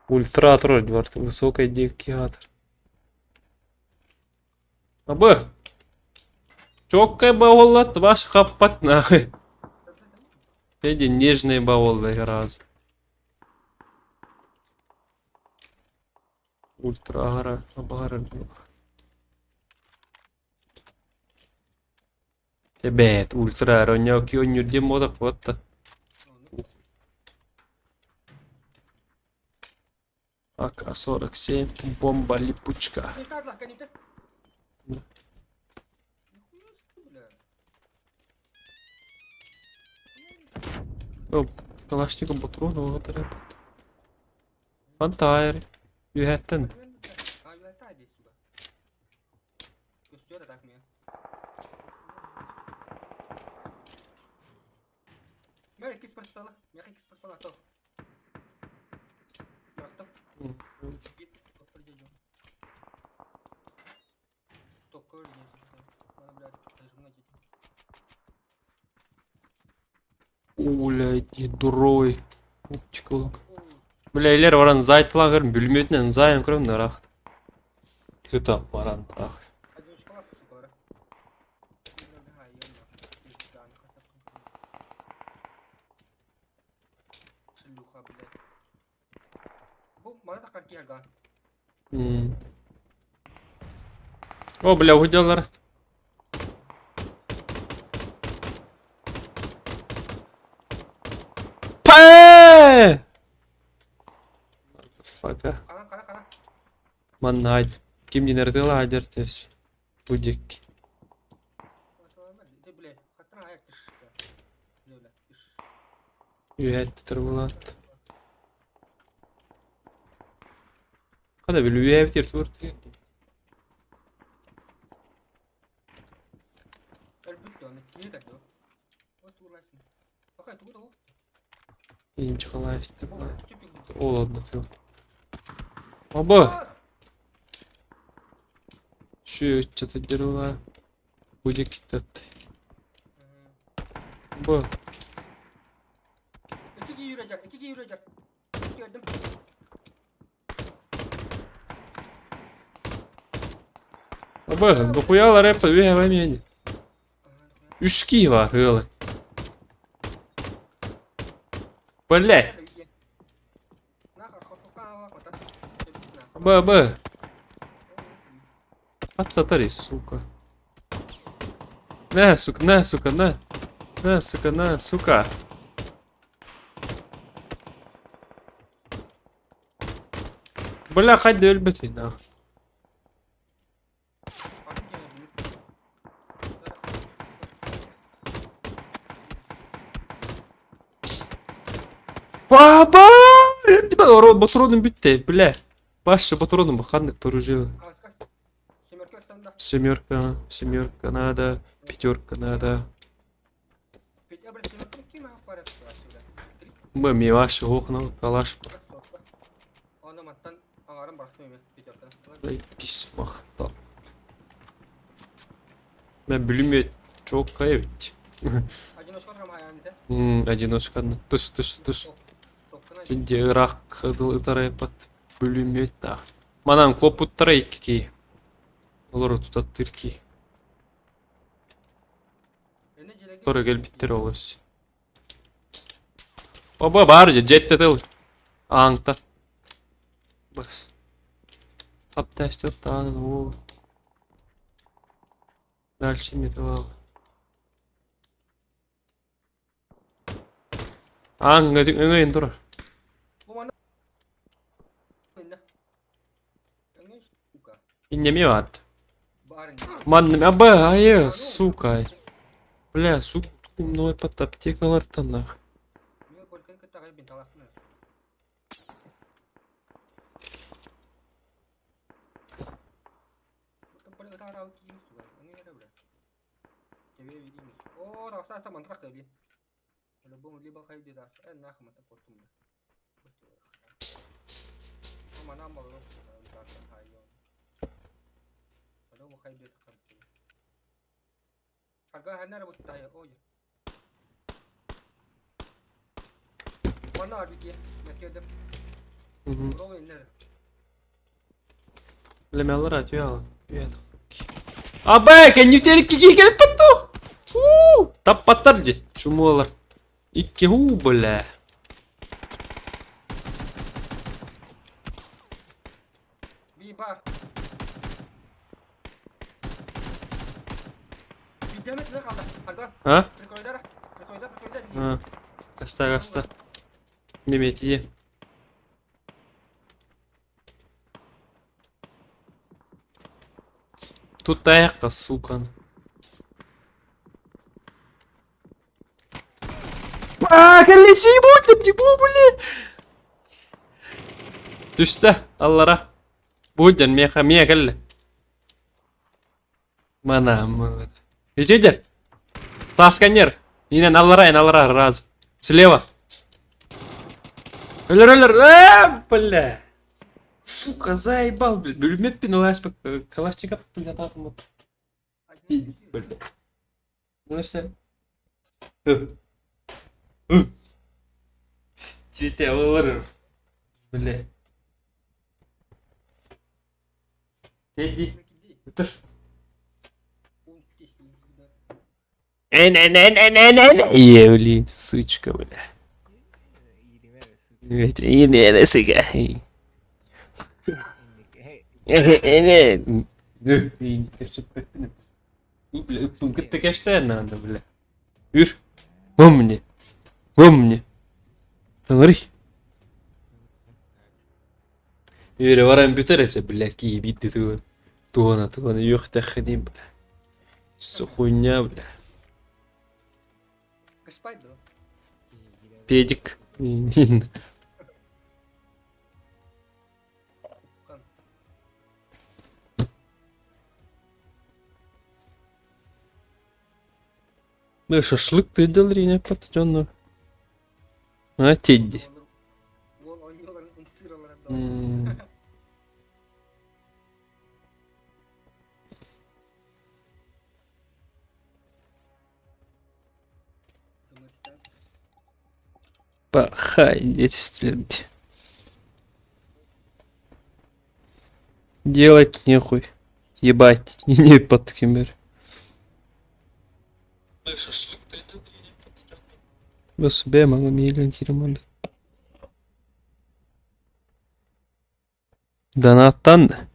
Speaker 1: Ультра турар, брат, высокой девки гатр. Абы. Чоккай бауаллат ваш хаппат нахуй. Эти нежные бауаллы раз. Ультра гара, абара. Эбет, ультра, роняки, он юрдем модах вот. АК-47, бомба липучка. О, Калашников патронов вот это. Фантайр. Юхэттен. Уля, иди дурой. Бля, илер варан зайтлагыр, бүлмөтүнөн зайын көрөм нарахт. Это баран ах. О, бля, уделар. Пэ! Motherfucker. Маннайт. Ким не нэрдела адертес. Будик. Үйәтті тұрбулат. Қада біл үйәбітер турты. Инчи қалайсты. Ол одна. Оба! Şu çatıcırla Будик тат. Бу. Б, дохуялар эп үһэ мени. Үс киһи бар ыалы. Бля. Б, Б. Аттатари, сука. На, сука, на, сука, на. На, сука, на, сука. Бля, хайда өлбөтүй, нахуй. Баба! Ботуруонум бүттэ, бля. Башы ботуруонум ханнык оружие. Семерка, семерка надо, пятерка надо. Б, милаш, окна, калаш. Пись махта. Мен бүлүмөт чокка эбит. Одиночка тыш тыш тыш. Инде ыраах ытарайпат бүлүмөт нах. Манан копуттара икки. Олору тутаттыр ки. Тора келбиттер олус. Оба бар же жетте тыл. Аңта. Бас. Тапташтыр таанын о. Дальше металл. Аңга өңөйүн тура. Иннеме бат. Манным аба айы, сука. Бля, сука, мной под аптекалар нах. Лемелер атıyor. Аба, кеннифтерик кики келип патту. Таппаттар ди. Чумолар. Икки ху, бля. А? А. Каста, каста. Неметие. Тут эхо, сука. А, коллеги, ебать, бля. Түстэ, аллара. Буден, меха, мия кэллэ. Мана, мана. Идите. Тасканер. Инен аллара, ин аллара, раз. Слева. Өлөр, өлөр. А, бля. Сука, заебал, бля. Бүлмеппин ыласпак. Калашников, бля, Бля. Ну что? Цвете, олар. Бля. Тедди. Өтөр. Эн, эн, эн, эн, эн, эн. Ебли, сучка, бля. Эн, сука. Эн, эн. Бля, кытта кэштэн надо, бля. Үр. Умни. Умни. Смотри. Үре баран бүтэр эче, бля, киибитти тугун. Тугана, тугана, юхтаххини, бля. Всё хуйня, бля. Педик. Ну, шашлык ты дал Рине патронов. А, Тедди. Пахай, дети стрелять. Делать нехуй. Ебать, не подкимер. Бас бэм миилен киреман. Донаттан да.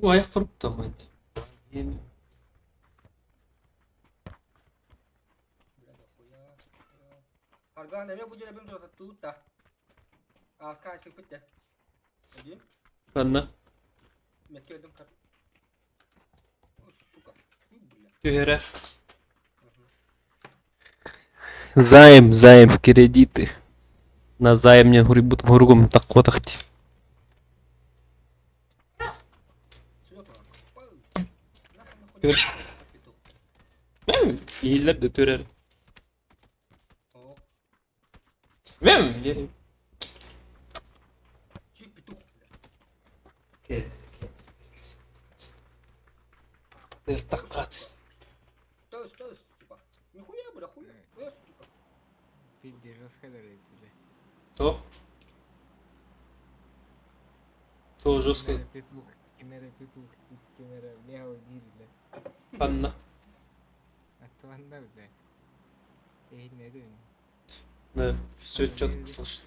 Speaker 1: Айах туруптан Ханна? Түһэрэр. Займ, займ, кредиты. На займ не гурибут гуругум таккотахти. Көр. Иһиллэр да төрөр. Мем, Таккат. То? То жестко. Ханна. Да, все четко слышно.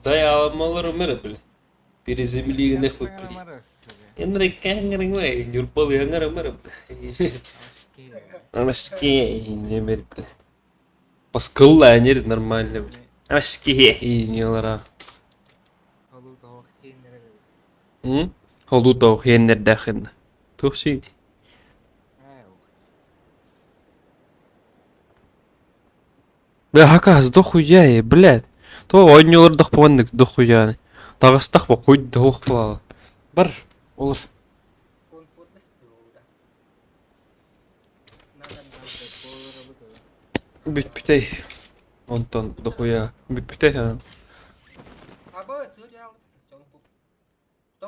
Speaker 1: Дай алмалар умер, бля. Переземли нахуй. Энрик кәңгәреңләй, юрпал яңгыр умер, бля. Амашки, не бер, бля. Паскылла әнер нормально, бля. Амашки, не лара. М? Холду тау хеннер дахын. Тухси. Бля, хакас, дохуя, блядь. То ойнолордох буоннык дохуя. Тагыстах бу куй дох була. Бар, олор. Бүт бүтей. Онтон дохуя. Бүт бүтей ха.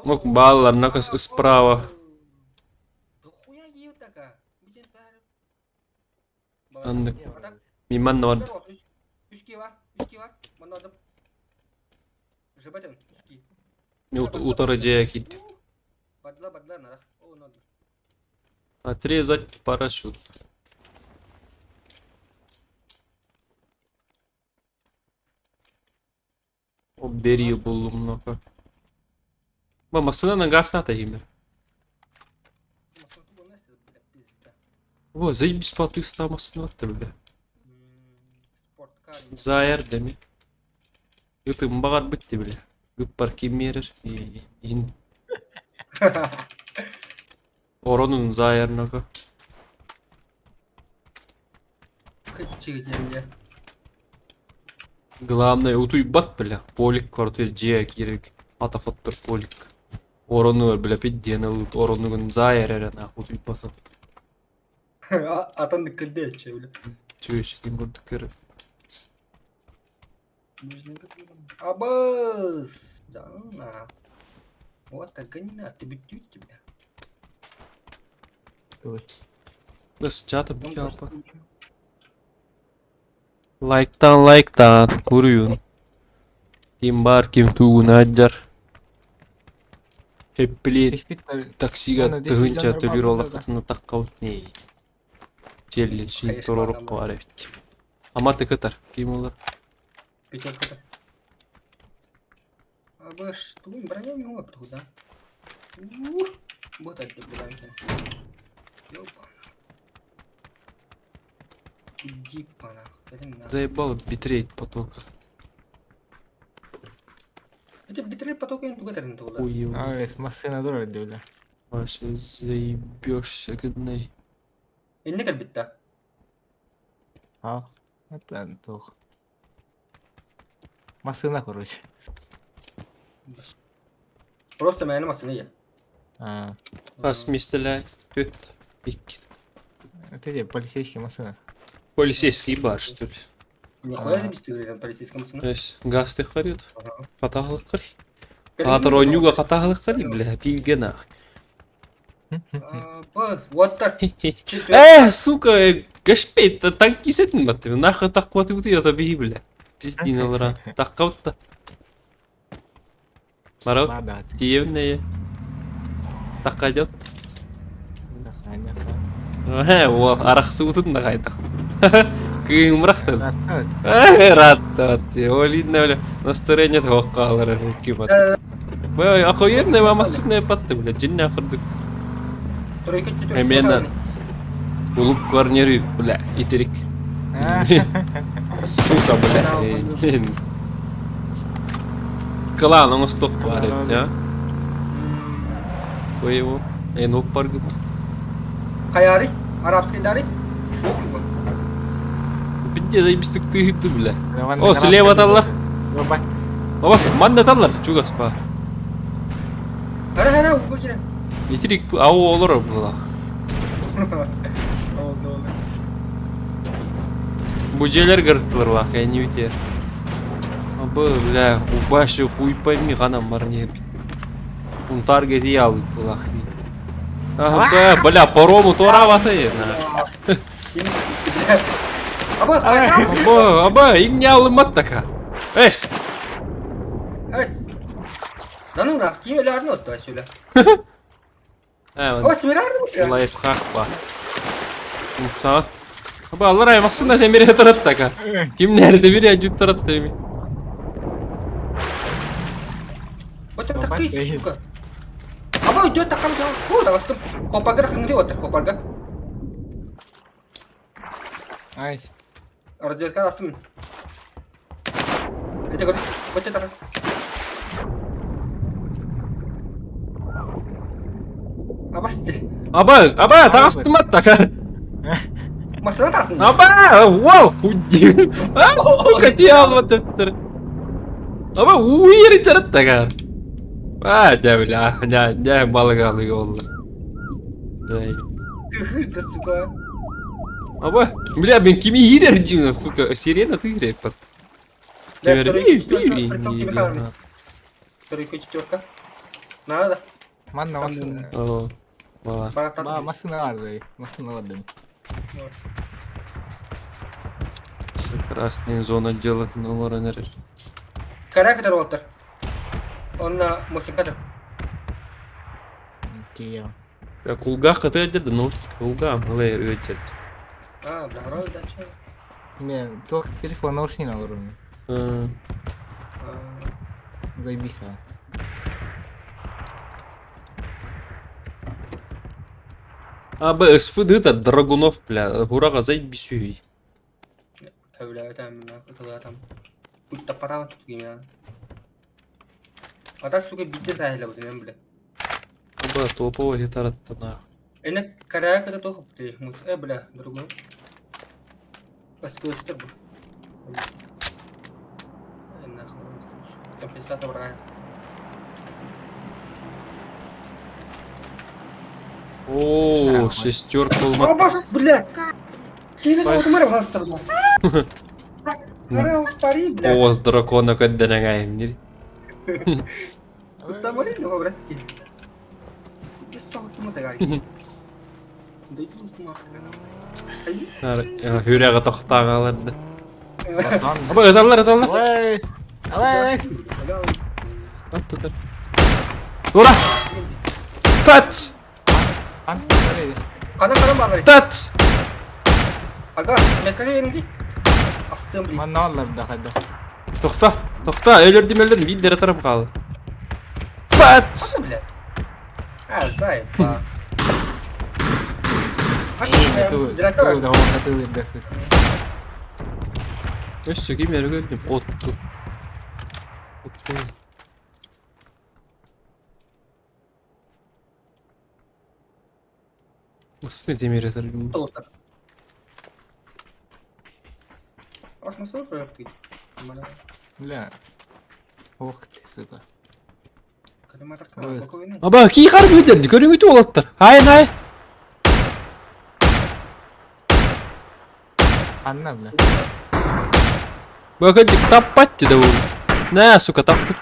Speaker 1: Ну, баллар накас справа. Аннык. Миман нод. Утары дия кит. Отрезать парашют. О, бери буллум много. Ба, машина на газ надо имя. Во, заебись по ты стал машина ты, бля. Заэр деми. Ты мбагар бытти, бля. Гыппар кимерер ин. Оронун заэр нага. Главное, утуй бат, бля. Полик квартир жия керек. Ата фоттор полик. Орону, бля, пидден ылыт. Оронугун заэр эре на утуй баса.
Speaker 13: Атан дыккырды бля.
Speaker 1: Чүөчү курдук керек.
Speaker 13: Абыз! Да, на. Вот так и на, ты бутють тебя.
Speaker 1: Бес чата бикалпа. Лайктан лайктан куруюн. Ким бар, ким тугун аджар. Эппили таксига тыгынча төлүр олақытына таққабыт не. Челли шин торорукка бар эбит. Ама тыкытар, ким олар?
Speaker 13: Пятерка. Абыш, тугун броня не могу да? Вот это блянки. Ёпа. Иди пана.
Speaker 1: Заебал битрейт потока.
Speaker 13: Это битрейт потока не тугатар не тугла.
Speaker 1: Хуёво.
Speaker 10: А, с машина дорога, бля.
Speaker 1: Вообще заебешься, годный.
Speaker 13: Инне кэлбитта.
Speaker 10: А, это тух. Машина, короче.
Speaker 13: Просто мээнэ машина я.
Speaker 10: А,
Speaker 1: Хас мистелей. Түт. Икки.
Speaker 10: это где, полицейский машина.
Speaker 1: Полицейский бар, что ли?
Speaker 13: Нихуя себе стыдно, полицейская машина.
Speaker 1: То есть газ ты харит? Потахлық кыр. Аатар оонньууга хатааһылыктар бля, пиилгэ нах.
Speaker 13: Уоттар.
Speaker 1: Э, сука, кэшпейт, танкисетин баттым. Нахы таккуаты буту ята биһи бля. Пиздин алара. Таккабытта. Барабыт. Тиевнее. Такка идет. Э, о, арахсыбытын да хайдах. Кыымрахтын. Э, раттат. Олинна, бля, настроение туохха хаалар кимат. Бля, охуенная мамасынная патты, бля, дьиннээх курдук. Эмиэ улук корнеры, бля, итирик. Сука, бля. Кылаан оҥостуох баар эбит, а? Ой, эн оппаргы.
Speaker 13: Хайаары? Арабскайдары?
Speaker 1: Битте заебистик тыыһырды, бля. О, слева аталлар. Оба, манна аталлар, чугас ба.
Speaker 13: Хара хара уга кирен.
Speaker 1: Итирик ау олорор була. Бу дьиэлэр гырыттылар баах, кэнни үтиэр. Абы, бля, убашы хуй пойми ханан баран иһэрбит. Унтаар гетии аалбыт буолаах дии. Аха, бля, парому туораабатай. Аба, аба, иҥнэ алыммат така. Эс!
Speaker 13: Эс! Нану нах, ким өлөөрүн отто сүлэ.
Speaker 1: Э, лайфхак ба. Мусаат. Аба, алар аймақсына темире тарат така. Ким нерде бир ажут тарат теми.
Speaker 13: Аба өйдө такам ху дагастым. Хопарга хыңды отыр, хопарга.
Speaker 14: Айс.
Speaker 13: Разведка астым. Это говорит, вот это раз. Абасты.
Speaker 1: Аба, аба, таҕыстым аттака.
Speaker 13: Масына тасын.
Speaker 1: Аба, вау, худи. А, сука, тиалма төттөр. Аба, уйер тараттага. А, дьэ, бля, дьэ, дьэ, балык алыга олла.
Speaker 13: Ты сука.
Speaker 1: Аба, бля, мен кими иирэр дьиҥэ, сука, сирена тыырэ под.
Speaker 13: Тройка, четверка. Надо.
Speaker 14: Манна машина.
Speaker 1: О, бала.
Speaker 14: Ба, машина лады, машина лады.
Speaker 1: Красная зона делать на лоренер.
Speaker 13: Кара көтөр болтар. Онна мусикатор.
Speaker 14: Киев.
Speaker 1: Кулгаах кытыы деді, наушник кулгаам ылайыр өтет.
Speaker 13: А, бля, дальше.
Speaker 14: Мен только телефон наушник на уровне. Заебись, а.
Speaker 1: А, Б, СФД это Драгунов, бля, Гурага заебись үй.
Speaker 13: Бля, там, там. Путь тапаран, А так, сука, битте сахила бу бля.
Speaker 1: Аба, топовый гитара нахуй.
Speaker 13: Эне карая когда тоху ты мус э бля, другой. Баскы бу. Нахуй. Компенсатор брать.
Speaker 1: О, шестерка улма.
Speaker 13: Аба, бля. Кини отумар бастырма. Бля.
Speaker 1: Оз дракона көдденегаем.
Speaker 13: Куттамари ну братский. Кис саутума тагari.
Speaker 1: Хүрәгә тохтагаларды. Аба, ыталлар, ыталлар.
Speaker 14: Алайс! Алайс!
Speaker 1: Ат тутар. Ура! Тац!
Speaker 13: Кана кана багари.
Speaker 1: Тац!
Speaker 13: Ага, мекане энди. Астым бли.
Speaker 14: Манна да хайда.
Speaker 1: Тохта, тохта, өлөрдүм өлөрдүм, бир тарам калды. Пац!
Speaker 13: Бля. А, зай, па.
Speaker 1: Өссө ким эрэ көрдүм? Отту. Отту. Nasıl demir atarım?
Speaker 14: Бля. Ох ты, сука.
Speaker 1: Аба, кии хар көдөрдү, көрүңүтү олаттар. Хай, хай.
Speaker 14: Анна, бля.
Speaker 1: Бакадик таппатти да ол. На, сука, тапты.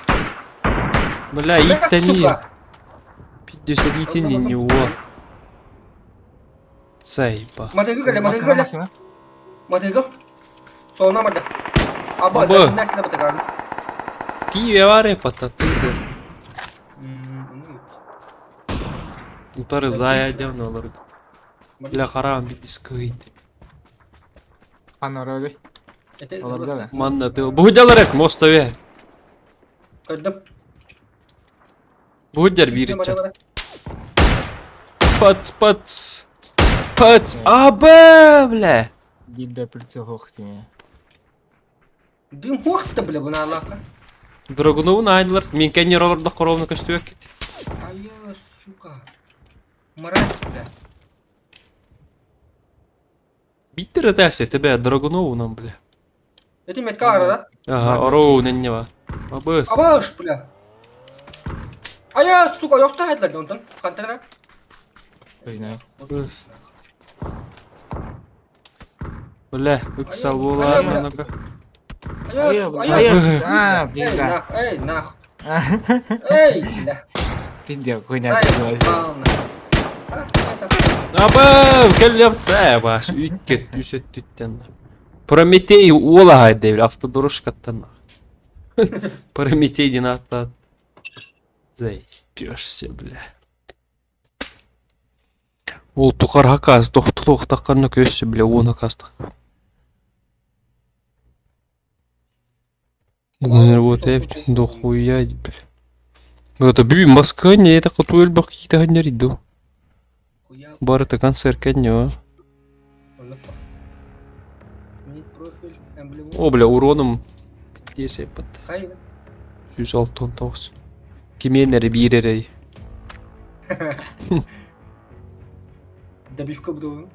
Speaker 1: Бля, ииттэнии. Пиздец, иитинни уол. Сайба.
Speaker 13: Матыгы кэлэ, матыгы кэлэ.
Speaker 14: Машина.
Speaker 13: Матыгы. Солна барда. Аба,
Speaker 1: Аба.
Speaker 13: нәрсә бытыган.
Speaker 1: Киеве бар пататы. Утары зая дем олар. Бля, харам бит кыйды.
Speaker 14: Ана роли. Оларда да.
Speaker 1: Манна ты. Бу дялар мостове.
Speaker 13: Көрдüm.
Speaker 1: Бу дяр бириче. Пац, пац. Пац. Аба, бля.
Speaker 14: Гидда прицел хохтине.
Speaker 13: Дым хохты, бля, буна Аллахка.
Speaker 1: Драгунову найдылар. Мен кәне ролларда коровны көстүбек кет.
Speaker 13: Ая, сука. Мразь, бля.
Speaker 1: Биттер этәсе тебе Драгунову нам, бля.
Speaker 13: Это метка арада.
Speaker 1: Ага, ороу ненне бар. Абыс.
Speaker 13: Абаш, бля. Ая, сука, yokta hayatlar ondan. Kantara.
Speaker 14: Знаю.
Speaker 1: Абыс. Бля, ыксал болар, ну-ка.
Speaker 13: Ая, сука, ая.
Speaker 14: А,
Speaker 13: Эй,
Speaker 14: пизда.
Speaker 13: нах, эй, нах. Эй, бля.
Speaker 14: Пиздец, хуйня.
Speaker 13: Заебал,
Speaker 1: Аба, келлепте баш, үткет, үсет түттен. Прометей уола хайде, автодорожкаттан. Прометей дин аттат. Заебешься, бля. Ол тухар хаказ, тохтулух таққарны көссі, бля, оны кастық. Бүгін вот дохуя, бля. Это би Москва не это хотуэль бах кита ханьяриду. Бар это концерт кәдне, О, бля, уроном 10 под. 169. Кименери биререй.
Speaker 13: Добивка буду.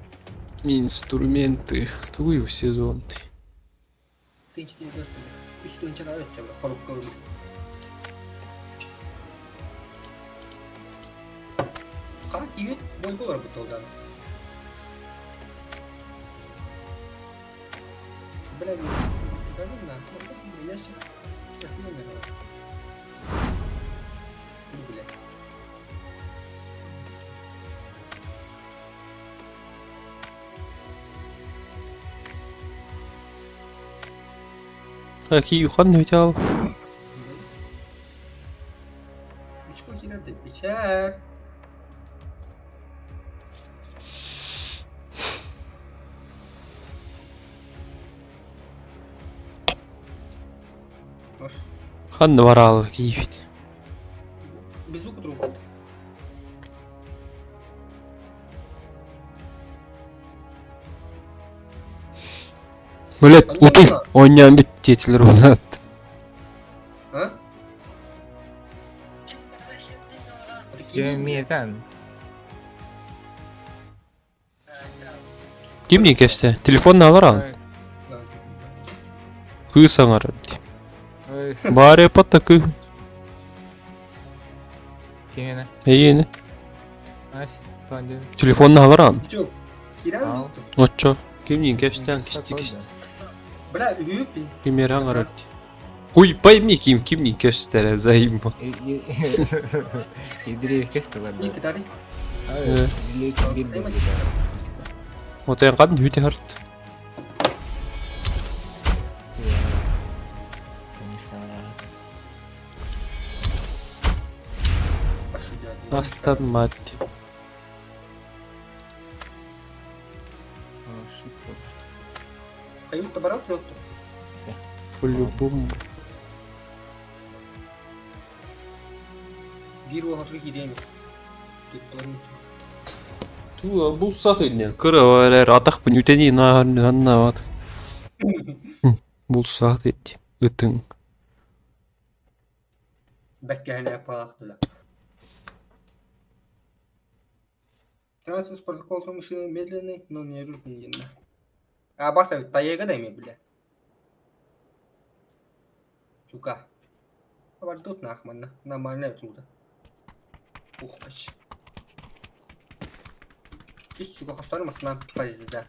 Speaker 1: Инструменты. Твою сезон.
Speaker 13: Как и бойго работал, да. Бля, да не знаю. Я сейчас Ну, бля.
Speaker 1: Какие юхан не
Speaker 13: Üçko girerdi. İçer. Hoş.
Speaker 1: Хан варал киевит.
Speaker 13: Безук друг.
Speaker 1: Блять, утый. Ойнян бит тетилер болат.
Speaker 13: А?
Speaker 14: Кем
Speaker 1: Ким не кесте? Телефон алар ал. Кыз аңар. Баре патта кы.
Speaker 14: Кимена?
Speaker 1: Эйени.
Speaker 14: Ась, тонде.
Speaker 1: Телефон алар ал.
Speaker 13: Чок. Киран.
Speaker 1: Отчо. Ким не кесте? Кисти кисти.
Speaker 13: Бля, üyüp.
Speaker 1: Кимер аңар. Хуй пойми ким ким не кесте заимба.
Speaker 14: Идри кесте ладно.
Speaker 13: İyi tari.
Speaker 1: Вот я кадын хүте харт. Астан мать.
Speaker 13: Kayıp da barat yoktu.
Speaker 1: По-любому.
Speaker 13: Bir o hatırı gireyim.
Speaker 1: Ту бұл саты не кыра атақ пын үтени на анна ват. Бұл саты үтің.
Speaker 13: Бәккәһенә палахтыла. Транспорт протокол машины медленный, но не ружный. А баса таега дай мне, бля. Сука. А тут нахманна. Нормально оттуда. Ух, ач. Чисто, сука, хостармасына пизда.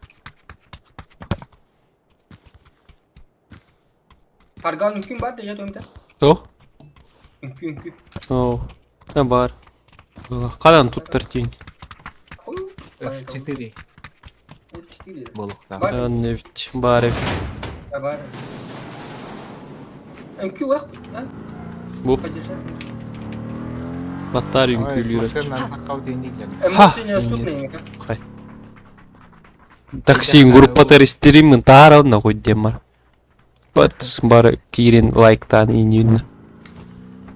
Speaker 13: Паргал mümkün var da ya döndü.
Speaker 1: Тоқ?
Speaker 13: Mümkün mümkün.
Speaker 1: Оо, баар. Хадан туттар тиин.
Speaker 14: F4
Speaker 13: F4.
Speaker 14: Буолуохтаах.
Speaker 1: Анна эбит, баар эбит.
Speaker 13: Баар. Үҥкүү урах, а?
Speaker 1: Бу.
Speaker 13: Поддержи.
Speaker 1: Баттаар үҥкүүлүүр.
Speaker 13: Ха!
Speaker 1: Хай. Такси группатар истерим таара нахуй демар. Бат бары киирин лайктаан иниин.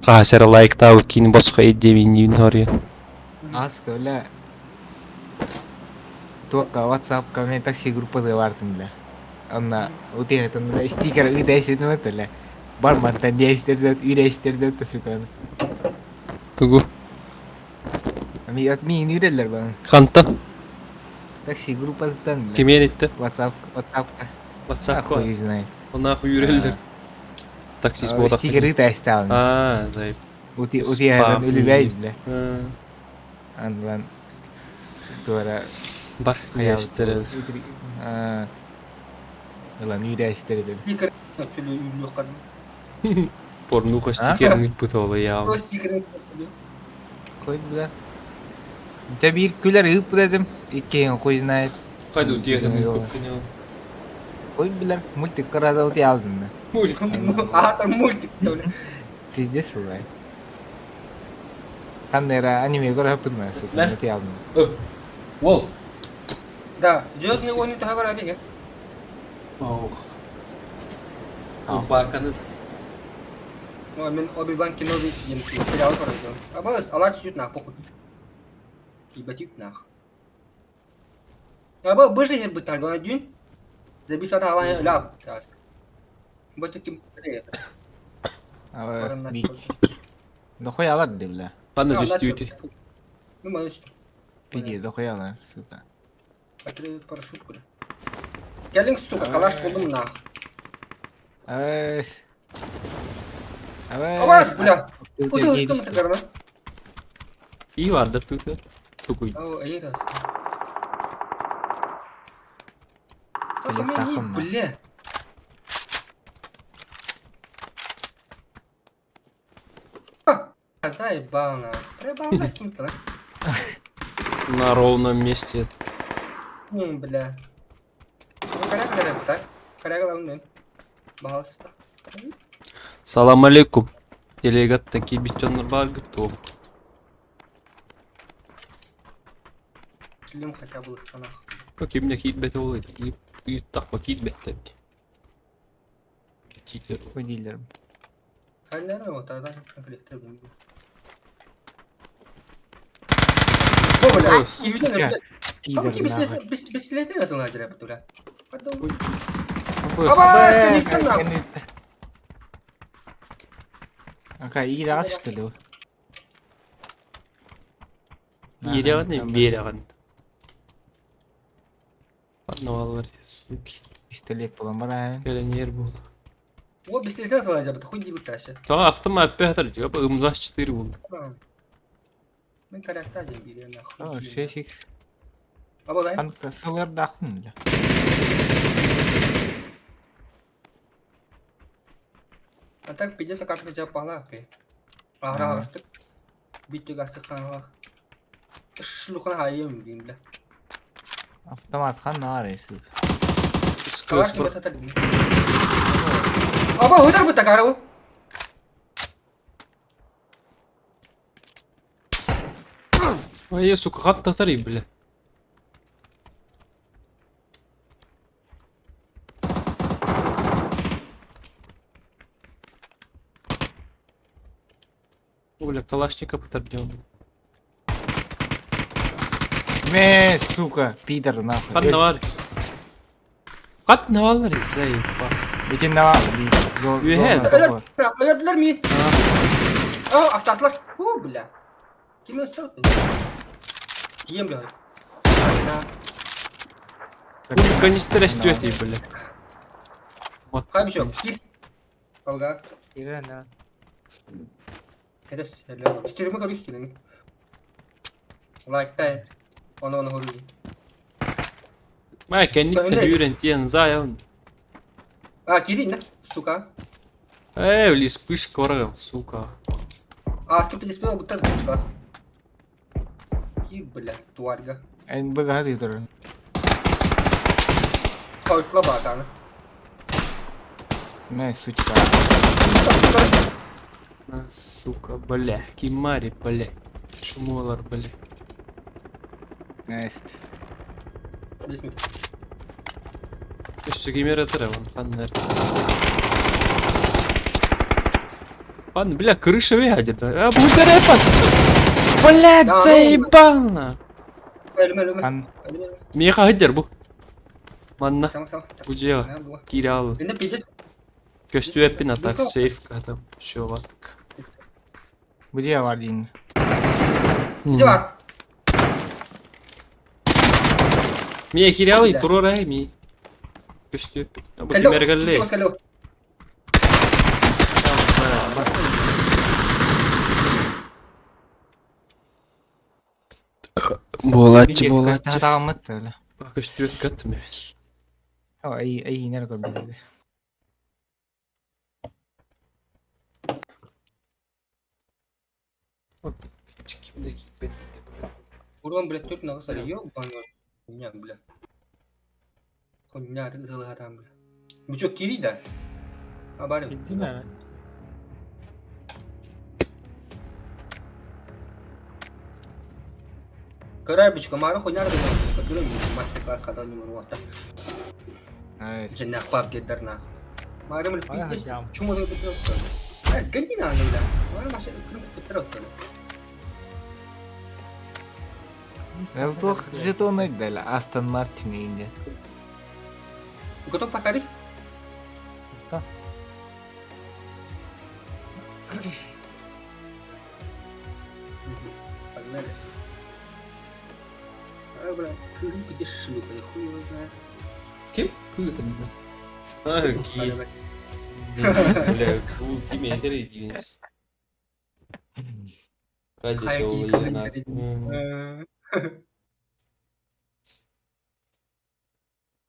Speaker 1: Хаһасера лайктаабыт киин босхо идиэм иниин хоруйан.
Speaker 14: Аска, бля. Туохха WhatsApp-ка мен такси группатыгар баартым, бля. Онно утуйатан, бля, стикер ыыта истэтим это, бля. Бармантан диэстэрдэ, үүрээстэрдэ сука.
Speaker 1: Тугу?
Speaker 14: Ми миин үүрэллэр баны.
Speaker 1: Хантан?
Speaker 14: Такси группатыттан, бля.
Speaker 1: Кимиэн иттэ?
Speaker 14: WhatsApp, WhatsApp-ка.
Speaker 1: WhatsApp-ка.
Speaker 14: Хуй знает.
Speaker 1: Онах үүрэллэр. Таксист буолах.
Speaker 14: Стикер ыыта истэҕин.
Speaker 1: Аа, заеб.
Speaker 14: Утуйатан үлүбэй, бля. Андан туора
Speaker 1: Бар, диэстэрэ.
Speaker 14: Ылан үүрээстэр этим.
Speaker 13: Стикер чөлү
Speaker 1: Порнуха стикерин ыыппыт ола яа.
Speaker 13: Стикер
Speaker 14: Хуй бля. Дьэ биир күлэр ыыппыт этим. Иккиһин хуй знает.
Speaker 1: Хайда утуйатан ыыппыккын
Speaker 14: Хуй билэр. Мультик көрөөдө утуйаалдым да.
Speaker 1: Мультик.
Speaker 13: А, там мультик.
Speaker 14: Пиздец бывает. Ханна эрэ аниме көрөппүт сука, утуйаалдым.
Speaker 1: Уол.
Speaker 13: Да, Звездные войны төһө көрөдү
Speaker 1: Ох. Баканы.
Speaker 13: Ну, мен Оби-Ван Кеноби диэн сериал көрөдүм. Абыс, алар сүт нах, похуй. Ебать нах. Аба, быжы хер бытар, главное дюн. Забить фата алай ляп. Бу таким
Speaker 14: Дохуя алар ди, бля.
Speaker 1: Ханна түстүүтүй.
Speaker 13: Ну, малыш.
Speaker 14: Пиди, дохуя алар, сука.
Speaker 13: Открыл парашют, бля. Кэлиҥ, сука, калаш булдум нах.
Speaker 14: Эй.
Speaker 13: Абас, бля. Куда устум ты гарна?
Speaker 1: И барда тута. Тукуй.
Speaker 13: О, эйи да. Бля. Заебал нах. Проебал нах,
Speaker 1: На ровном месте.
Speaker 13: Ну, бля. Ну, коряга, коряга, так? Коряга, главное. Пожалуйста.
Speaker 1: Салам алейкум. Делегат киирбит дьоннор бааргыт
Speaker 13: Шлем хотя бы нах.
Speaker 1: Кимне киирбэтэ ол ыыттахпа киирбэттэр. Киирдер.
Speaker 14: Дилер.
Speaker 13: Наверное, вот тогда коллектор был. О, бля, и видно, бля. Бесилетный это лагеря, бля. Абаш, конечно,
Speaker 14: Ака, иирэ что ли?
Speaker 1: Иирэҕин биэрэҕин. Ладно, суки.
Speaker 14: Пистолет буолан баран.
Speaker 1: Кэлэн буол.
Speaker 13: О, бесилетный это лагеря, хуй не буташа.
Speaker 1: Тоҕо автомат пехтер, жопа М24 буол.
Speaker 13: Мен корректа дем бире нахуй.
Speaker 14: О, 6x.
Speaker 13: Аба,
Speaker 14: Ханта сылырдахын, бля.
Speaker 13: А так пиздец, как хотя пала, пе. Ара астык. Биттик астык ханга. Шлюхана хайым дим, бля.
Speaker 14: Автомат хан наар, сука.
Speaker 13: Калаш Аба, удар бу такару.
Speaker 1: Ой, сука, хат татари, бля. Бля, калашника потордем.
Speaker 14: Ме, сука, пидор нахуй.
Speaker 1: Хат навар. Хат навар, заебал.
Speaker 14: Итин навар,
Speaker 1: Үһэ.
Speaker 13: Өлөрдүлэр ми. А, автатлар. У, бля. Ким өстө? Кием бля.
Speaker 1: Канистр растет, бля.
Speaker 13: Хай бишок, кир. Алга.
Speaker 14: Ирена.
Speaker 13: Кэдэс, эллэ. Стериме көрүх килин. Лайктай. Оны оны көрү.
Speaker 1: Маа кэнниттэн үүрэн тиэн заян.
Speaker 13: А, кирин, сука.
Speaker 1: Э, бля, вспышка орагам, сука.
Speaker 13: Ааска пидеспел буттар бучка. Ки, бля, тварьга.
Speaker 14: Эн быгаһа дии турар.
Speaker 13: Хойутла баатааны.
Speaker 14: Мэ, сучка.
Speaker 1: А, сука, бля. Кимари, бля. Чумолар, бля.
Speaker 14: Нэст.
Speaker 1: Өссө кимер этэр вон ханнар. Пан, бля, крыша выходит. А, будь пан. Блядь, заебал на. Миэхэ сылдьар бу. Манна. Бу дьиэҕэ. Киирэ хаалла. Көстүбэппин а так сейфка там все ватык.
Speaker 14: Бу дьиэ бар диин.
Speaker 1: Миэ киирэ туруорай ми. Көстүбэппин. Бу кимэр кэллэ. Буолааччы буолааччы.
Speaker 14: Таҕаммыт бля.
Speaker 1: Көстүбэккэ аттым эбит.
Speaker 14: Ай айинер көрбүт.
Speaker 13: Урон, блядь, тут на сари, ёбаный. Хуйня, бля. Хуйня, ты там, бля. Ну чё, кири, да? А, барин. Көрөр мары хуйня рыбы. Мастер-класс хадал не могу. Дженнах пап геддар нах. Мары мы чуму ты бля. Сгони на бля. Мары маша крым
Speaker 14: Туох жетоны дали Астон Мартин инде.
Speaker 13: Готов повторить?
Speaker 15: Да.
Speaker 13: Погнали. А, бля, где шлюха, я хуй его знает.
Speaker 1: Ким? Кым это? А, ки. Бля, ким я дивинс.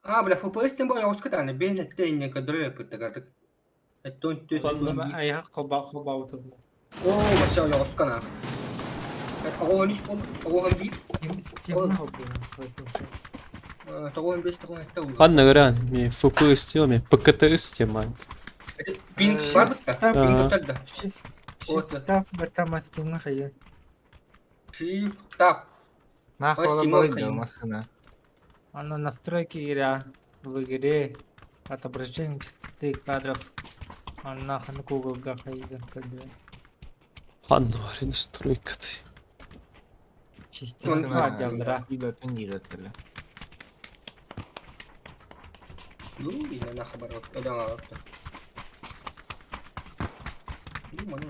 Speaker 13: А, бля, FPS тем более оскатаны, бен это кадры пытагартык. Это
Speaker 15: Аяқ қолба қолба отырды.
Speaker 13: О, вообще я оскана.
Speaker 1: Ханна көрөн, ми FPS тема, ПКТС тема.
Speaker 13: Пинг бар да? Пинг да.
Speaker 15: Тап, стимна хайы.
Speaker 13: Shift tab.
Speaker 14: Нахуй балык машина.
Speaker 15: Оно настройки игра в игре отображение частоты кадров. Анна хан Google га хайы кадры.
Speaker 1: Ханна бар настройка ты.
Speaker 15: Частота отделдыра.
Speaker 13: Ну, и на хабар вот, да. Ну, маны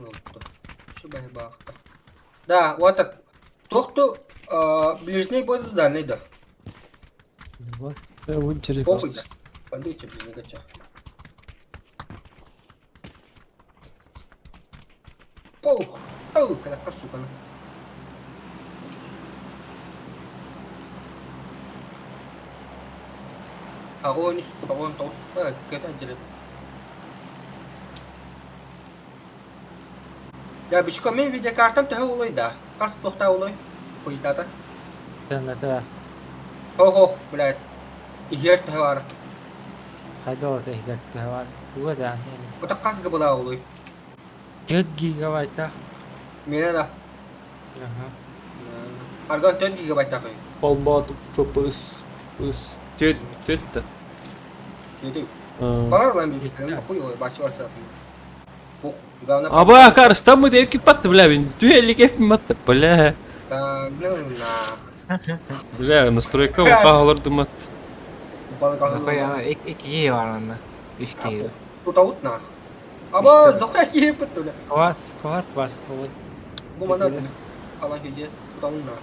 Speaker 13: Да, вот так. Тохту ближний будет дальний, да. Похуй, да. Пойдите, ближний гача. Пол! Пол! Когда сука. Огонь, огонь, толстая, когда делает. Я бичко мен видеокартам төһө улой да. Кас тохта улой. Хуйтата.
Speaker 15: Это
Speaker 13: Хо-хо, блядь. Ихер төһө бар.
Speaker 15: хайда ол ихер төһө бар. Туга да.
Speaker 13: Ота кас гыбыла улой.
Speaker 15: 4 гигабайт та.
Speaker 13: Мене да.
Speaker 15: Ага.
Speaker 13: Арган 4 гигабайт такой.
Speaker 1: Полбату FPS. FPS. Төт, төт да.
Speaker 13: Төт. Балар лан бир. Хуй ой, бачы барса.
Speaker 1: Аба, карс, там мы деки патты, бля, бин. Түэлик эпим матты, бля. Бля, настройка ухагалар думат.
Speaker 14: Нахуй, ик бар онна. Үш киһи.
Speaker 13: Тутаут нах. Аба, дохуя киһи пытты, бля.
Speaker 15: Скват, скват бар.
Speaker 13: Бу мана алан киһи тутаут нах.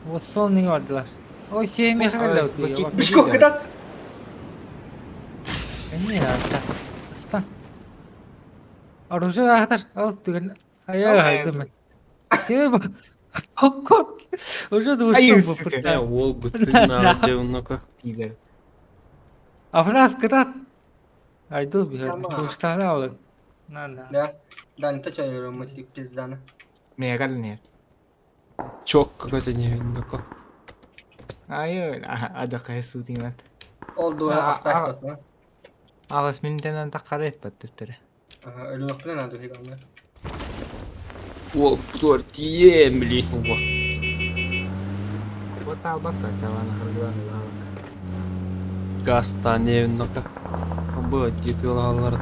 Speaker 15: Вот сон не ордылар. Ой, сен мехреле өтüyor.
Speaker 13: Бишко, кыдат.
Speaker 15: Не, да. Стан. Оружие ахтар. Ал түген. Ая хайдым. Тебе Попкорн. Уже двушка
Speaker 1: попытал. Ол бутын на ну-ка.
Speaker 15: Афрас кыдат. Айду бир. Двушканы алын. Надо.
Speaker 13: Да. Да, не то что мы пизданы.
Speaker 14: Мегал нет.
Speaker 1: Чок какой-то не видно.
Speaker 14: Айы, адакай сутиңат.
Speaker 13: Ол дуа ахсаастатына.
Speaker 14: Аҕыс минутанан таххара ыппаттар.
Speaker 13: Ага, өлүөхпүнэ надо хигална.
Speaker 1: Ол буор тиемли.
Speaker 14: Вот албакка чалана харгылан албакка.
Speaker 1: Гастаневнака. Бу дитилаларт.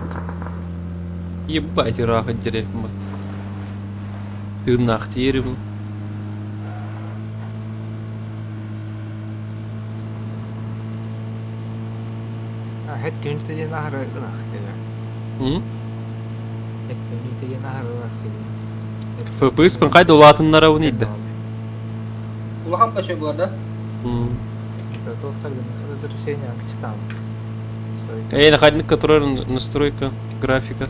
Speaker 1: Ебать ыраах деревмат. Тыыннаах тиэрим.
Speaker 14: Хэт түүн ахара ылах деді.
Speaker 1: М?
Speaker 14: Хэт түүн ахара ылах деді.
Speaker 1: ФПС-пын қайда улаатыннара униды.
Speaker 13: Улахан качой булар да?
Speaker 14: Разрешение акчытам.
Speaker 1: Эй, находник, который настройка, графика.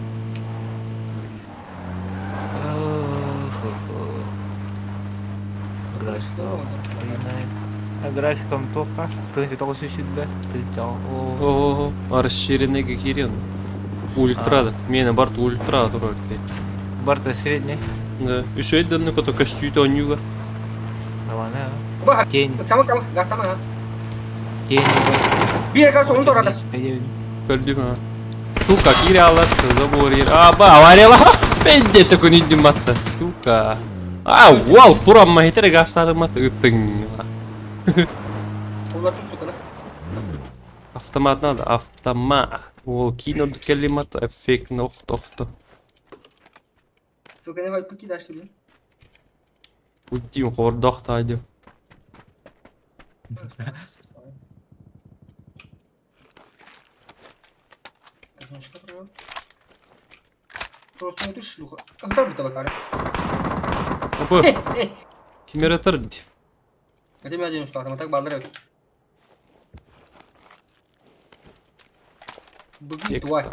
Speaker 14: А графиком тоққа, 39 сүллә,
Speaker 1: О, расширенный гигиен. Ультра, да. Мені барт ультра турар ти.
Speaker 14: Барта средний.
Speaker 1: Да. Еще один, который костюм онюга.
Speaker 14: Давай,
Speaker 13: Ба,
Speaker 14: Тень.
Speaker 13: Кама кама, газ тама.
Speaker 14: Тень.
Speaker 13: Бир кар соң торады.
Speaker 1: Көрдүм а. Сука, кире алат, забор ер. А, ба, аварияла. Пенде такой не матта, сука. А, вау, турам махитере гастады мат ыттың.
Speaker 13: Улар сука.
Speaker 1: Автомат надо, автомат. Ол кино келимат эффект охто.
Speaker 13: Сука не хой пики дашты блин.
Speaker 1: Удим хордох тадю.
Speaker 13: Просто не шлюха. Ахтар бит бакары.
Speaker 1: Опа. Кимер атар бит.
Speaker 13: Это мен один что, так балдар yok. Быги тварь.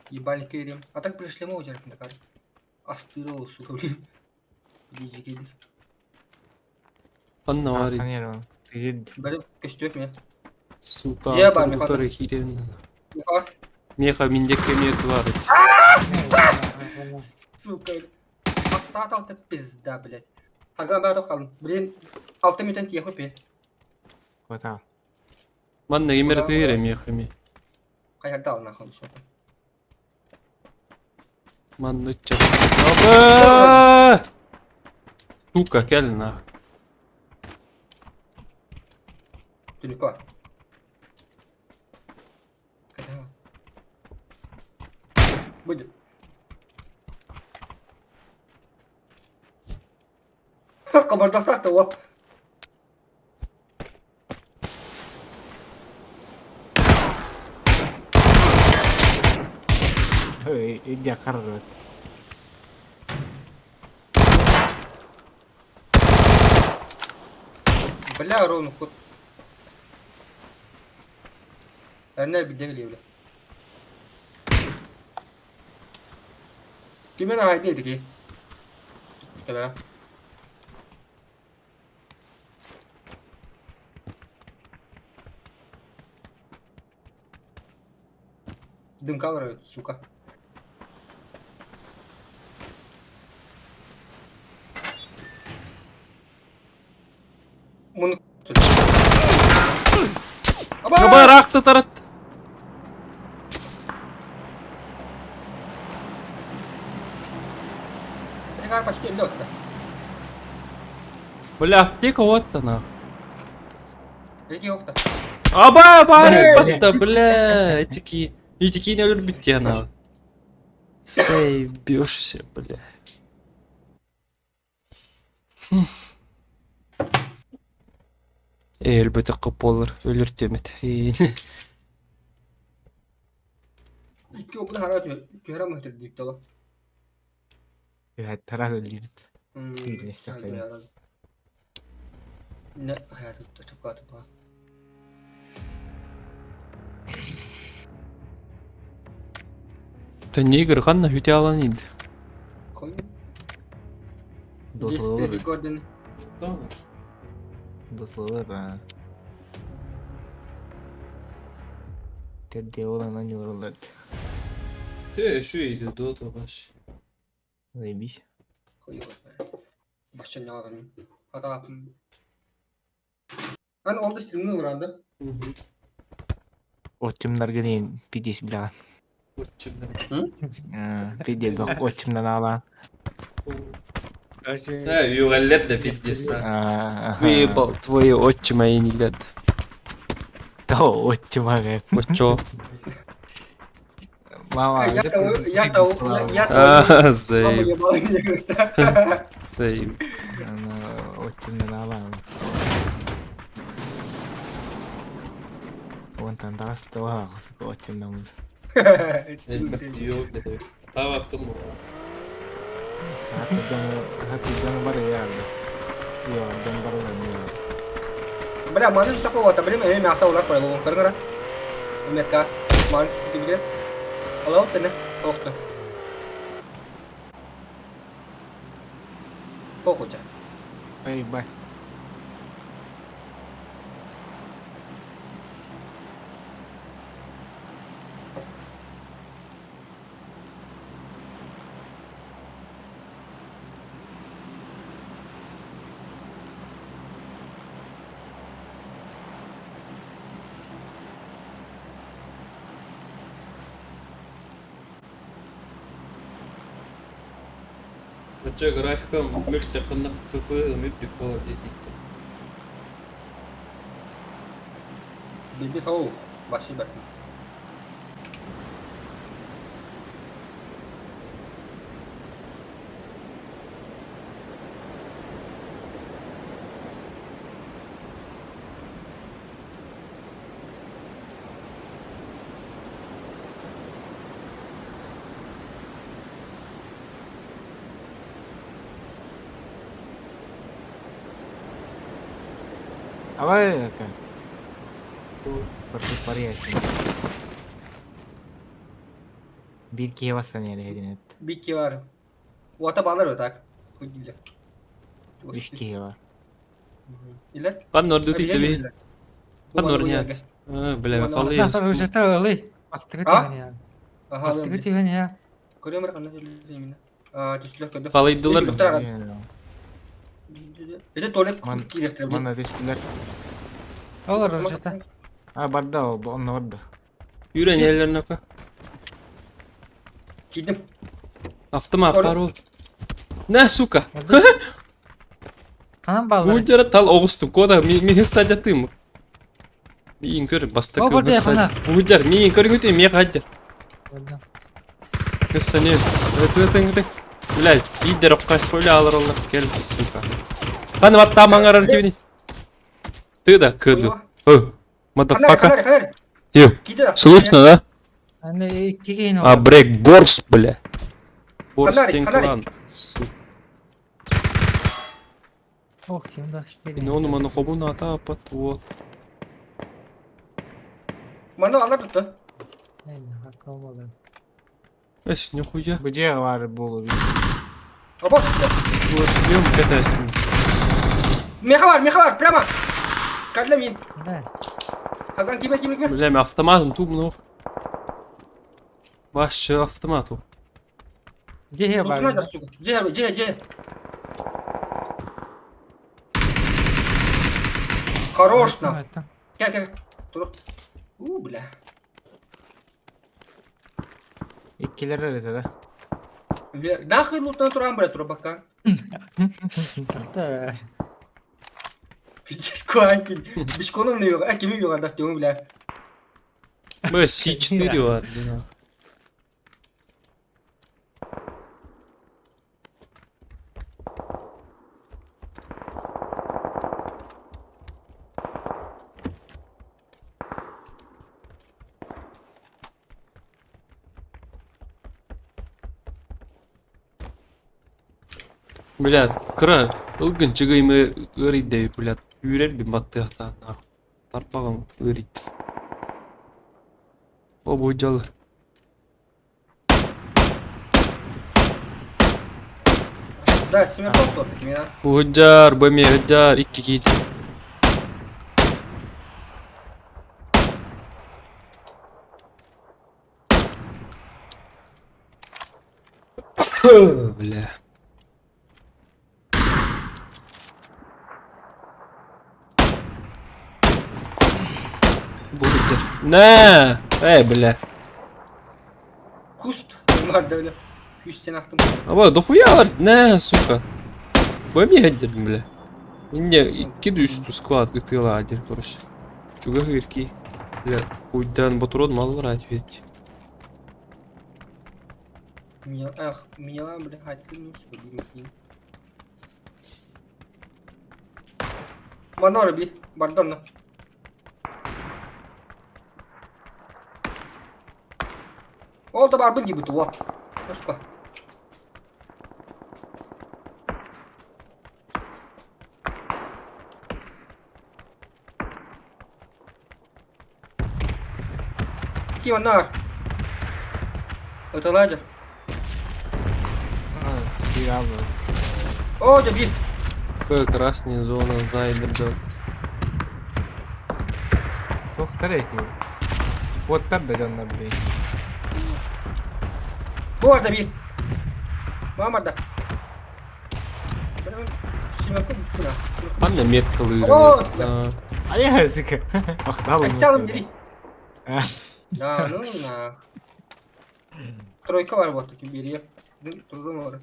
Speaker 13: Ебальник керем. А так пришли мы уже такая. Астырыл, сука, блин. Иди,
Speaker 1: Анна варит.
Speaker 13: Бәрі көстөк мен.
Speaker 1: Сука,
Speaker 13: Же бар, Меха.
Speaker 1: который хирен.
Speaker 13: Меха.
Speaker 1: Меха миндекке мет варит.
Speaker 13: Сука. Астат алты пизда, блядь. Харган бәрі қалын. Блин, алты минуттан тие хопе.
Speaker 14: Кота.
Speaker 1: Манна кемер тыре мехами.
Speaker 13: Кайда нахуй, сука.
Speaker 1: Манна ча. Аба! Сука, кел на.
Speaker 13: Түнүкө. Кайда? Будет. Кабардактакты о.
Speaker 14: Иди қарыр.
Speaker 13: Бля, ровно ход. Әрнер бидегли бля. Кимен айды ки? Тебе. Дымка сука. Муну
Speaker 1: Аба рахты тарат.
Speaker 13: Почти лед.
Speaker 1: Бля, аптека вот она.
Speaker 13: Эти.
Speaker 1: Аба, аба, бля, этики. Этики не любит тебя, на. Заебешься, бля. Өлбөтө болар, өлөр темет.
Speaker 13: Икки опыны хара түһәрә мөһтер дип тала.
Speaker 14: Тарас өлдүрүт.
Speaker 13: Не, хаят чапкаты ба.
Speaker 1: Та негр ханна хүте алан иди.
Speaker 13: Кой.
Speaker 14: Дотолор.
Speaker 13: Гордон.
Speaker 14: Дотолор. Терде олан анюрлар.
Speaker 1: Ты үчүгэй Дота вообще.
Speaker 14: Заебись.
Speaker 13: Хуй его знает. Вообще не надо. Хата. Аны ол да стримни уранды.
Speaker 14: Отчимнарга дейін пидес білаған.
Speaker 1: Отчимнар.
Speaker 14: Пидес бақ отчимнан алан.
Speaker 1: Да, югаллер да пиздец. Выебал твои отчима и не лет.
Speaker 14: То отчима гэ.
Speaker 1: Отчо.
Speaker 14: Мама.
Speaker 13: Я того, я того, я
Speaker 1: А,
Speaker 13: того.
Speaker 1: заеб. Заеб.
Speaker 14: Отчимнан алан. Онтан тағасты отчимнан.
Speaker 1: Таваттым.
Speaker 14: Хаты бар ярды. Йо, дон бар
Speaker 13: Бля, маны такого вот, блин, я мясо улар койлу. Көргөрө. Метка. Маны түспүтү биле. Алау тене. Тохту. Похуй.
Speaker 14: Эй, бай.
Speaker 1: Бача графика мүлт жақында КП мүлт болар дейді.
Speaker 13: Билби тау. Башы бер.
Speaker 14: Давай это. Против Bir кие басан яли хедин эт.
Speaker 13: Бики бар. Уата балар так. Хуй
Speaker 14: Үч кие бар.
Speaker 13: Илер?
Speaker 1: Кан орду түйді бей. Кан орнят. Бля, қалай.
Speaker 15: Насыр уже та ылый. Бастыгы тиген я. Бастыгы тиген я.
Speaker 13: Көрөм кандай именно. А, түслөр көдө.
Speaker 1: Қалайдылар.
Speaker 13: Это туалет киректер.
Speaker 14: Мана түстүлөр.
Speaker 15: Олар уже та.
Speaker 14: А барда ол, онно барда.
Speaker 1: Үйрен елерін ока.
Speaker 13: Кидим.
Speaker 1: Автомат парол. На, сука.
Speaker 15: Канан баллар.
Speaker 1: Бу тал оғыстым. Кода, мен садятым. Миин көр, баста
Speaker 15: О, барда яхана.
Speaker 1: Бу жар, миин көр күтө, мен қайдыр. Кыссане. Өтө өтө. Блядь, идер оққас қойла алыр олар. Кел, сука. Қаны батта маңарар тебini. Ты да, кыды. О, мадафака. Ю, слышно, да?
Speaker 15: Аны кигейин.
Speaker 1: А брейк борс, бля. Борс клан. Сука.
Speaker 15: Ох, сен да істеген.
Speaker 1: Оны маны хобуна ата апат вот.
Speaker 13: Маны алар tuttu.
Speaker 1: Эс, нихуя.
Speaker 14: Бу же бар болу.
Speaker 13: Обос.
Speaker 1: Вот, идем катайся.
Speaker 13: Меха бар, меха бар, прямо. Кадле мин. Хаган киме киме киме.
Speaker 1: Бля, мен автоматом туп ну. Вообще автомату.
Speaker 15: Же бар.
Speaker 13: Же, же, же. Хорош на. Кел, кел. Тур. У, бля.
Speaker 14: Иккилер эрете да.
Speaker 13: Нахуй лутан туран, бля, турбака.
Speaker 15: Тахта.
Speaker 13: Пиздец, куанкин. Бишконом не yok. Kimi yok artık diyorum бля.
Speaker 1: Бля, С4 бар. Бля, кыра, ылгын чыгыймы ырыйды, бля, үрер бин батты ата, тарпагым ырыйды. О, бу жалыр.
Speaker 13: Да, семен топ меня.
Speaker 1: Бу жар, бу эме жар, икки кийит. бля. Бургер. На! Эй, бля.
Speaker 13: Куст. Бар да, бля. Күстен ақтым.
Speaker 1: Аба, дохуя бар? На, сука. Бо мне хеддер, бля. Мне икки үс склад гытыла адер, короче. Чуга гырки. Бля, куйдан батурон мало ответь.
Speaker 13: Меня, ах, меня, бля, хаттым, сука, бимки. Манора би, бардонна. Ол да барбын дии бу, Сука. Ким аннар? Ыталаадьа. О, дьэ биир.
Speaker 1: П, красная зона, зайдер, да.
Speaker 14: Туохтар эти? Боттар да дьоннор дии.
Speaker 13: Бу барда биир. Мама да.
Speaker 1: Анна метка
Speaker 13: О,
Speaker 1: лыграна.
Speaker 14: А я сука. Ахталым.
Speaker 13: Асталым дири. Да, ну на. Тройка бар вот таки бери. Турзон бар.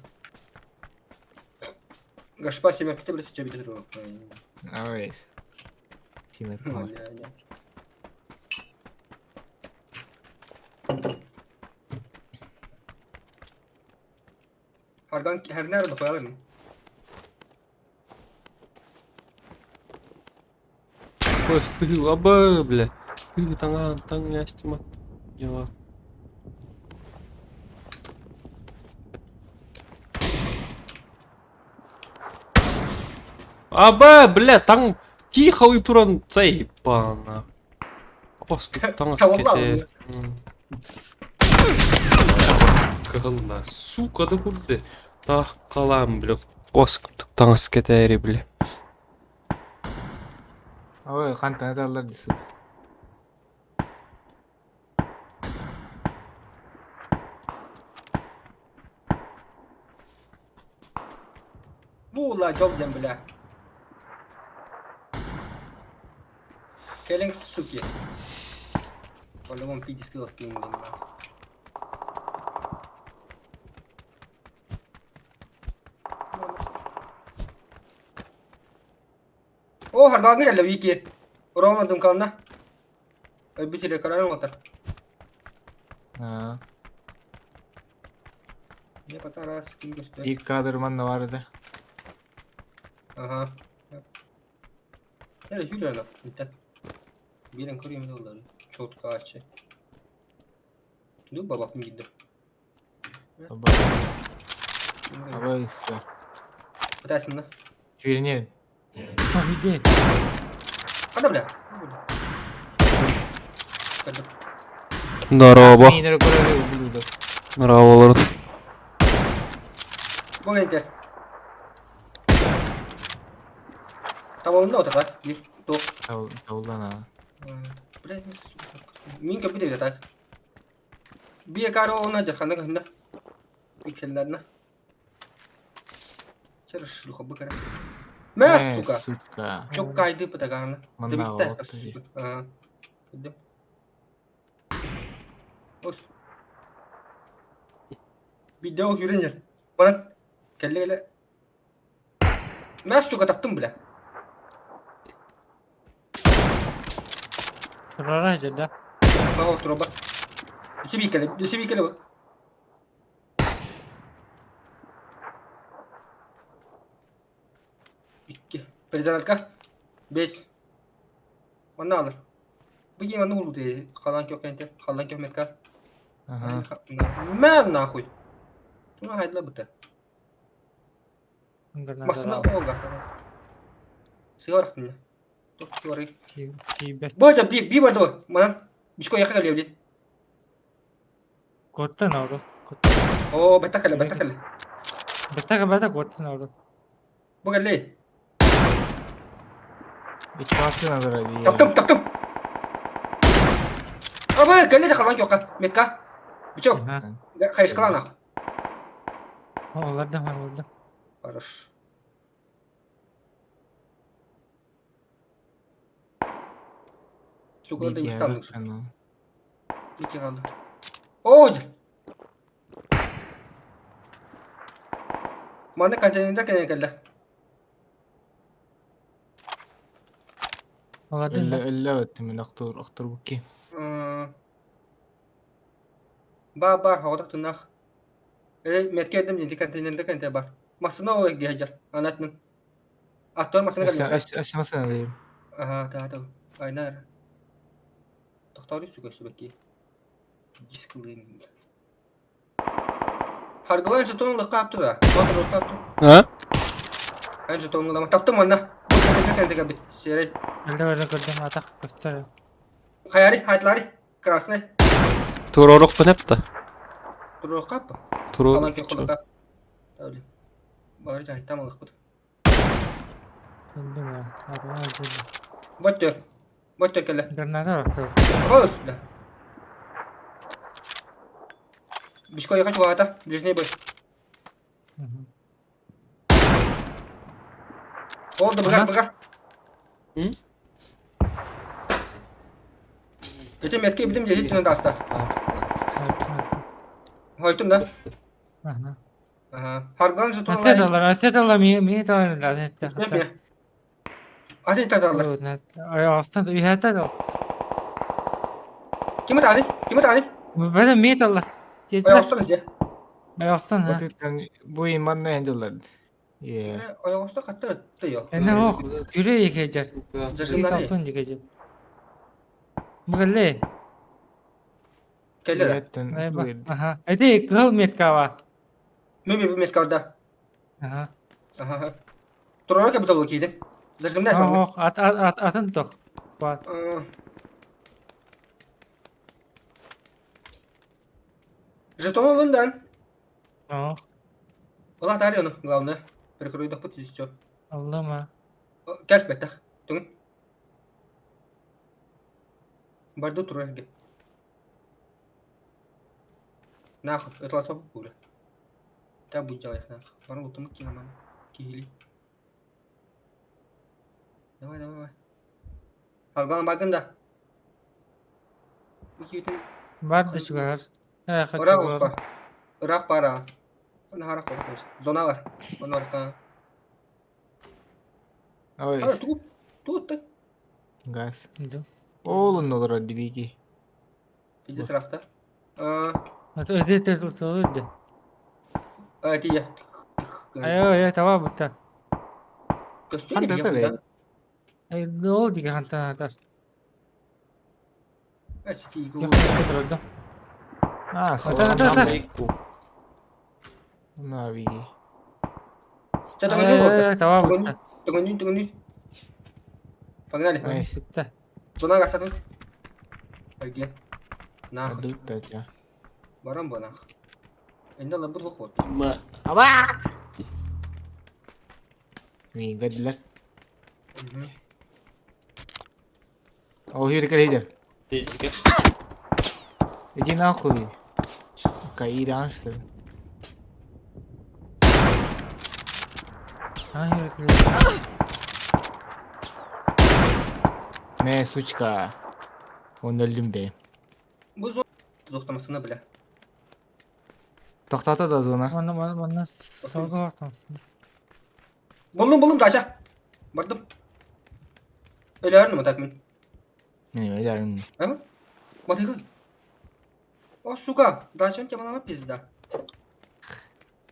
Speaker 13: Гашпа семерки биле сече бите туру.
Speaker 14: Ой. Тимет.
Speaker 13: Hardan her nerede koyalım?
Speaker 1: Стыл, аба, бля. Ты таҥаан таҥ ястимат. Ява. Аба, бля, таҥ тихо туран цей пана. Апас таҥас кете. Кыгылна, сука да курды. Тах калам, бля. Оск таҥас кетери, бля.
Speaker 14: Ой, хантан аталлар дисит.
Speaker 13: Бу ла жол дем бля. Келиң суки. По-любому пиздец кинул, блин. О, хардаҕа кэллэ Вики. Рома дымкална. Өлбүт карарым отар.
Speaker 14: Аа.
Speaker 13: Не потарас ким көстөр.
Speaker 14: Ик кадр манна бар да.
Speaker 13: Ага. Нere hülyana bitti. Birin kırayım da oldu. Çok açı. Dur babam gitti.
Speaker 14: Баба. Баба все.
Speaker 13: Пытайсың да.
Speaker 14: Тюрне.
Speaker 15: Иди.
Speaker 13: Хада бля. Көрдүм.
Speaker 1: Здорово.
Speaker 14: Мейнер көрөр ублюдок.
Speaker 1: Здорово, лорд.
Speaker 13: Бу кенте. Табалында отыр так. Bir, тоқ.
Speaker 14: Таулан а.
Speaker 13: Бля, сука. Мин көпү дейт так. Bir кaro ona жаканда кында. Пикселлерine. Чырыш шлюха быкара. Мә, сука.
Speaker 14: Сука.
Speaker 13: Çok kaydı пытагарны.
Speaker 14: Манна
Speaker 13: Дебитте,
Speaker 14: вот
Speaker 13: сука. Ага. Кыдым. Ос. Видео yürünür. Bana kelle kelle. Мә, сука, таптым, бля.
Speaker 15: Турара да.
Speaker 13: Бага отур ба. Үсі бикеле, үсі бикеле бу. Икки. Перезарядка. Бес. Манна алыр. Бу кийин манна улуу дии. Халан кök энте, халан кök метка.
Speaker 14: Ага.
Speaker 13: Мә нахуй. Туна хайдла быта. Масына ога сана. Сыгар хтын. Тук туары.
Speaker 15: Тиибет.
Speaker 13: Бу жа би би барды. Манан. Бишко яка келе били.
Speaker 15: Коттан орут.
Speaker 13: О, бета келе, бета келе.
Speaker 15: Бетага бета коттан орут.
Speaker 13: Бу келе.
Speaker 14: Ичкасы надо би.
Speaker 13: Таптым, таптым. Аба, келе халан кёка. Метка. Бичок. Хайышкала нах.
Speaker 15: Олордум, олордум.
Speaker 13: Хорош. Сука, да не там. Ики қалды. О, Маны контейнерде кene келді.
Speaker 15: Олордум да.
Speaker 14: Өллө өллө өттүм мен охтур охтур букки.
Speaker 13: Бар бар, хоғдақ тунақ. Э, метке едім, енді контейнерде кенте бар. Масына ол гехажар. Анатмын. Аттор масына
Speaker 14: Өссө
Speaker 13: келді.
Speaker 14: өссө өссө масына дейм.
Speaker 13: Ага, та та. Айнар. Тохтор үсү көсү беки. Диск лыйм. Харгылан жетон лыққа апты да. Батыр лыққа апты.
Speaker 1: А?
Speaker 13: Эн жетон лама таптым онна. Бу контейнер кенте бит. Серей.
Speaker 15: Өллө өллө көрдүм, атак көстөр.
Speaker 13: Хаяри, хайтлари. Красный.
Speaker 1: Туророк пынепта.
Speaker 13: Туруққа апты.
Speaker 1: Туру.
Speaker 13: Алан ке холока. Тәуле. Балар жайтам алық бут.
Speaker 15: Өлдүм я. Арба өлдүм.
Speaker 13: Боттер. Боттер келе.
Speaker 15: Граната остау.
Speaker 13: Ос, бля. Бишко ехать вата, ближний бой. Oldu bırak bırak.
Speaker 1: Hı?
Speaker 13: Öte metke bidim dedi tünü dasta. Hoytum da.
Speaker 15: Ага.
Speaker 13: Aha. Hargan jetон.
Speaker 15: Аседалар, аседалар, ми ми талар.
Speaker 13: Hadi tatarlar.
Speaker 15: Ay aslında ühete de.
Speaker 13: Kime tane? Kime tane?
Speaker 15: Böyle mi tallar?
Speaker 13: Ay aslan diye.
Speaker 15: Ay aslan ha.
Speaker 14: Бу иманна хендилер. Е.
Speaker 13: Ay aslan kattı diyor.
Speaker 15: Ne o? Güre yıkayacak.
Speaker 13: Зажимнары.
Speaker 15: Altın yıkayacak. Мгыле.
Speaker 13: Келе.
Speaker 15: Ага. Это кыл метка var.
Speaker 13: Ми ми метка orada.
Speaker 15: Ага.
Speaker 13: Aha. Турара капитал окейdi. Зажимнай.
Speaker 15: Ох, ат ат атын тох. Бар.
Speaker 13: Жетон алындан.
Speaker 15: Ох,
Speaker 13: Ола тарı onu главное. Прикрой доход еще.
Speaker 15: Allah'ım.
Speaker 13: Gel беттах. Түн. Барду турарга. Нахуй, это ласо бля. Та будь делать нахуй. Бару лутумы киноман. Кили. Давай, давай, давай. Алган багын да.
Speaker 15: Бар да чыгар.
Speaker 13: Ырақ опа. Ырақ бара. Оны харак бар, конечно. Зона бар. Оны бар.
Speaker 14: Ой.
Speaker 13: А, тут, тут ты.
Speaker 14: Газ.
Speaker 15: Да.
Speaker 14: Ол олор дибиги.
Speaker 13: Пиздец рахта. А,
Speaker 15: Это это тут тут.
Speaker 13: а, это я.
Speaker 15: Ай, ай, таба бутта.
Speaker 13: Көстү не
Speaker 15: Ай, ол диге хантан атар.
Speaker 13: А, сити.
Speaker 14: А,
Speaker 15: Ата, ата, ата.
Speaker 14: На биги.
Speaker 15: Таба бутта.
Speaker 13: Төгөнүн, төгөнүн. Погнали. Зона гасатын. Әлге. Нахуй. Барам ба нахуй. Энде лабыр лохот.
Speaker 1: Ма.
Speaker 14: Аба! Мин гадлар. О, here лидер. Иди нахуй. Каиран, что ли?
Speaker 15: А, here
Speaker 14: Не, сучка. Он өлдүм бе.
Speaker 13: Бу зона токтамасына бля.
Speaker 14: Токтата да зона.
Speaker 15: Мана мана мана салга атамсың.
Speaker 13: Булдум, булдум дача. Бардым. Өлөрүм так мен.
Speaker 14: Не, өлөрүм.
Speaker 13: А? Батыгы. О, сука, дачан темалама пизда.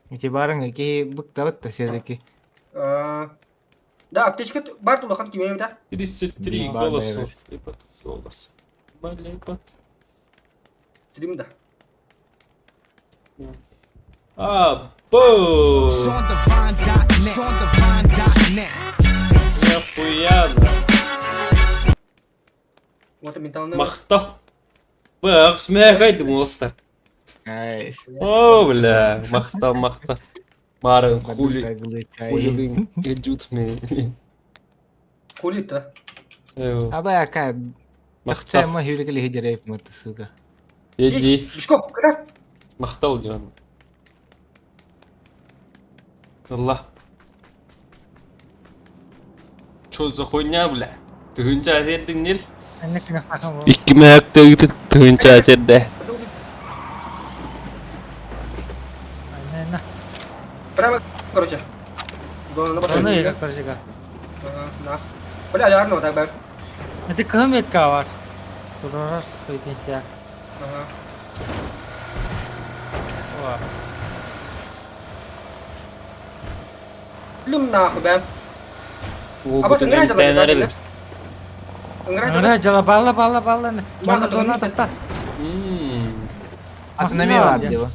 Speaker 14: Эти барың ки быктабыт да все-таки.
Speaker 13: Да, аптечка бар тулахан кимем да.
Speaker 1: 33 голосов. Лепот голос. Малепот.
Speaker 13: Трим да.
Speaker 1: А, бу! Нахуяна.
Speaker 13: Вот менталный.
Speaker 1: Махта. Б, смягай думал-то.
Speaker 14: Найс.
Speaker 1: О, бля, махта, махта. Мары, хули. Хули, идут мне.
Speaker 13: Хули-то.
Speaker 14: Аба яка.
Speaker 1: Махта.
Speaker 14: Тахча ма хюрикли хиджереп мат, сука.
Speaker 1: Иди.
Speaker 13: Бишко, куда?
Speaker 1: Махтал диван. Ылла. Чё за хуйня, бля? Тыһыынча этэрдиҥнир? Икки мөһөктө ыытын тыһыынча этэрдэ.
Speaker 13: Прямо, короче. Зона
Speaker 15: Зона или короче.
Speaker 13: Ага, на. Бля, алярно так бэр.
Speaker 15: Это кыһыл метка бар. Турарар пенсия.
Speaker 13: Ага. Лүм нахуй бэм.
Speaker 1: Уолбутун эмтээн эрэлэр.
Speaker 15: Ыҥыра дьала балла балла балла. Манна зона тахта.
Speaker 14: Атынами бар дела.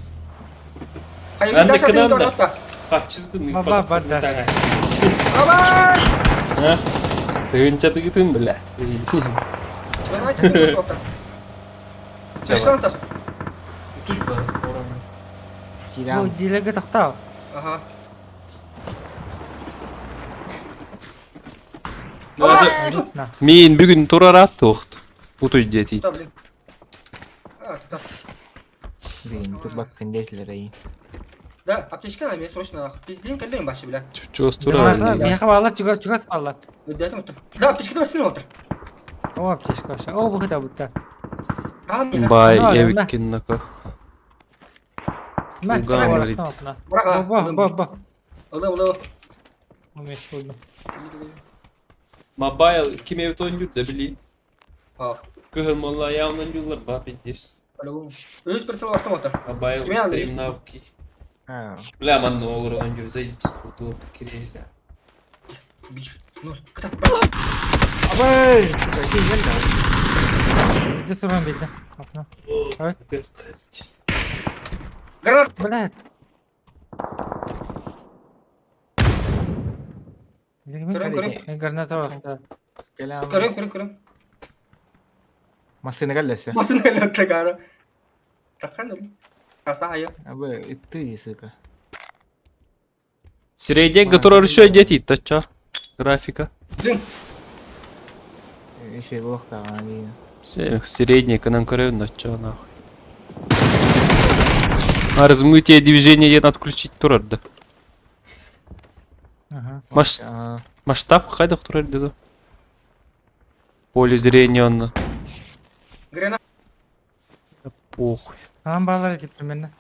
Speaker 1: Андыкынан да. Хаччытын
Speaker 15: Баба бар да.
Speaker 1: Тыһыынча тыгытын бля.
Speaker 13: Шансов.
Speaker 15: Бу дилеге тохтоо.
Speaker 13: Ага.
Speaker 1: Мин бүгүн турар туохт. Утуй диэтий.
Speaker 14: Блин, тут баккын детлер
Speaker 13: Да, аптечка на мне срочно нахуй. Пиздим, кэллэм башы, бля.
Speaker 1: Чуос турар.
Speaker 15: Миэхэ баалар чугас чугас баалар.
Speaker 13: Да, аптечка да син отыр.
Speaker 15: О, аптечка вообще. О, бу кыта бутта.
Speaker 1: Бай, эбиккин нака.
Speaker 15: Бо, бо, бо.
Speaker 13: Ыла, ыла.
Speaker 15: Умеш болду.
Speaker 1: Мобайл ким эбит ойнуур да били.
Speaker 13: А.
Speaker 1: Кыһын молла явнан юллар ба пиздец.
Speaker 13: Өз прицел ортом отыр.
Speaker 1: Мобайл стрим навки. Бля, манна олор ойнуур заебись буду кирилля.
Speaker 13: Ну, кыта.
Speaker 14: Абай,
Speaker 15: Где суран билdi? Апна.
Speaker 13: Гранат.
Speaker 15: Блядь.
Speaker 13: Көрөм, көрөм.
Speaker 15: Граната бар.
Speaker 13: Көрөм, көрөм, көрөм.
Speaker 14: Машина кэллэсе.
Speaker 13: Машина кэллэсе кара. Такан ул. Каса айы.
Speaker 14: Абы, ты, сука.
Speaker 1: Средняя, которая еще дети, тача. Графика.
Speaker 14: Еще лох-то,
Speaker 1: Средняя, канан көрөбүн нача нахуй. А размытие движения ден отключить турар да. Маш... Масштаб хайдах турар да. Поле зрения он.
Speaker 13: Гранат.
Speaker 1: Похуй.
Speaker 15: Анан баалар эти примерно.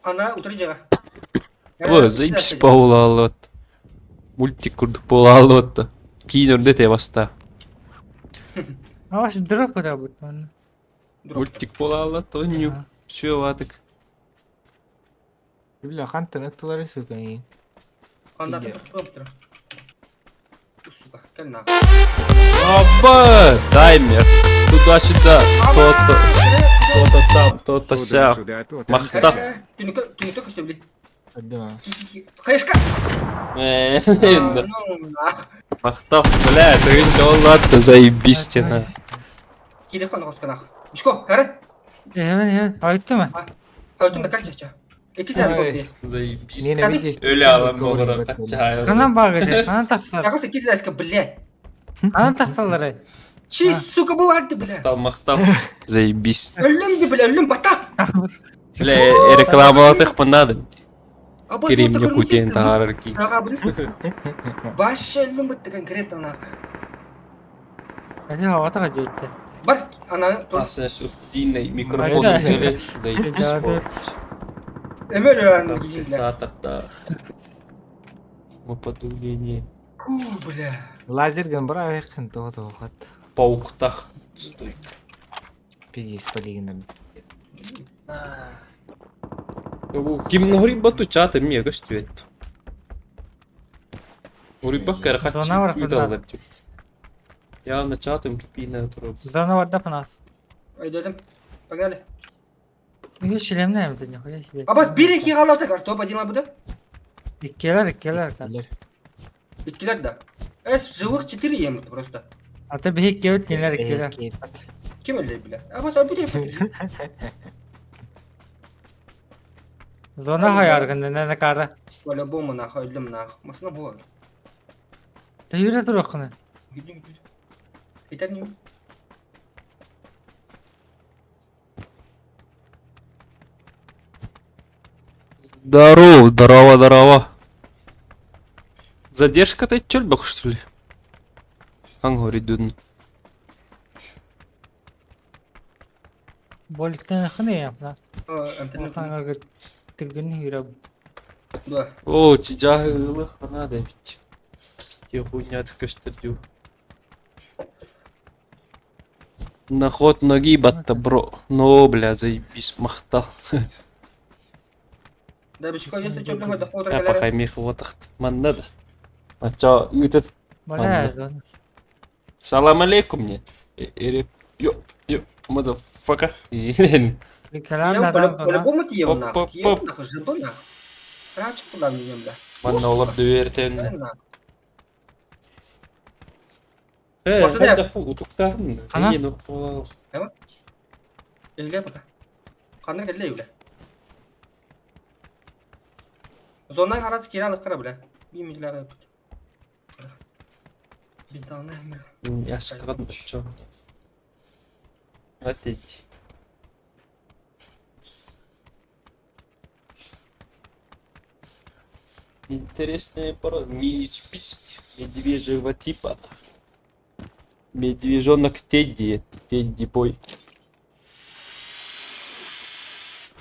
Speaker 13: Ана утыр жага.
Speaker 1: О, заебись буолааллыбат. Мультик курдук буолааллыбат. Киин өрдө те баста.
Speaker 15: А ваш дроп куда будет он?
Speaker 1: Мультик буолааллат, онню. Все ватык.
Speaker 14: Бля, хантан ыттылары, сука, и.
Speaker 13: Анда тур тур. Сука, кел на.
Speaker 1: Оба! Таймер. Туда-сюда. То-то. То-то там, то-то ся. Махта.
Speaker 13: Түнүкө түнүкө көстө
Speaker 14: Да.
Speaker 13: Хайышка.
Speaker 1: Махта, бля, тыгын оллатты, заебись на.
Speaker 13: Телефон косканах. Мишко, хары.
Speaker 15: Hemen hemen. Ayıttı mı?
Speaker 13: Ayıttım da kaç çaça. İki saat oldu.
Speaker 1: Заебись. Öyle alan olarak kaç
Speaker 15: Канан багы Канан тахсар.
Speaker 13: Yakası iki saat бля.
Speaker 15: Канан тахсалары.
Speaker 13: Чи, сука, bu vardı бля.
Speaker 1: Махтал, махтал. Заебись.
Speaker 13: Ölüm di бля, ölüm бата.
Speaker 1: Бля, рекламалатых надо. Керим Якутиян таарар ки.
Speaker 13: Баш ölüm бітті конкретно на.
Speaker 15: Эзи хавата кажетти.
Speaker 13: Бар, ана
Speaker 1: Аса студийный микрофон взяли. Заебись.
Speaker 13: Эмел öğrendim бля.
Speaker 1: Саатарда. Подавление.
Speaker 13: Фу, бля.
Speaker 14: Лазер гамбра вехен то то хат.
Speaker 1: Пауктах. Стойка.
Speaker 14: Пиздец, полигон.
Speaker 1: Ким ногрибату чата мия көстүбэт. Урибак кара
Speaker 15: Зона бар
Speaker 1: хатчы Явно чатым кипина туруп.
Speaker 15: Зона бар да панас.
Speaker 13: Ай дедим. Погнали.
Speaker 15: Үч шлемне эми нихуя себе.
Speaker 13: Абас bir iki kaldı tekrar. Топ один лабуда.
Speaker 15: Иккелер иккелер.
Speaker 13: Иккилер да. Эс живых 4 ем просто.
Speaker 15: А то бихик кебит кинилер иккелер.
Speaker 13: Ким öldü бля? Абас abi bir
Speaker 15: Зона хаяргын не кара.
Speaker 13: По-любому нахуй öldüm нахуй. Масына болар.
Speaker 15: Та юрэ турохны.
Speaker 13: Гидим гидим. Итер не.
Speaker 1: Здорово, здорово, здорово. Задержка-то чөлбөх, что ли? Аңгоридун.
Speaker 15: Болистен хны япна.
Speaker 13: Интернет.
Speaker 15: Улахан түргэн хүрэ.
Speaker 13: Да.
Speaker 1: О, тижағы хана да бит. Те хуйня көстөрдү. Наход ноги батта бро. Но, бля, заебись, махтал.
Speaker 13: Да, бичка, если что, бля, доход
Speaker 1: Я пока мих вот манна да. А чё, этот...
Speaker 15: Бля, зона.
Speaker 1: Салам алейкум мне. Или... Йо, йо, motherfucker.
Speaker 15: Калам да да.
Speaker 13: По-любому ти ем нахуй.
Speaker 1: Оп,
Speaker 13: Ти
Speaker 1: оп,
Speaker 13: ем нахуй, жиба нахуй. Раньше куда мне ем, да.
Speaker 1: Манна олар дөвертен.
Speaker 13: Нахуй.
Speaker 1: Э,
Speaker 13: Басы да.
Speaker 1: хайда утуктарын.
Speaker 15: Ана?
Speaker 1: Не, ну, ол-
Speaker 13: Эгле пока. Қандай келе бля. Зона қарат киралық қара бля. Бимилер. Биталны.
Speaker 1: Яшкаган чё. Отеть. Интересная порода. Мини-шпиц медвежьего типа. Медвежонок Тедди. Тедди бой.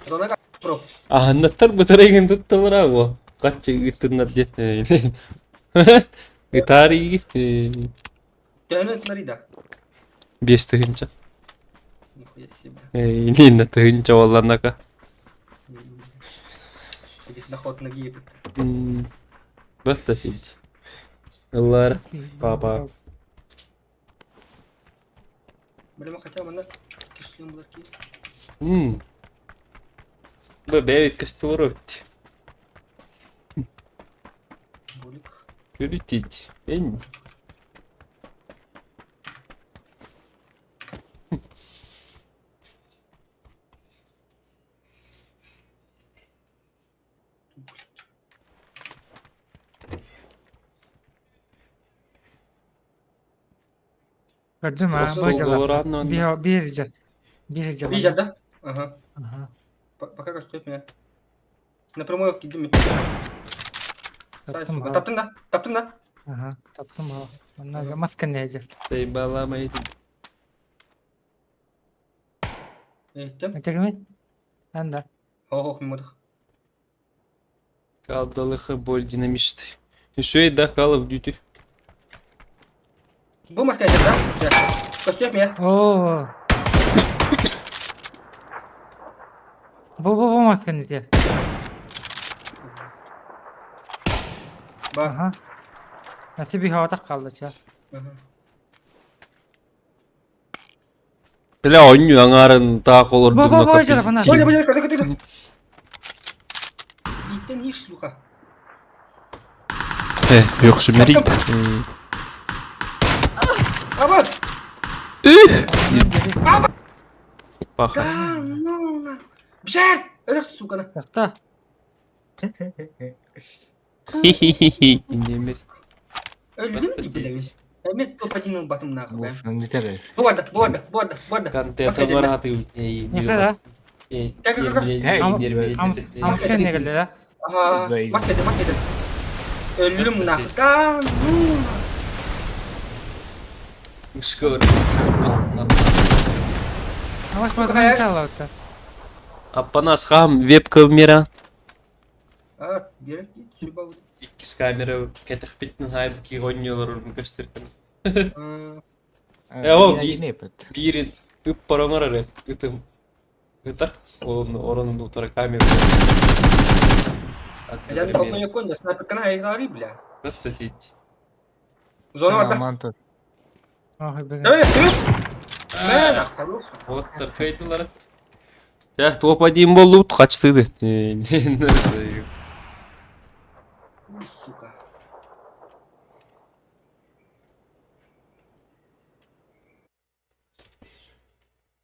Speaker 13: Зона про.
Speaker 1: А, натар батарейген тутталара го. Катчы ыттыннар дет. Ытари
Speaker 13: Төнө тнарида.
Speaker 1: бес тыгынча.
Speaker 13: Нихуя себе.
Speaker 1: Илин тыгынча оларнака.
Speaker 13: Этих доход ноги.
Speaker 1: Батта физ. Аллар. Папа.
Speaker 13: Бля, хотя бы на кишлем булар ки.
Speaker 1: Б бэбит кастылырот.
Speaker 13: Булик.
Speaker 1: Көрүтить. Эн.
Speaker 15: Көрдүм а,
Speaker 1: Стол
Speaker 15: божала.
Speaker 1: болоранна.
Speaker 15: Бир бир жа. Бир жа.
Speaker 13: Видишь, да? Ага.
Speaker 15: Ага.
Speaker 13: Пока что стоит меня. Напрямую кидим.
Speaker 15: Таптым ба.
Speaker 13: Таптың да? Таптың да?
Speaker 15: Ага, таптым ба. Манна маска не жер.
Speaker 1: Сайбаламай.
Speaker 13: Эттим.
Speaker 15: Этегме? Анда.
Speaker 13: Ох, мимодых.
Speaker 1: Калдалыхы боль динамичный. Еще и да, Call of Duty.
Speaker 13: Бу маска да? Костюм меня.
Speaker 15: О. Бу бу бу маска не те.
Speaker 13: Ба.
Speaker 15: Ага. Nasıl bir havada kaldı ça.
Speaker 13: Ага.
Speaker 1: Бля, ойню аңарын таак олор
Speaker 15: Бу бу бу жара бана.
Speaker 13: Боля, боля, када, када. Иттен иш, сука.
Speaker 1: Э, yoksa мерит.
Speaker 13: Аба!
Speaker 1: Паха.
Speaker 13: Да, ну на. Бжар! Это сука на.
Speaker 15: Такта.
Speaker 1: Хи-хи-хи-хи. Немер.
Speaker 13: Өлдүм ти билемин. Эми топ-1 батым нахуй.
Speaker 14: Булсын битер.
Speaker 13: Буарда, буарда, буарда, буарда.
Speaker 1: Контент бараты.
Speaker 15: Не да? Амска не келди да?
Speaker 13: Ага, маска де, маска де. Өлүм нахуй. Да, ну.
Speaker 1: Шкор.
Speaker 15: Амаш батым талапты.
Speaker 1: Аппанас хам веб-камера.
Speaker 13: А, берек шуба.
Speaker 1: Иккис камера кетехпитин хайб ки гоннолор көстөртөн. Э, о, бири үп параңар ытым. Ыта, он оронун утара камера.
Speaker 13: Я не якон, да снайпер кана айгари, бля.
Speaker 1: Батта тит.
Speaker 13: Зона барда.
Speaker 14: Аман тут.
Speaker 15: Ах, беге.
Speaker 13: Эй, эй! Мэн, хорош.
Speaker 1: Вот таркайтылар. Жа, топ-1 болду, качтыды.
Speaker 13: Ой, сука.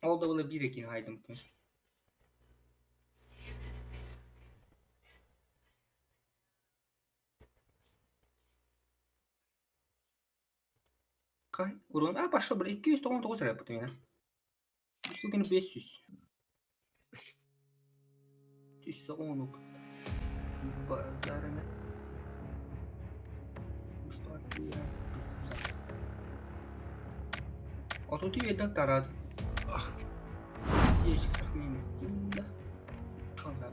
Speaker 13: Ол да было бир экен айдым. Кай, урон, а пошел, бля, 299 рэп у меня. Сука, 500. 210. Базарына. А тут и видно тарат. Ящик сохранения. Да. Ладно.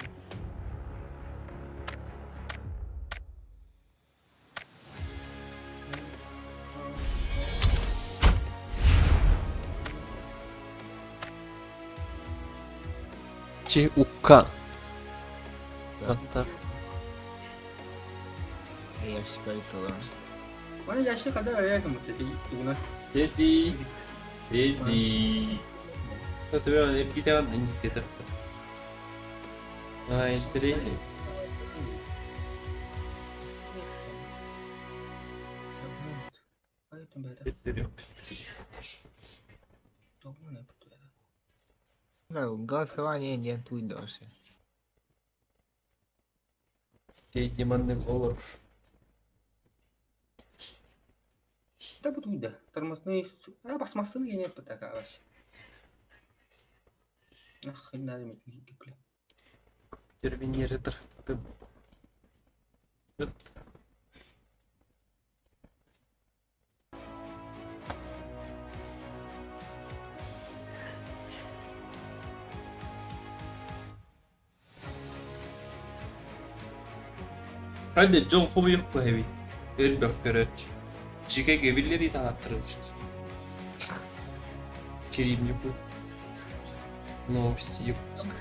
Speaker 1: Чи укка. Hatta
Speaker 14: Ящик айтылар.
Speaker 13: Bana yaşlı kadar arayardım dedi. Buna.
Speaker 1: Dedi. Dedi. Tabii hep gidemem İngiltere'de. Ay, değil.
Speaker 14: Голосование не туйдосы.
Speaker 1: Dedi mandık olur.
Speaker 13: Да буду да. Тормозные... А, басмасын я не такая вообще. Нахрена мне бля.
Speaker 1: Терминеретер. Hadi John Kobe yok bu hevi. Elbek göröç. Cike gebilleri de attırmıştı. Kerim yok bu. Новости Якутска.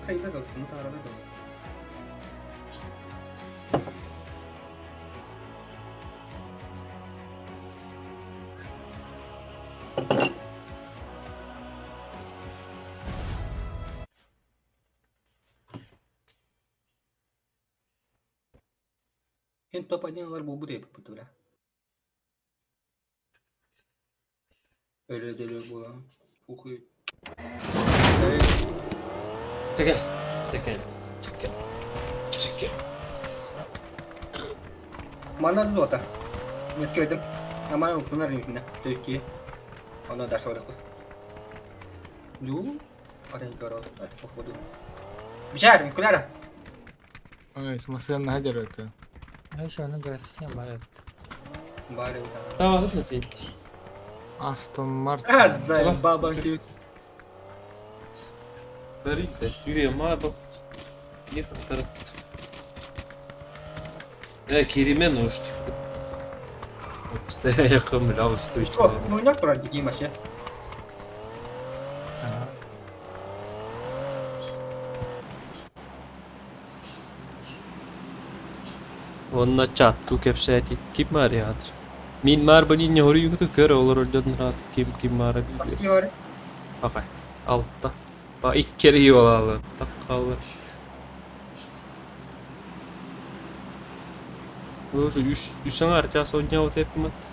Speaker 13: Kayıda da olsun, arada da olsun. Hem top oynayanlar bu buraya bu bura. Öyle deli bu lan. Uhuy.
Speaker 1: Çekil. Çekil. Çekil. Çekil.
Speaker 13: Mana da Мен көрдüm. Ama bunlar yüzünden Türkiye. Ona da sonra. Ну, арен көрө. Походу. Бişer, kulara.
Speaker 14: Ой, смысл на это.
Speaker 15: Знаешь, она графичная бар.
Speaker 13: Bari.
Speaker 1: Tamam da değil.
Speaker 14: Астон Мартин.
Speaker 13: Азай баба ki.
Speaker 1: بريدة شوية ما بط يخطرت لا كريمان وش يقوم العوز
Speaker 13: Что? Ну, не тура дигим вообще.
Speaker 1: Онна чатту кепсәти ким мариатр. Мин мар бани не хори югту көр олар орден рат ким ким мара билбе.
Speaker 13: Бастиор.
Speaker 1: Акай. Алтта. Ба иккери юлалы. Таккалы. Өзі үш үш аңар жас ойнау тепмат.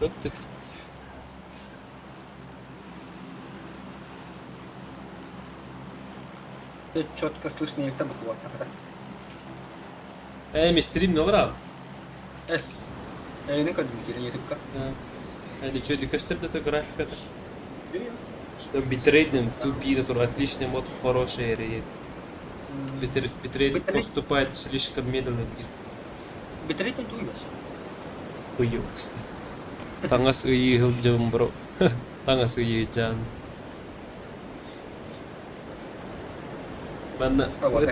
Speaker 1: Өтті
Speaker 13: Четко слышно, як там было.
Speaker 1: Э, стрим не олар.
Speaker 13: Эс. Э, не кадым кирен етіпка.
Speaker 1: Әлі чё, көстер де графика. Битрейдем тупит, который отличный мод, хороший рейд. Битрейд поступает слишком медленно.
Speaker 13: Битрейд не туйбас.
Speaker 1: Хуёвсно. Таңас ыйы жым бро. Таңас ыйы жан. Манна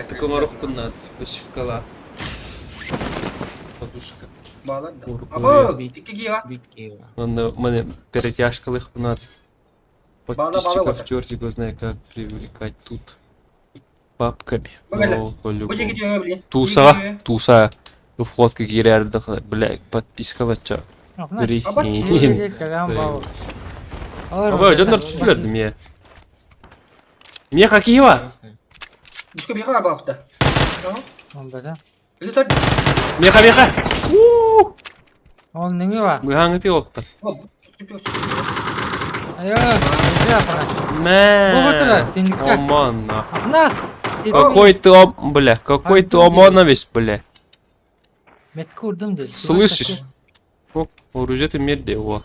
Speaker 1: таком куннат, вышивкала. Подушка.
Speaker 13: Балар да. Або, 2 гига.
Speaker 1: Манна, мане перетяжкалых куннат. Подписчиков черт его знает, как привлекать тут. Папками. Но, по-любому. Туса, туса. Входка кирерді, бля, подпискалача. Аба, жондар түстүлөр мие. Мие какиева?
Speaker 13: Мишка бега абафта.
Speaker 1: Меха, меха.
Speaker 15: Ол неме бар?
Speaker 1: Мыхаңы олтта.
Speaker 15: Айо,
Speaker 1: Мә.
Speaker 15: Бу батыра, пиндикка.
Speaker 1: Омон.
Speaker 15: Нас.
Speaker 1: Какой ты, ом... бля, какой ты ОМОНовец, бля.
Speaker 15: Метке урдум dedi.
Speaker 1: Слышишь? О, оружие ты мерде его.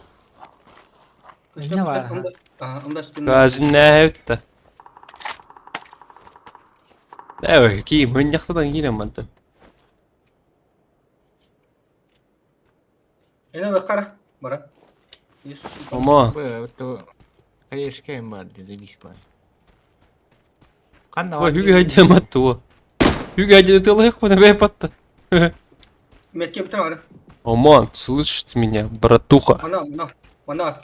Speaker 15: Ne var?
Speaker 1: Газин не это? Э, киим мунньахтан киирэн мантан.
Speaker 13: Эне лыххара баран.
Speaker 1: Омо.
Speaker 14: Хаешкэм бар деді бис бар. Ханна
Speaker 1: Ой, хүгэ хайдамат туо. Хүгэ хайдамат тылык бэ патта.
Speaker 13: Метке бүтэн ары.
Speaker 1: Омон, слышит меня, братуха.
Speaker 13: Мана, мана, мана.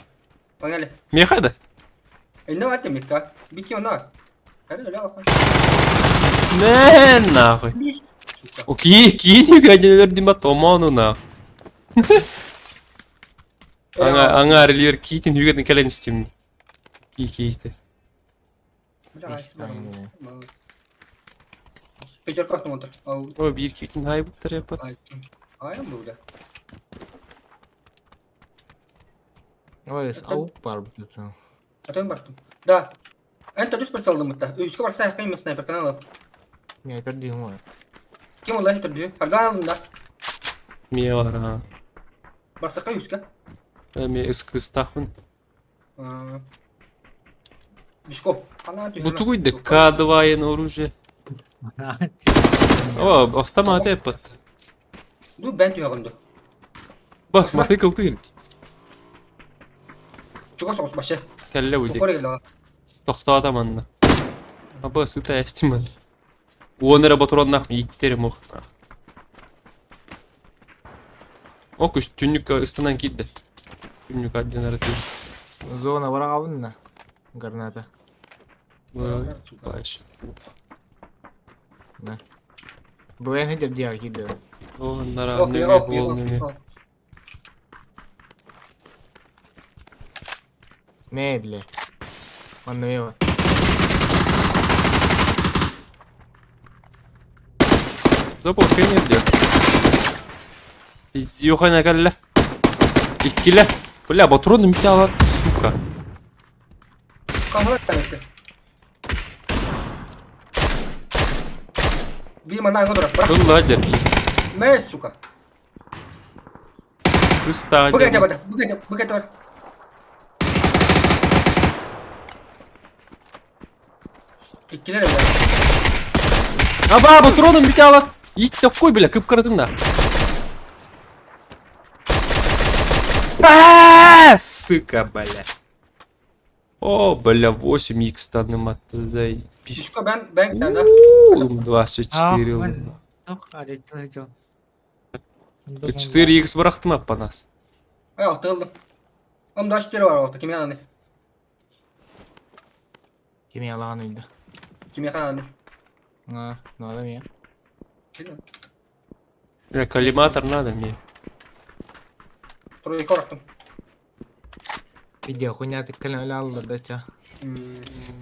Speaker 13: Погнали.
Speaker 1: Меха да?
Speaker 13: Эне аты метка. Бити мана. Кары öyle алхан.
Speaker 1: Не нахуй. О, ки, ки хүгэ хайдамат димат омону на. Аңа, аңа арилер киитин хүгэдин кэлэн истим. Ки киите.
Speaker 13: Пятерка автоматор.
Speaker 1: О, бир киитин хайбыттар япат.
Speaker 13: Ай, бу да.
Speaker 14: Ой, аук бар бит.
Speaker 13: Атон бартым. Да. Эн төдүс бір салдым бутта. Үскө барса кайым снайпер канал.
Speaker 14: Не, это дым.
Speaker 13: Ким олай төдү? Арган алдым да.
Speaker 1: Мие бар, ха.
Speaker 13: Барса кай үскө.
Speaker 1: Ми ыскыстахмын.
Speaker 13: Бишко. Ана
Speaker 1: Бу тугуйда К2 оружие. О, автомат япат.
Speaker 13: Ду бен түйөгөндө.
Speaker 1: Бас, мотоцикл тыгын.
Speaker 13: Чуга соғыс башы.
Speaker 1: Кәллә уйды.
Speaker 13: Токор келді.
Speaker 1: Тохтоата манна. Аба сыта эстиман. Уонера батураннах иттерим ох. О, күш түннүк ыстанан кидде. Түннүк адден араты.
Speaker 14: Зона бара калдым да. Граната.
Speaker 1: Баш.
Speaker 14: Да. Буян хедер диар киде.
Speaker 1: О, нара неме бол неме.
Speaker 14: Не, бля. Он неме.
Speaker 1: Запол кенер диyor. Юхана кәллә. Иккиле. Бля, патроны мите алат, сука.
Speaker 13: Камера тәнетте. Би мана аңы дұрап, бірақ.
Speaker 1: Ылла дер.
Speaker 13: Мә, сука.
Speaker 1: Кыста
Speaker 13: Бүгәтә барды, бүгәтә, бүгәтә бар. Иккилер бля.
Speaker 1: Аба, патроны мите алат. Ит такой, бля, кып каратым да. Сука, бля. О, бля, 8х таным атты, заебись.
Speaker 13: Бишко бен, бен да.
Speaker 1: 24. 4х бырақтым аппа нас.
Speaker 13: Ай, алты ылдым. Ам да 4 бар алты, ким янаны?
Speaker 14: Ким ялаган инде.
Speaker 13: Ким янаны?
Speaker 14: А, надо мне.
Speaker 1: Бля, коллиматор надо мне.
Speaker 13: Тройка орақтым.
Speaker 14: Видео хуйня ты кэлен алды да ча.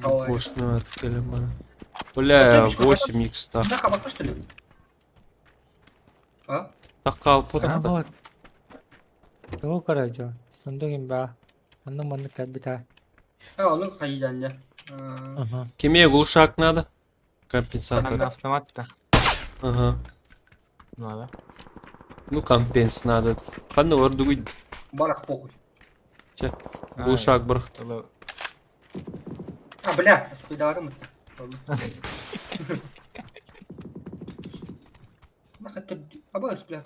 Speaker 1: Может, надо коллиматор. Бля, 8х так.
Speaker 13: Да, хабакта что ли? А?
Speaker 1: Такал потом.
Speaker 15: Вот. Того короче, сундугин ба. Онну манны кәбита.
Speaker 13: А, оны хайданья.
Speaker 15: Ага.
Speaker 1: Кеме глушак надо? Компенсатор.
Speaker 14: Автомат да.
Speaker 1: Ага.
Speaker 14: Надо.
Speaker 1: Ну, компенс надо. Ханна орду
Speaker 13: Барах похуй.
Speaker 1: Че, глушак барах.
Speaker 13: А, бля, спидарым.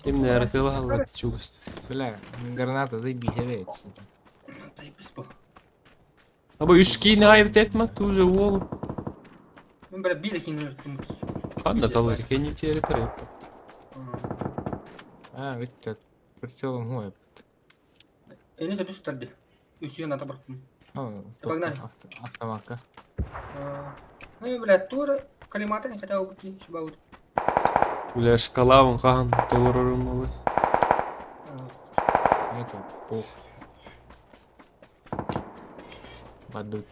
Speaker 1: Ким не арытыла алла чугуст.
Speaker 14: Бля, граната заебись, опять.
Speaker 13: Заебись бу.
Speaker 1: Аба үш кейini айып тепме туже уолу.
Speaker 13: Мен бля бир екені өттім.
Speaker 1: Ханна талыр кени территория.
Speaker 14: А, бит прицелом гой.
Speaker 13: Эни төдүс тарды. Үсүйен ата барктым. Погнали.
Speaker 14: Автоматка.
Speaker 13: Ну, бля, тур коллиматор хотя бы шубаут.
Speaker 1: Бля, шкала вон хахан толорорум олы.
Speaker 14: Это пох. Бадут.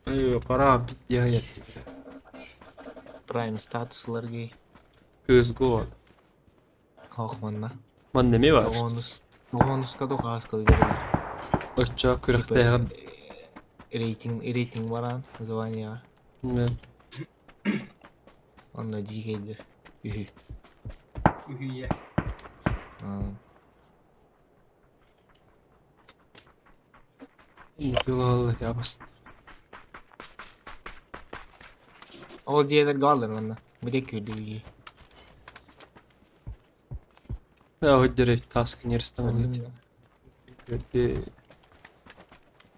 Speaker 1: Ой, пора бит яят.
Speaker 14: Прайм статус ларгей.
Speaker 1: Көз гол.
Speaker 14: Хохманна.
Speaker 1: Ман неме бар?
Speaker 14: Бонус. Бонуска до хаска берер.
Speaker 1: Оча күрәхтәгән.
Speaker 14: Рейтинг, рейтинг баран, звание.
Speaker 1: Мен.
Speaker 14: Онно дигейдер. Үхү.
Speaker 13: Үхү.
Speaker 1: Тылалы я баст.
Speaker 14: Ол дьиэлэргэ бааллар манна. Бу диэки үрдүгү.
Speaker 1: Өйдөрө таас кенерстанылыт.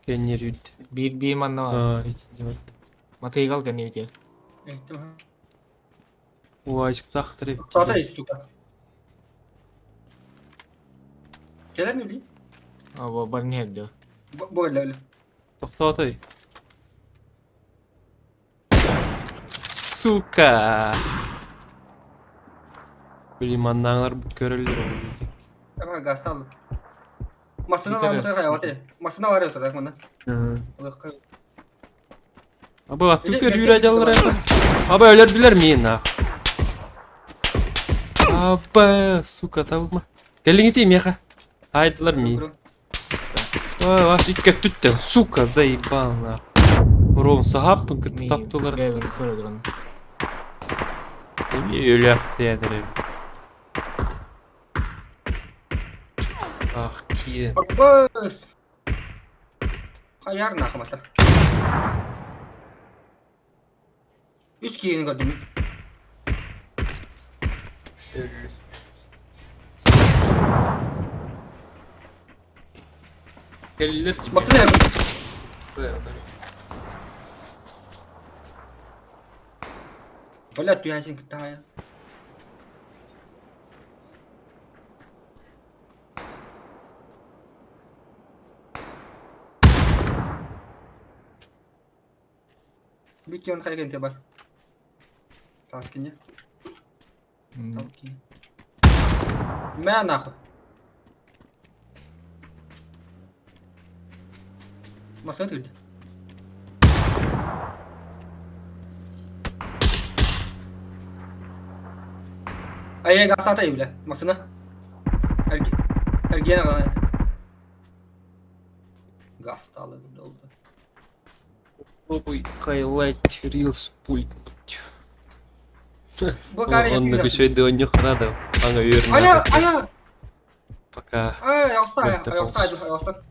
Speaker 1: Кенер үд.
Speaker 14: Биир биир манна баар.
Speaker 1: Аа, ити
Speaker 14: Матыйгал кэннибитигэр.
Speaker 1: Уайсыктаахтар
Speaker 13: Продай, сука. Кэлэн үли.
Speaker 14: Або бар не дөө.
Speaker 13: Бу эле эле.
Speaker 1: Тохтоотой. Сука! Блин, маннааҥылар көрөллөр ол диэки.
Speaker 13: Давай газ ал. Машина бар турар, Машина бар турар мына.
Speaker 1: Аба аттыктар үүрэ дьаллар Аба өлөрдүлэр миин нах. Аба, сука, табылма. Кэлиҥити миэхэ. Таайдылар миин. Ой, ваш икки өттүттэн, сука, заебал нах. Урон сахаппын кытта таптылар. Эми өлөөхтөөнөр эбит. Ах, киирэн.
Speaker 13: Быс. Хайар нахамата. Үс киһини көрдүм.
Speaker 1: Кэллилэр.
Speaker 13: Басына Бля, түһээчин кытта хайа. Бүтүөн хайа кэнтэ бар. Таас кине. Окей. Мэ нахуй. Масына түлді. Айа гасата бля. Масына. Эрген ағана. Гасталы долду.
Speaker 1: Попробуй highlight reels пульт.
Speaker 13: Бу каре
Speaker 1: Он күчөйдө онньох надо. Аңа үйөрүн.
Speaker 13: Ая, ая,
Speaker 1: Пока.
Speaker 13: ая, оста,
Speaker 1: Мастер
Speaker 13: ая, оста, ая, оста.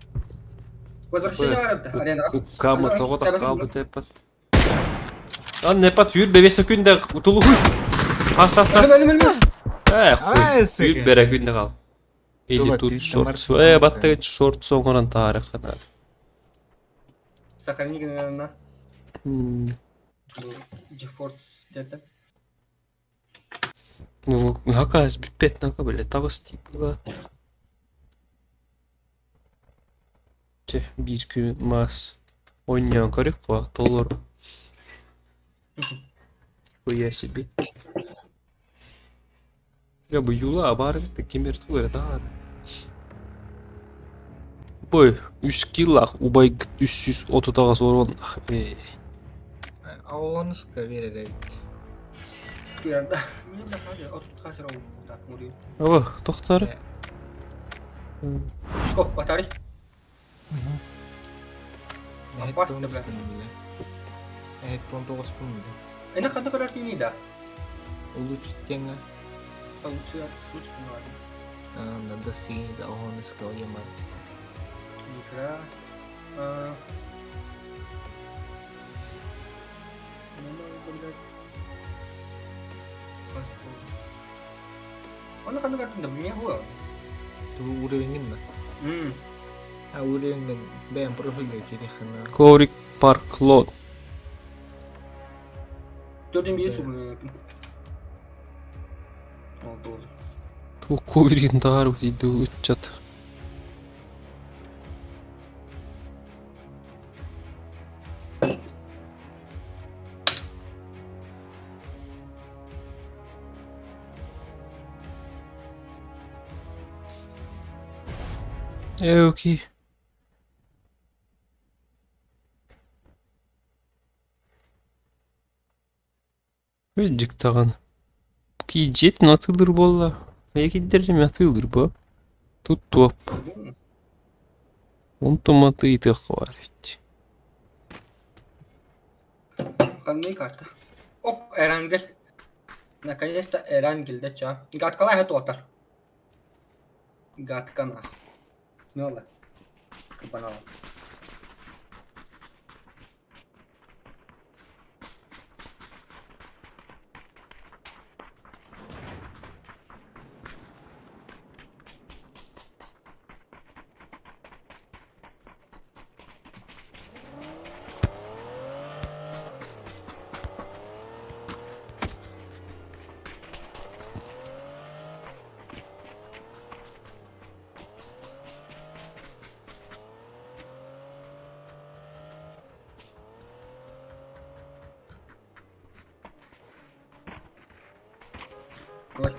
Speaker 13: Возвращение барып арена.
Speaker 1: Куккама тоҕо таккаабыт эппат. Ан непат үүр бебес күндэ утулуһуй. Ас ас ас.
Speaker 13: Өлүм, өлүм, өлүм.
Speaker 1: Э,
Speaker 14: Ай,
Speaker 1: хуй. Үүр
Speaker 14: сука.
Speaker 1: бере күндэ кал. Или
Speaker 14: Тула
Speaker 1: тут
Speaker 14: ты
Speaker 1: шорт.
Speaker 14: тамар-
Speaker 1: Э, баттага шорт соңорон тарых надо.
Speaker 13: Сохрани на GeForce деді.
Speaker 1: Ну, хакас биппет нака биле табыс тип булат. Те бир күн мас ойнаан көрүк по доллар. Хуя себе. Я бы юла абар кемер туэр да. Бой, үс киллах убай 330 орон. Э,
Speaker 14: Оонуска берер эбит.
Speaker 13: Куярда. Мен да хады, от хасыр ол. Так, мури.
Speaker 1: Аба, тохтар.
Speaker 13: Шко, батарей. Опасно, бля.
Speaker 14: Эт он тоғыз пун бля.
Speaker 13: Эне қандай көрер түймей да.
Speaker 14: Улучшить теңе.
Speaker 13: Лучше, лучше понимаю.
Speaker 14: Надо синий да оонуска ойемар.
Speaker 13: Игра. А... Ну, блядь. Оны қандай көрдім да білмей ғой.
Speaker 14: Ту уровень да.
Speaker 13: М.
Speaker 14: А уровень бэм профиль керехана.
Speaker 1: Коврик парк лот.
Speaker 13: Төрден бес уровень. Oldu oldu.
Speaker 1: Ту ковригин таар үтиди үтчат. Э, окей. Жиктаган. Кийжет атылыр болла. Экиддердем атылыр бу. Тут топ. Онтум атыйты хварить.
Speaker 13: Қандай карта? Ок, Эрангел. Наконец-то Эрангел, да ча. Гадкалай хат отар. Гадка нах. Смело. Кабанала. Ой.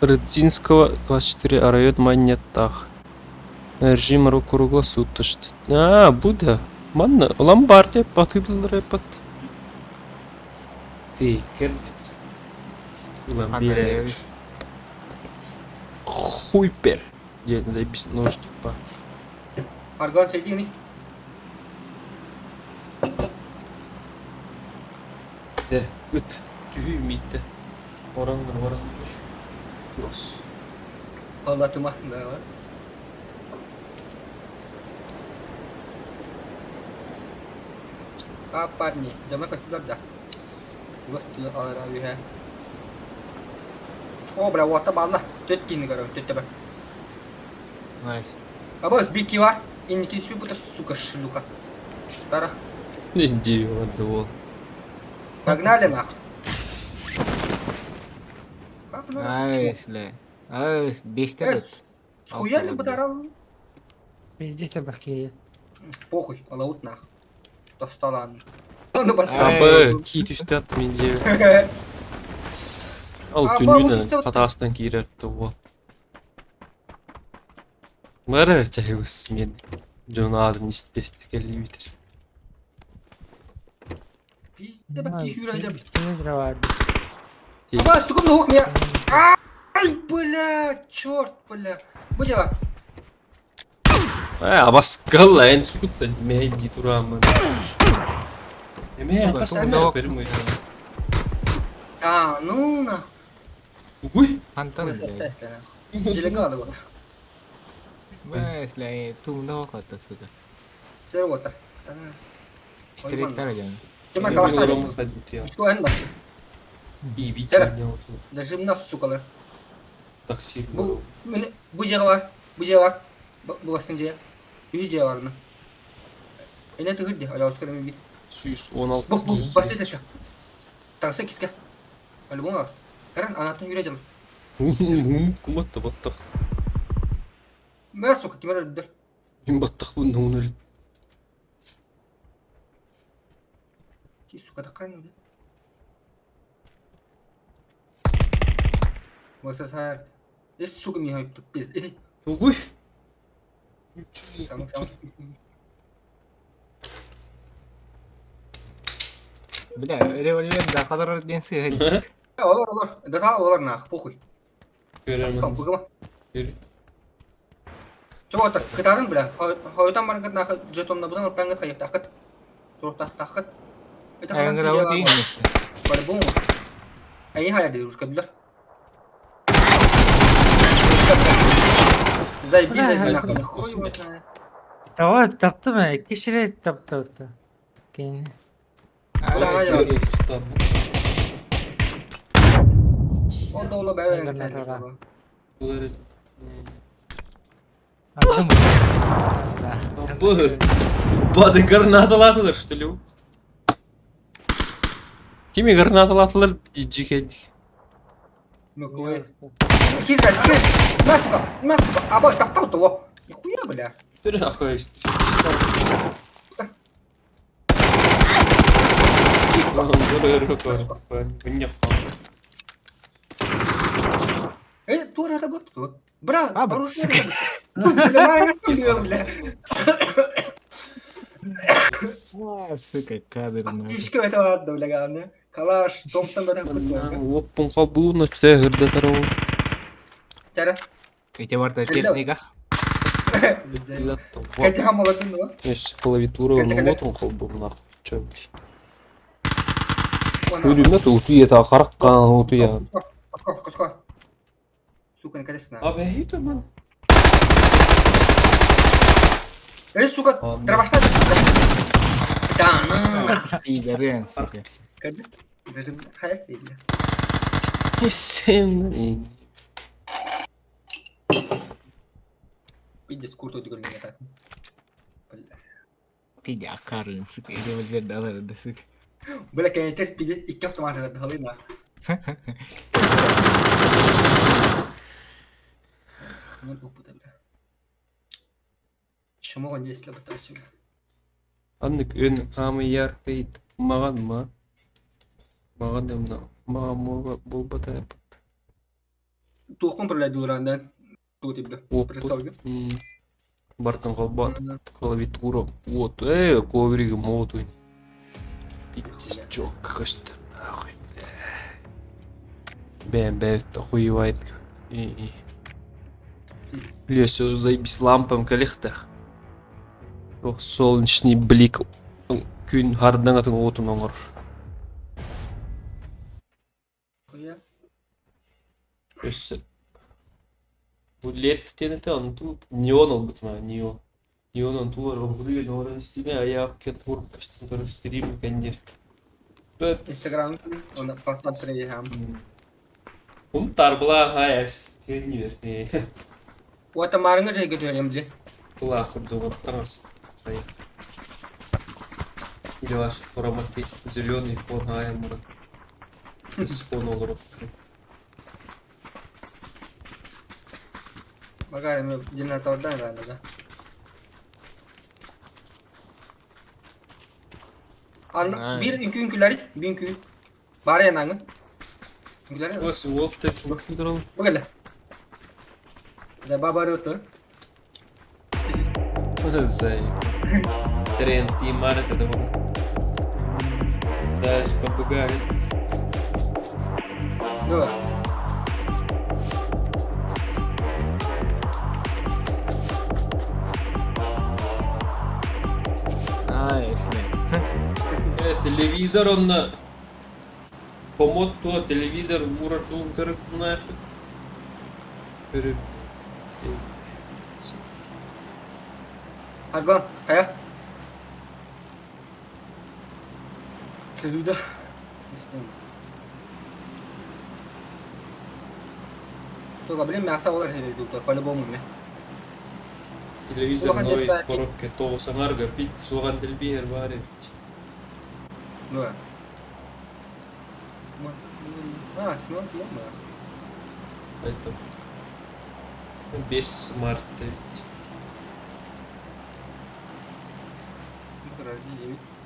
Speaker 1: Рыдзинского, 24, а район Маннеттах. Режим круглосуточный. А, Будда. Манна, ломбарде, батыдыл рэпот. Тейкер. Ламбер. Хуйпер. Где заебись ножник па.
Speaker 13: Аргон соедини.
Speaker 1: Де, ыт. Түһүү миитте. Ораңгыр ораңгыр. Yos.
Speaker 13: Allah tuma. Да. А, парни, дьоно көстүлэр да. Господи, алара үһэ. О, бля, уота балла. Төт кини көрөм, төт төбө.
Speaker 14: Найс.
Speaker 13: Абас, бики бар. Инники сүй бута, сука, шлюха. Тара.
Speaker 1: Иди, отдавал.
Speaker 13: Погнали нахуй.
Speaker 14: Найс, бля. Найс, бестер.
Speaker 13: Э, Схуяли бы дарал?
Speaker 15: Пиздец обахлее.
Speaker 13: Похуй, алаут нах. Достала. Ну,
Speaker 1: Абы, ки түстэ минде. Ал
Speaker 13: Аба,
Speaker 1: түннүнэн
Speaker 13: вот
Speaker 1: сатаастан киирэр туо. Мара чахыус мен дьон аадын истести келлибитер.
Speaker 13: Пизде бак кихюрәләр.
Speaker 15: Телевизор
Speaker 13: Абас, ты куда меня? Ай, бля, черт, бля. Будь
Speaker 1: Э, абас галла эн сукутта мэ ди тураамын. Эме абас бермей.
Speaker 13: А, ну нах.
Speaker 1: Уй.
Speaker 14: Антон.
Speaker 13: Делегалы вот.
Speaker 14: Бля, тумда оката, сука.
Speaker 13: Все вот.
Speaker 14: Пистолет дьон.
Speaker 13: Тима калашта. Что энда? Даже нас, сука.
Speaker 1: Такси.
Speaker 13: Бу бу жер бар. Бу жер бар. Бу астын жер. Жүз жер бар. Эне түгүл ди. Аяз көрөм бит.
Speaker 1: 116.
Speaker 13: Бу бу басты ташка. Таксы киске. По-любому алсын. Каран анатын юре жыл.
Speaker 1: Куматта баттах.
Speaker 13: Мә, сука, кимер өлдүр.
Speaker 1: Мин баттах бу нун өл.
Speaker 13: Чи, сука, такай ну. СССР. Э, сука, меня тут пиздец.
Speaker 1: Уй.
Speaker 13: Сам, сам.
Speaker 14: Бля, револьвер да хадар ден сыгы.
Speaker 13: Э, олар, олар. Да, олар нах, похуй.
Speaker 1: Көрөмүн.
Speaker 13: Бугама.
Speaker 1: Көрө.
Speaker 13: Чего это? Кытарын, бля. Хойдан баргат нах жетонна будан алпаңгат хайык тақыт. Турук тақыт. Это
Speaker 14: Аңгырау дейін.
Speaker 13: По-любому. Они хаяли уже кадылар. Заебись, заебись, нахуй. Хуй его знает.
Speaker 15: Того таптым э, кишире тапты. Кин.
Speaker 13: Бля, я. Он долго бэвэ.
Speaker 1: Бы. Бады гранаталатылар, что ли? Кими гранаталатылар диджикедик.
Speaker 13: Ну, кой. Киза, киз. На, сука, на, сука. Аба, таптал того. Нихуя, бля.
Speaker 1: Ты нахуй.
Speaker 13: Э, тура работает. Вот. Бра, оружие. Бля, бля.
Speaker 14: А, сука, кадр.
Speaker 13: Ишке это ладно, бля, главное. Калаш, Томпсон, бля,
Speaker 1: Оппон кабуна чтэ гырда
Speaker 13: Тара.
Speaker 14: Эти варта техника.
Speaker 13: Хотя молодцы, ну.
Speaker 1: Есть клавиатура, ну вот он колбу нахуй. Чё, блядь. Өлүмө утуя караккан утуя.
Speaker 13: Сука, наконец-то.
Speaker 1: А это man.
Speaker 13: Эй, сука, дробашта. Да, ну.
Speaker 14: Пидорен, сука.
Speaker 13: Когда? Зажим, хайси, бля.
Speaker 1: Сен.
Speaker 13: Пиздец, курту дигер меня так. Бля.
Speaker 14: Пидя, Карлин, сука, револьвер дала, да, сука.
Speaker 13: Бля, конечно, пиздец, икки автомат дали на. Ну, опыта, бля. Чему он здесь лоботасил?
Speaker 1: Аннык өн аамы яркай маҕан ма? Маҕан да маҕан буолбата
Speaker 13: Туохун бля дурандан туут бля. Представь.
Speaker 1: Бартын холбоон клавиатура уот э ковриги моотуй. Пиздец көстөр нахуй бля. Бэм бэт охуевает. И Бля, все заебись лампам кэлиэхтээх. Ох, солнечный блик күн хардаҥатын уотун оҥорор. Өссө бу лед диэн этэ онтум неон ылбытым аа неон. Неон онтулар оһуруйан олорон истиҥэ айаах кет уруккастан көрөр стрим кэнниэр.
Speaker 13: Инстаграм он посмотри хам.
Speaker 1: Ум тарбла хаяс кэнниэр.
Speaker 13: Вот марыңы жайга төһөрем бile.
Speaker 1: Тулаах курдук таҥас. Или ваш хромакей зеленый фон ая мурат. Фон олорор.
Speaker 13: Magari mi динозаврдан да. Ан bir үnkü үnküleri, bir үnkü. Бары янаңы. Үnküleri.
Speaker 1: Ос уол тек бакындырал.
Speaker 13: Bu gele. Да бабары оту.
Speaker 1: Зай. Тренд и март это вот. Даже попугай.
Speaker 13: Да.
Speaker 14: А, если.
Speaker 1: Телевизор он на комод то телевизор урар туун көрүк нахуй. Көрүп.
Speaker 13: Аргон, кая? Следуйда. Сука, блин, мясо олар херейдуктар, по-любому ме.
Speaker 1: Телевизор
Speaker 13: Улахан
Speaker 1: новый
Speaker 13: деттар.
Speaker 1: коробка тоҕус аҥарга пит суоҕан дэлбиэр баар эбит.
Speaker 13: Да. А, смотри, да.
Speaker 1: Это без смарт эбит.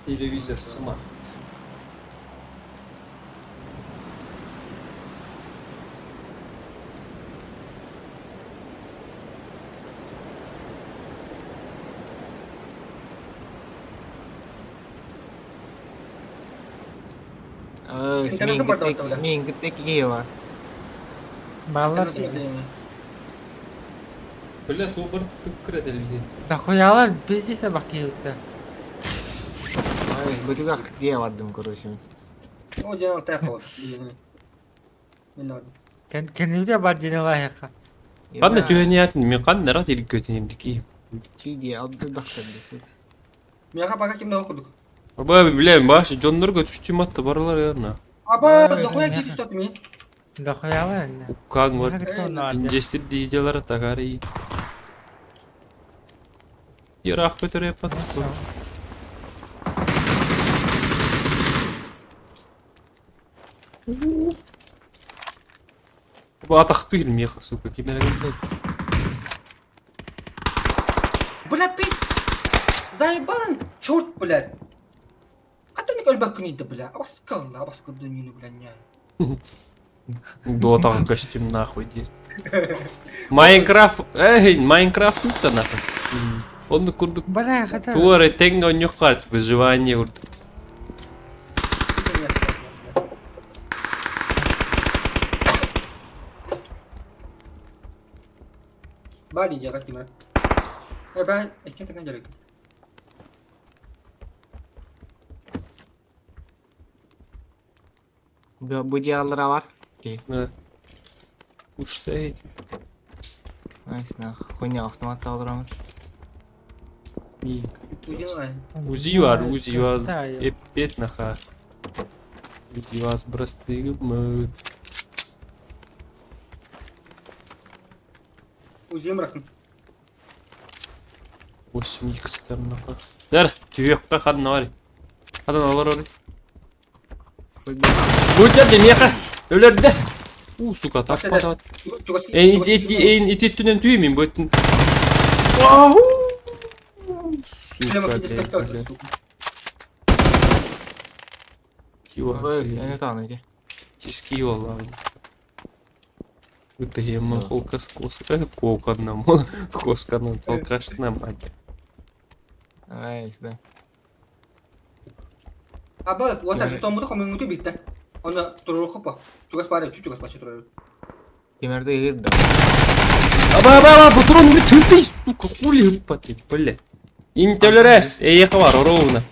Speaker 1: Телевизор смарт.
Speaker 13: Интернетин бар да бля.
Speaker 14: Мин гыттек киева.
Speaker 15: Баллар
Speaker 1: Бля, туох бар күп телевизор.
Speaker 15: Захуялар пиздец бакыйбыта.
Speaker 14: Ай, бутуга кие бардым, короче.
Speaker 13: О, ден алтай қол. Мен
Speaker 15: Кен кенилде бар динала яка.
Speaker 1: Ханна түһэниятин мен ханна рат илик көтүнем дики.
Speaker 14: Чиди алды дактар десе.
Speaker 13: Мияха пока кимде окудук.
Speaker 1: Аба билем баш дьоннорго түштүм атты барлар ярна.
Speaker 13: Аба, дохуя ки түстөт ми.
Speaker 15: Захуялар не.
Speaker 1: Укаң бар. Инжестир дейделер тагари. Ярах көтөрө пат. Бу атахтыр меха, сука, кимер
Speaker 13: Бля, пить. Заебал, черт, блядь. А ты не кольбак не бля. Абаскал, абаскал дунину, бля, не.
Speaker 1: Дотаҕа костюм нахуй ди. Майнкрафт, эй, Майнкрафт тут нахуй. Он курдук.
Speaker 15: Бля, хотя.
Speaker 1: Туары теңге оньюккарт выживание курдук.
Speaker 13: Бали жага кимер. Э, бай, экен теген керек.
Speaker 14: Бу диалара бар.
Speaker 1: Уштай.
Speaker 14: Айсна, хуйня автомат алдырамын.
Speaker 1: Узи бар, Узи бар. Эппет наха. Узи вас брастыгымыт.
Speaker 13: Узим рахым.
Speaker 1: 8 х там наха. Дәр, түйөккә хадна бар. Хадан алар ори. Бу жерде меха. Өлөрдө. У, сука, таппатат. Эн ити эн ити өттүнэн түймин бу өттүн. Сука, блядь. Тиски олам. Ытыйыма холкас коска коканам. Косканан толкашна мать.
Speaker 14: Ай, да.
Speaker 13: Аба, вот жетонмуту хомунгуту биттен. Оны турурух по. Чугас бары, чуть чугас бачы турар.
Speaker 14: Тимирди ыыр да.
Speaker 1: Аба, аба, аба, патрон бит ты, сука, хули ыппаты, бля. Интелерес, эйеха бар, ровно.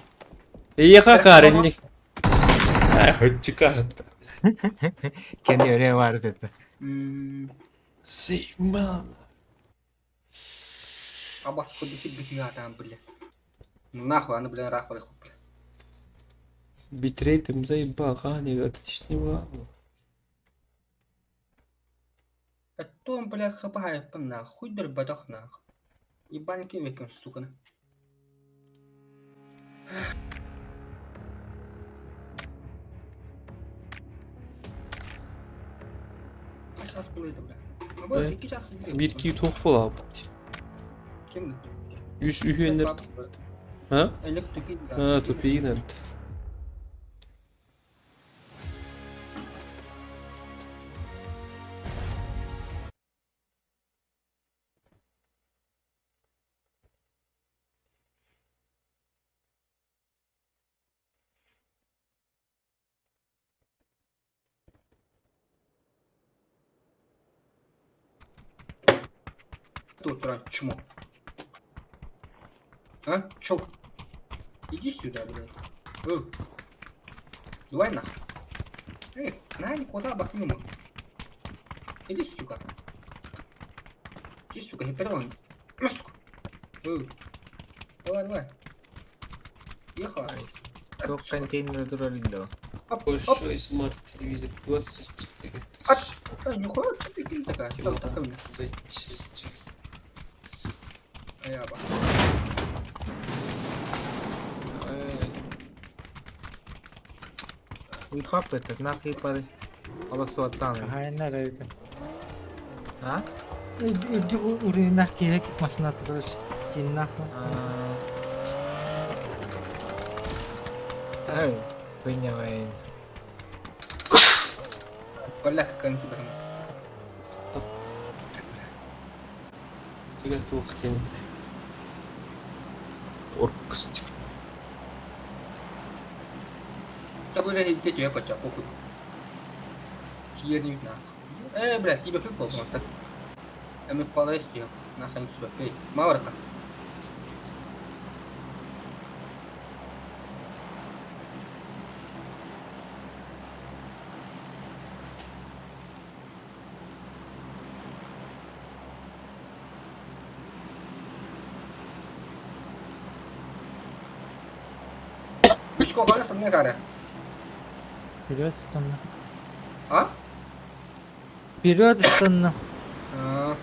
Speaker 1: Эйеха каренник. Ай, хотчика.
Speaker 14: Кени өрө бар деді.
Speaker 1: Сеймал.
Speaker 13: Абас кудики битми атам, бля. Ну нахуй, аны, бля, рах бля.
Speaker 1: Битрейтом заебал, а, отличный ладно.
Speaker 13: Это он, бля, хапает, нахуй, дербадах нахуй. Ебальники веком, сука. Сейчас булайды, бля. Абас, 2 час
Speaker 1: Бир-ки тоқ бола бит.
Speaker 13: Кимди?
Speaker 1: Үс үһүөннэр. А?
Speaker 13: Элек тупик.
Speaker 1: А, тупигин эбит.
Speaker 13: Тут туран чмо. А? Чё? Иди сюда, блядь. Давай нахуй. Эй, на, никуда бакнем. Иди, сука. Иди, сука, не перелом. На, сука. Давай, давай. Ехала.
Speaker 14: Тоқ контейнер турар да.
Speaker 1: Большой смарт-телевизор 24 тысячи.
Speaker 13: А, нихуя, что ты кинь такая? Так, такая. А я ба.
Speaker 14: Уй пап этот, нахуй пары. Алак суаттан.
Speaker 15: Хайна рейді.
Speaker 14: А?
Speaker 15: Үрдүк уринах киһи масына турар. Киннах.
Speaker 14: Ай, хуйня
Speaker 13: Бля, какая на тебя
Speaker 1: Тебя тух тянет. Оркс типа.
Speaker 13: Да уже не я поча, похуй. Хер не нахуй. Блядь, тебе прикол просто. Я мы палась тебе, нахуй сюда. Эй, мало раз. Мишко, хана сам не каре.
Speaker 15: Вперед станна.
Speaker 13: А?
Speaker 15: Вперед станна.
Speaker 13: А.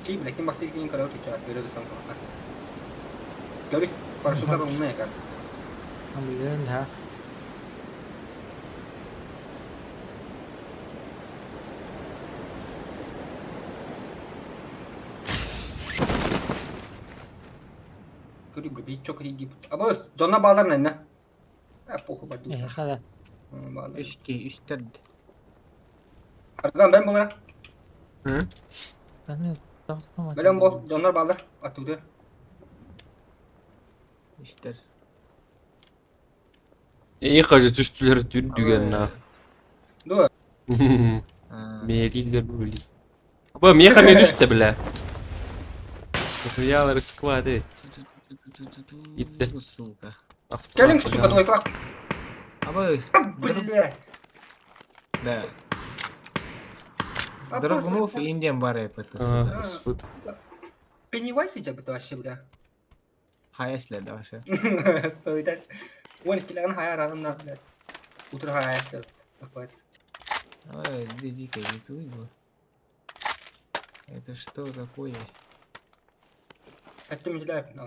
Speaker 13: Чей, бля, кем басты екенін қарау тече, вперед станна. Говори, парашютар умная как.
Speaker 15: Блин, да.
Speaker 13: Говори, бля, бить чё криги. А бос, зона балар на. А, похуй, баду.
Speaker 15: Хала.
Speaker 14: Үш ки, үш төрт.
Speaker 13: Ардан ben bunlara.
Speaker 1: Hı?
Speaker 15: Ben dostum.
Speaker 13: Бөлем бол, зоннар балдар. Атуды.
Speaker 14: Үш төрт.
Speaker 1: Эйеха же түстүлер түрдүген нах.
Speaker 13: Ду.
Speaker 1: Мерилер бөли. Ба, меха ме түстө бля. Материалы расклады. Итте.
Speaker 14: Сука.
Speaker 13: Келин, сука, твой клак.
Speaker 14: Абыз.
Speaker 13: Бля.
Speaker 14: Да. Дрогнув Индиан бар это.
Speaker 1: А, господи.
Speaker 13: Пеннивайз бы вообще, бля.
Speaker 14: Хаясле да вообще.
Speaker 13: Сойтас. Вон киляган хая разым на, бля. Утро хая Такой.
Speaker 14: Ой, иди-ка, иди тут был. Это что такое?
Speaker 13: Эттим үтүлээппин.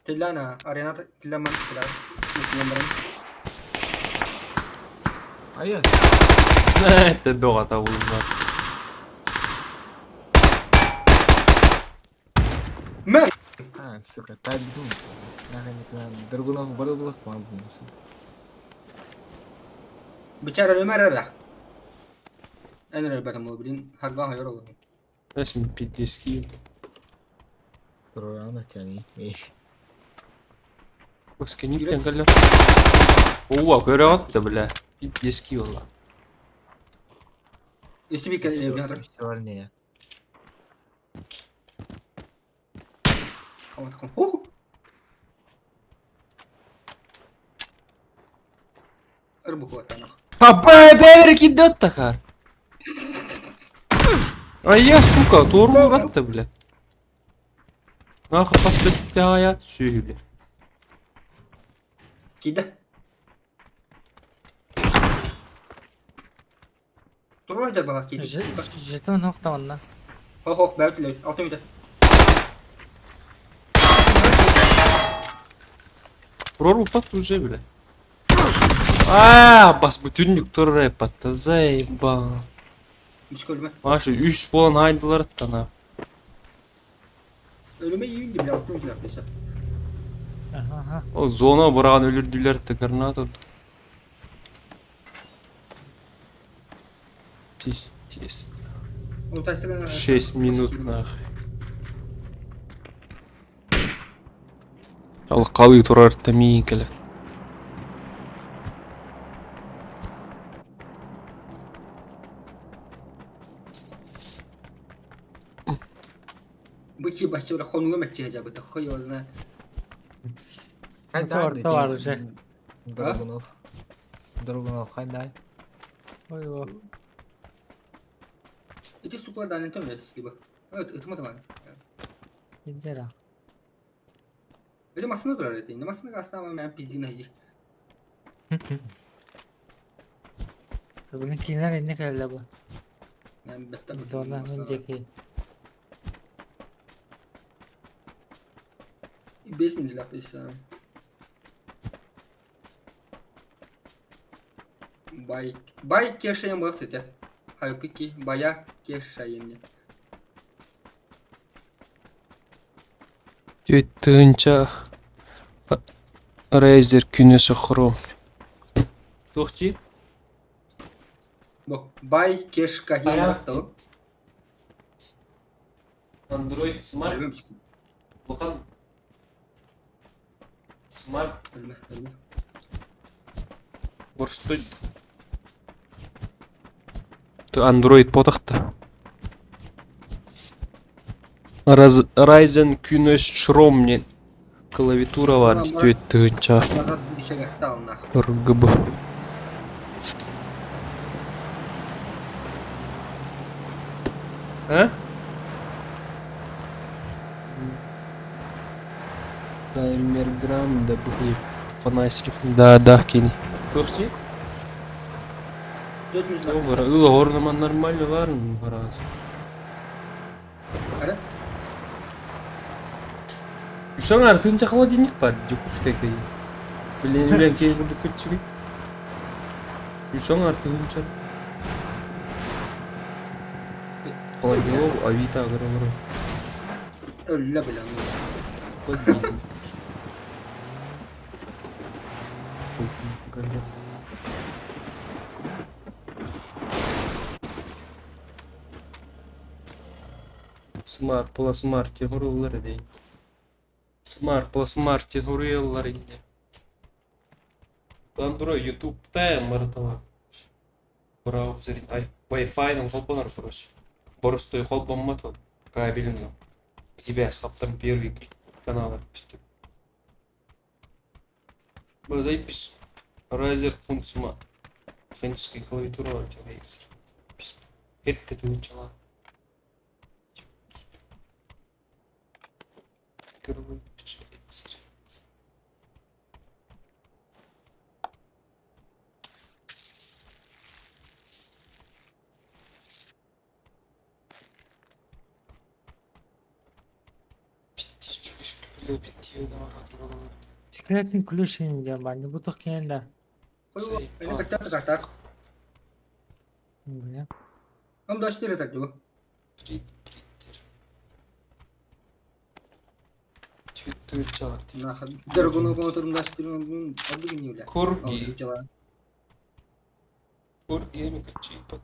Speaker 13: Тиллана, арена тилламан тилaa. Баран.
Speaker 14: Айа.
Speaker 1: Это бөҕө табыллар.
Speaker 13: Мен!
Speaker 14: А, сука, так думаю. Нахуй не знаю. Драгунов барылах вам бумсы.
Speaker 13: Бичара өмөр да. Эн эрэ бу блин, харга хайыр олор.
Speaker 1: Эсм пиздецкий.
Speaker 14: Турана чани.
Speaker 1: Скинь кэллэ. Ууа, көрөҕүт да, бля. Пиздецкий буолла.
Speaker 13: Үсү бик кэллэ.
Speaker 14: Черные.
Speaker 13: Хам хам. Ху. Ырбук вот
Speaker 1: Папа, бэбер кидет тахар. А я, сука, туру ратта, бля. Нахуй паспетая сүйі, бля.
Speaker 13: Киде. Туру жабага киде.
Speaker 15: Жетон нокта онна.
Speaker 13: Хох хох бәүтле. Алты метр.
Speaker 1: Турор упат уже, бля. А, бас бүтүннүк турар эпатта, заебал.
Speaker 13: Үч көлмө.
Speaker 1: Маша, үс болан айдылар тана.
Speaker 13: Ölüme yiyindi bile 6 metre yapıyorsa.
Speaker 15: Аха.
Speaker 1: О, зона бұраған өлірділер ті граната. Пиздец.
Speaker 13: Onu taştık.
Speaker 1: 6 минут нахуй. Ал қалы турар тамиин келе.
Speaker 13: Bu iki başçı böyle konuğa mekçe acaba da хуй его знает.
Speaker 15: Орто бар уже.
Speaker 14: Драгунов. Драгунов, хайдай.
Speaker 15: Ой, о.
Speaker 13: İki suplar da ne gibi. Evet, ıtma da var.
Speaker 15: Индера.
Speaker 13: Öyle masına durar ettiğinde. Masına aslında ama ben pizdiğine gir.
Speaker 15: Бүгүн кинилер инне кэллэ бу.
Speaker 13: Yani betten
Speaker 15: Зона мин диэки.
Speaker 13: 5 bin lira işte. Bay Bay keşeyen bak dedi. Hayır peki baya keşeyen.
Speaker 1: Тынча Razer күнесі хром. Тохти?
Speaker 13: Bak Bay Keşkahin
Speaker 1: Aya.
Speaker 13: baktı.
Speaker 1: Android Smart.
Speaker 13: Ölmem çıkın.
Speaker 1: Bakan Smart
Speaker 13: Ölme ölme.
Speaker 1: Борстой. Android потахта. Ryzen күнөс Chrome не клавиатура бар
Speaker 13: Sonra
Speaker 1: төт тыгынча
Speaker 13: Назад будущего стал нахуй.
Speaker 1: РГБ. А? Таймер грамм да бухи фанасилев. Да, да, кини. Тохти?
Speaker 13: 4 bin lira.
Speaker 1: Добре, горнаман нормально варн раз.
Speaker 13: Ара?
Speaker 1: Ушаңар тынча холодильник бар, дюкушка кей. Блин, блин, кей буду күтчүгү. Ушаңар тынча. Холодильник, авито, громро.
Speaker 13: Öyle bile.
Speaker 1: Холодильник. Холодильник. Смарт, пласмарт, тегурулар дейин. Смарт, пласмарт, тегурулар дейин. Android, YouTube та маратала. Браузер, Wi-Fi-ның холбонор короче. Боростой холбоммат вот, кабельный. У тебя там первый канал. Запись. Razer функцима. Механическая клавиатура у тебя есть. Это ты начала. Короче,
Speaker 15: Секретный ключ диэн баар, бу туох киһи да.
Speaker 13: Он до 4 так дуу.
Speaker 1: Корги. Корги чипот.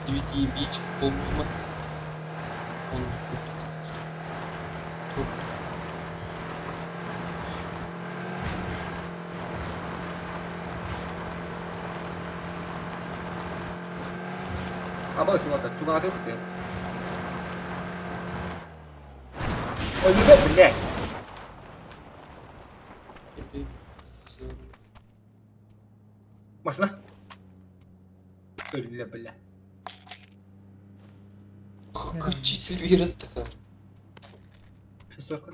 Speaker 1: DVD бич полмат. Он тут.
Speaker 13: Аба суата чугааты кутен. Ой, ну бля. Машина. Бля, бля.
Speaker 1: Какой телевизор такая?
Speaker 13: Шестерка.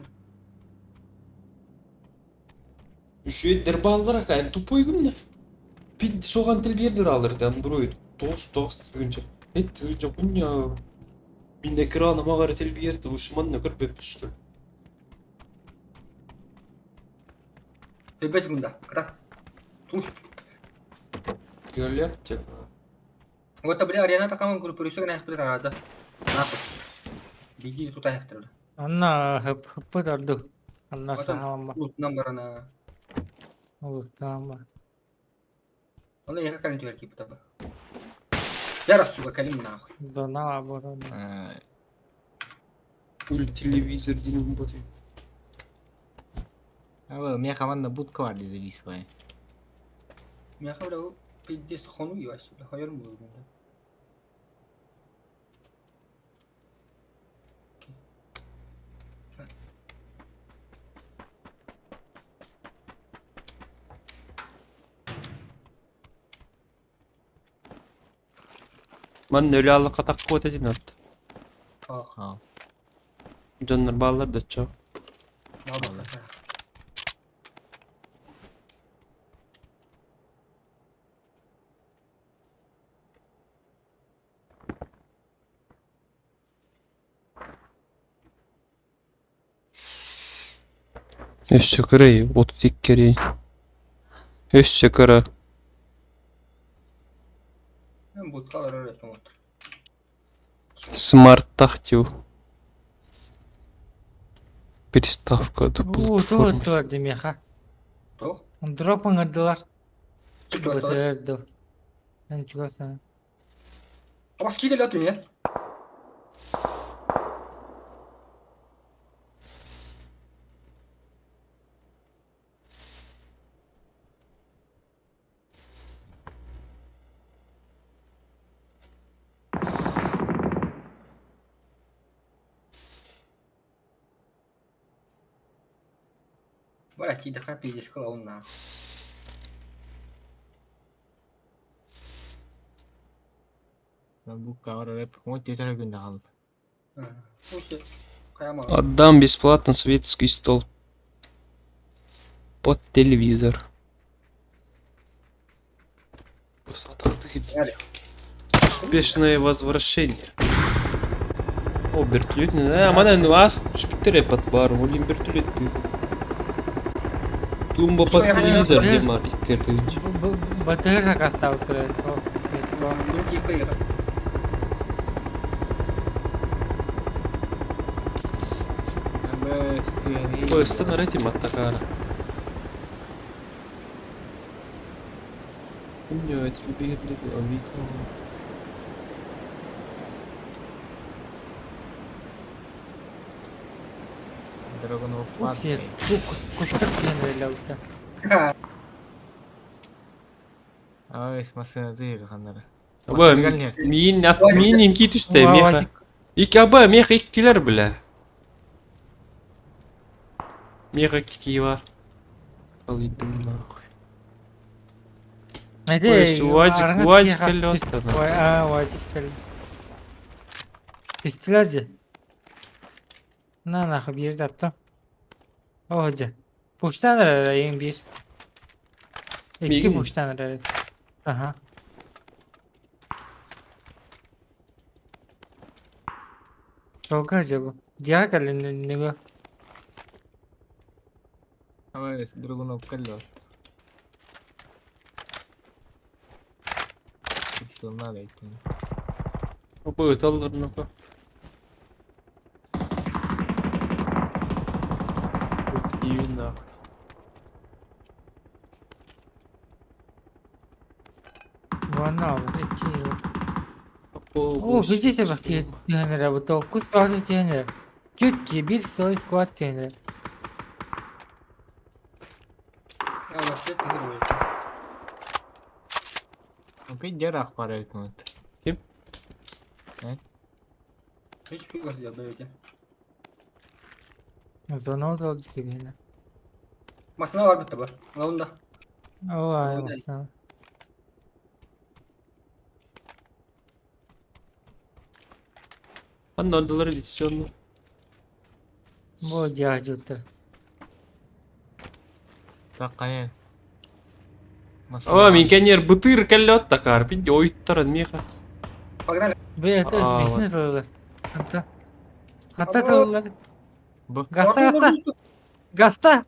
Speaker 1: Үшөйдер балалар ака, тупой күннер. Пид соған телевизор алыр, Android. Тоғыз тоғыз тыгынча. Эт тыгынча күння. Мин экраны магара телевизор ушман көрбөп что ли.
Speaker 13: Бебе секунда. Кра. Тут.
Speaker 1: Галактика.
Speaker 13: Вот бля арена такая группа рисует на хпт рада. Нахуй. Беги туда хпт.
Speaker 15: Анна хп дарды. Анна сахалама.
Speaker 13: Лут барана.
Speaker 15: Лутнама.
Speaker 13: Он я как они типа таба. Я раз сука калим нахуй.
Speaker 15: Зона обороны.
Speaker 1: Пуль телевизор дин баты.
Speaker 14: А у меня команда будка var зависла.
Speaker 13: Меня хавля пиздец хону ебать. Хайр был.
Speaker 1: Ман нөлі алы қатақ қуат edin атты.
Speaker 13: Ах.
Speaker 1: Дьоннор баллар да чо. Өссө кырай, отут иккерей. Өссө кыра.
Speaker 13: Будкалар öğretmen отыр.
Speaker 1: Смарт тахтил. Приставка до
Speaker 15: Уу,
Speaker 1: платформы.
Speaker 15: тур демеха.
Speaker 13: Тох.
Speaker 15: Дроп ыңырдылар.
Speaker 13: Чугаса.
Speaker 15: Бытырды. Мен чугаса.
Speaker 13: Абас ки келет не? Бара ки даха пиздец клоун нахуй.
Speaker 14: Будка var hep. Он теперь күндө қалды.
Speaker 1: Отдам бесплатно советский стол. Под телевизор. Успешное возвращение. О, вертолет. А, мана вас шпитере под бару, олим вертолет. Тумба под телевизор, Демар,
Speaker 15: Батыры закастау тұрады.
Speaker 1: Ыстан этим аттакаара.
Speaker 14: Драгунов
Speaker 15: Уксер. Кустар диэн өлөктө.
Speaker 14: Ай, машина ты ханнары.
Speaker 1: Аба, миин миин инки түсте, меха. Ик аба, меха иккилер бля. Меха икки бар. Калыйдым нахуй.
Speaker 15: Ой,
Speaker 1: УАЗик, УАЗик кэллэ
Speaker 15: Ой, а, УАЗик кэллэ. Түстүлэр дьэ. На нахуй биир таптым. Оо дьэ. Пуштан эрэр эйиҥ биир. Икки
Speaker 1: Миигин?
Speaker 15: пуштан эрэр. Аха. Чолга дьэ бу. Дьиэҕэ кэллин нүгө.
Speaker 14: Ай, Драгунов кэллэ. Все надо идти.
Speaker 1: Аба, ыталлар нахуй. И нахуй.
Speaker 15: Уонна ол икки. О, видите, бахти тиһэн бу токкус баҕасы тиһэн эрэр. Түт биир сыл сквад тиһэн эрэр.
Speaker 14: Опять дерах пора тут.
Speaker 1: Ким?
Speaker 13: Hiç bir ya böyle.
Speaker 15: Зона олдьу кибиэнэ.
Speaker 13: Masına var bitti bu. Alın da.
Speaker 15: Ол ай баста.
Speaker 1: Анна ордалар иличчонну.
Speaker 15: Бу дьиэҕэ дьуттар.
Speaker 14: Так, конечно.
Speaker 1: Аба, мин кэннер бытыр кэллэ оттакаар, пинди ойуттаран меха.
Speaker 13: Погнали.
Speaker 15: Бу это
Speaker 1: А,
Speaker 15: бизнес тыллар. Ханта. Ханта тыллар.
Speaker 14: Бу.
Speaker 15: Гаста гаста. Гаста.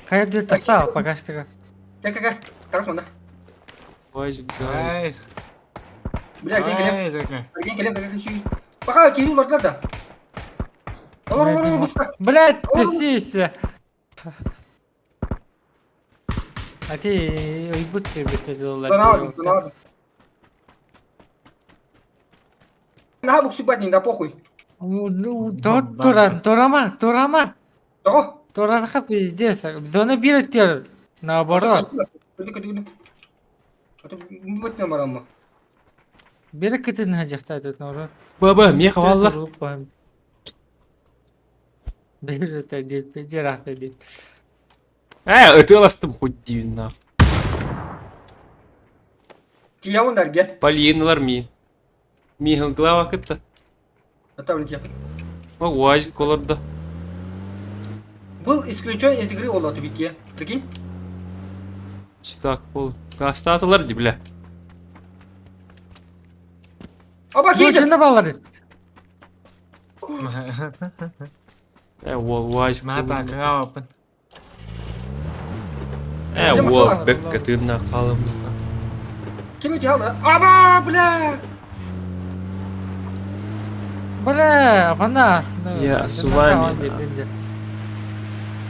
Speaker 15: Хайды тахса пока что.
Speaker 13: Gel gel gel. Taraf bana.
Speaker 1: УАЗик за.
Speaker 14: Ай,
Speaker 13: Бля, gel gel.
Speaker 14: ай, зака.
Speaker 13: Gel gel gel gel. Bak abi kimin vardılar da. Olur olur olur быстро.
Speaker 15: Блять, ты сися. А ты уйбут тебе
Speaker 13: Ben abi ben abi. На бук субать не да похуй.
Speaker 15: Туран, турама, турама.
Speaker 13: Того.
Speaker 15: Тураха пиздец. Зона биреттер. Наоборот.
Speaker 13: Kötü kötü kötü. Kötü bu ne ama.
Speaker 15: Бир кытын хажахта тут наоборот.
Speaker 1: Баба, меха валла.
Speaker 15: Бир это дит, пиздец дит.
Speaker 1: Э, ытыластым хоть дивин нахуй.
Speaker 13: Киявын der gel.
Speaker 1: Полиналар мин. Михан глава кытта.
Speaker 13: Hatta önce.
Speaker 1: Ма УАЗик олорда.
Speaker 13: Был исключен из игры oldu tabii ki. Прикинь.
Speaker 1: Так, пол. Гастатылар ди, бля.
Speaker 13: Аба
Speaker 15: Бу
Speaker 13: кийdi.
Speaker 15: жында баллар.
Speaker 1: Э, УАЗик.
Speaker 14: Ма так, капын.
Speaker 1: Э, уол, бекке тыынна қалым.
Speaker 13: Kim ötüyor aldı? Аба бля.
Speaker 15: Бля, пана.
Speaker 1: Я с вами.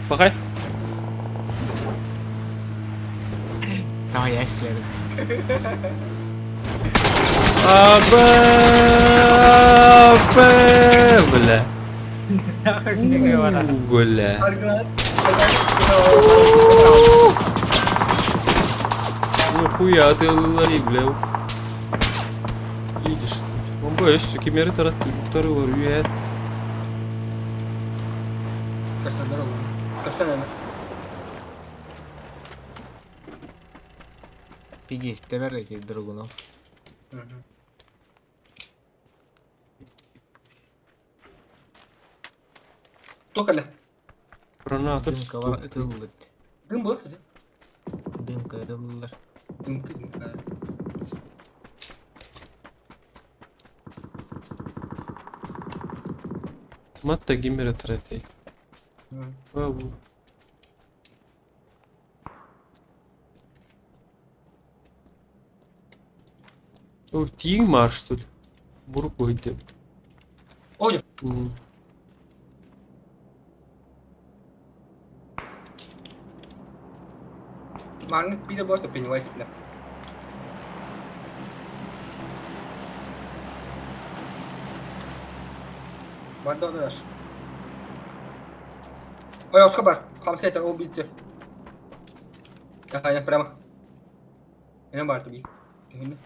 Speaker 1: Пахай.
Speaker 14: Давай я следую.
Speaker 1: Аба, бля. Бля. Нахуя ты лари, бля. Видишь, он боюсь, кемери тарат, второй вар,
Speaker 13: Kaç tane oldu? Kaç tane?
Speaker 14: Пиздец, тебер этих драгунов.
Speaker 13: Токали.
Speaker 1: Граната.
Speaker 14: Дымка var, ытылды.
Speaker 13: Дым bu.
Speaker 14: Дымка ытылдылар.
Speaker 13: Дымка дымка.
Speaker 1: Матта кемери тарат. Бабу. О, тиң мар, что ли? Бурук выйдет.
Speaker 13: О, Маннык биир буолта Пеннивайз бля. Барда одураш. Ой, оска бар. Хамска этер, ол битти. Такая прямо. Эне бар таби. Кehini.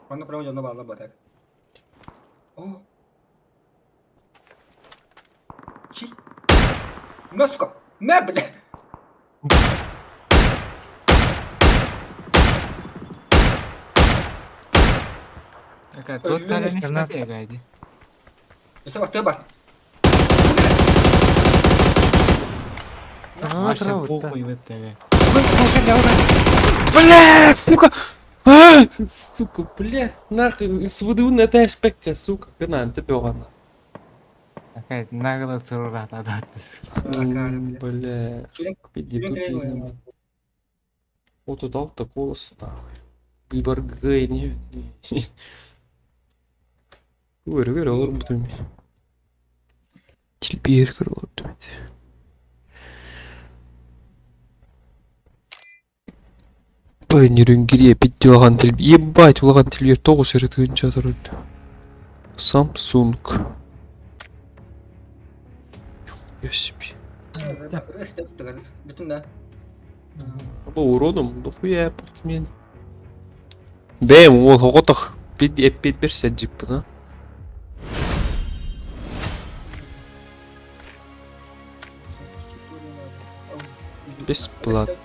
Speaker 13: Манна прямо дьонно бааллар батак. О! Чи? Мэ, сука! Мэ, бля!
Speaker 14: Тот tane ne geldi?
Speaker 13: Өссө бахтыы бар.
Speaker 14: Маша похуй в это.
Speaker 1: Бля, сука! А, сука, бля, нахуй, СВДУ на это аспекте, сука, гына, ты бёгана.
Speaker 14: Такая нагло цурата да.
Speaker 1: Бля, сука, иди тупи. Вот удал такого нахуй. Выбор Г, не. Говорю, говорю, олар бутуми. Тилбир көрөр бутуми. Бай, нөрөнгире битти улаган тил. Ебать, улаган тилбир 9 эрэ тыгынча турар. Samsung. Нихуя себе.
Speaker 13: Бүтүн да.
Speaker 1: По уроном, дохуя апартамент. Бэм, ол хоҕотох бит эппит берсе джиппына. Бесплатно.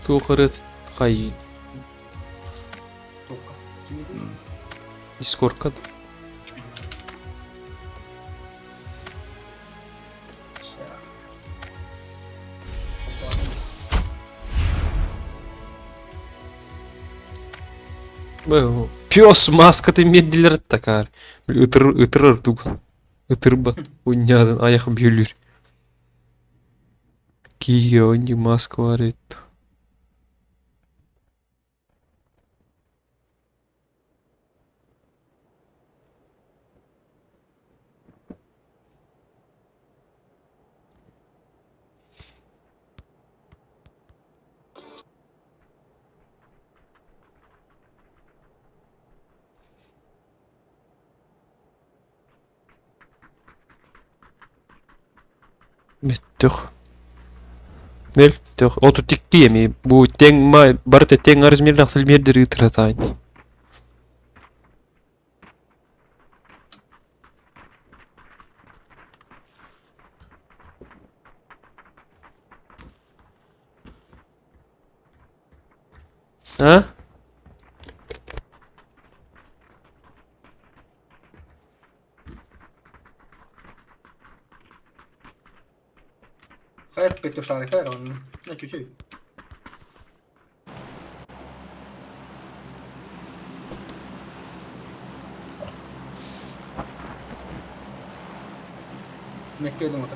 Speaker 1: Туохарыт хайын. Дискордка. Пес маскаты меддилер такар. Ытыр ытырар тугун. Ытырбат. Унядын аяқ бүйілер. Киге онди маска бар ет. Меттөх. Мелтөх. Оту тикки эми. Бу тең ма барыта тең размерлах тилмердер ытыратайн. А?
Speaker 13: Хайр петушары, хайр он. На чуть-чуть. Мекке думаю.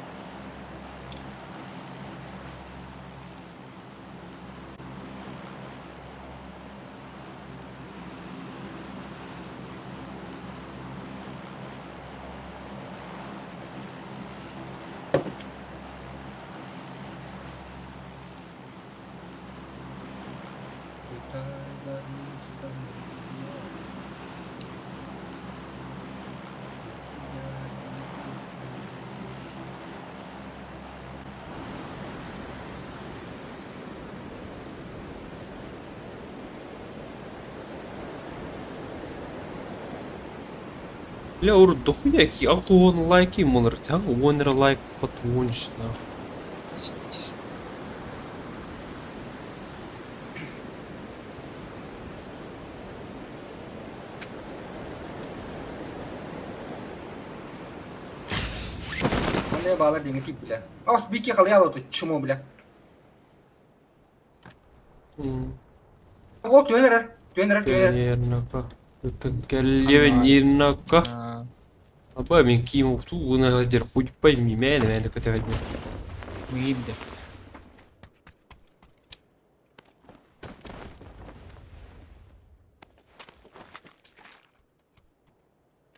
Speaker 1: Бля, ур дохуя ки ахуон лайки молор тяг уонер лайк патунш на.
Speaker 13: Манна баалар диҥҥэ тиийбилэ. Ос бики халыйаал оту чмо бля. Ол түөн эрэр, түөн эрэр, түөн эрэр.
Speaker 1: Наверное. Кэллиэбин Нирнакка. Аба мин киим уктуу гына сылдьар худьпай мимээн эмээн көтөһөдүм.
Speaker 14: Миирдэ.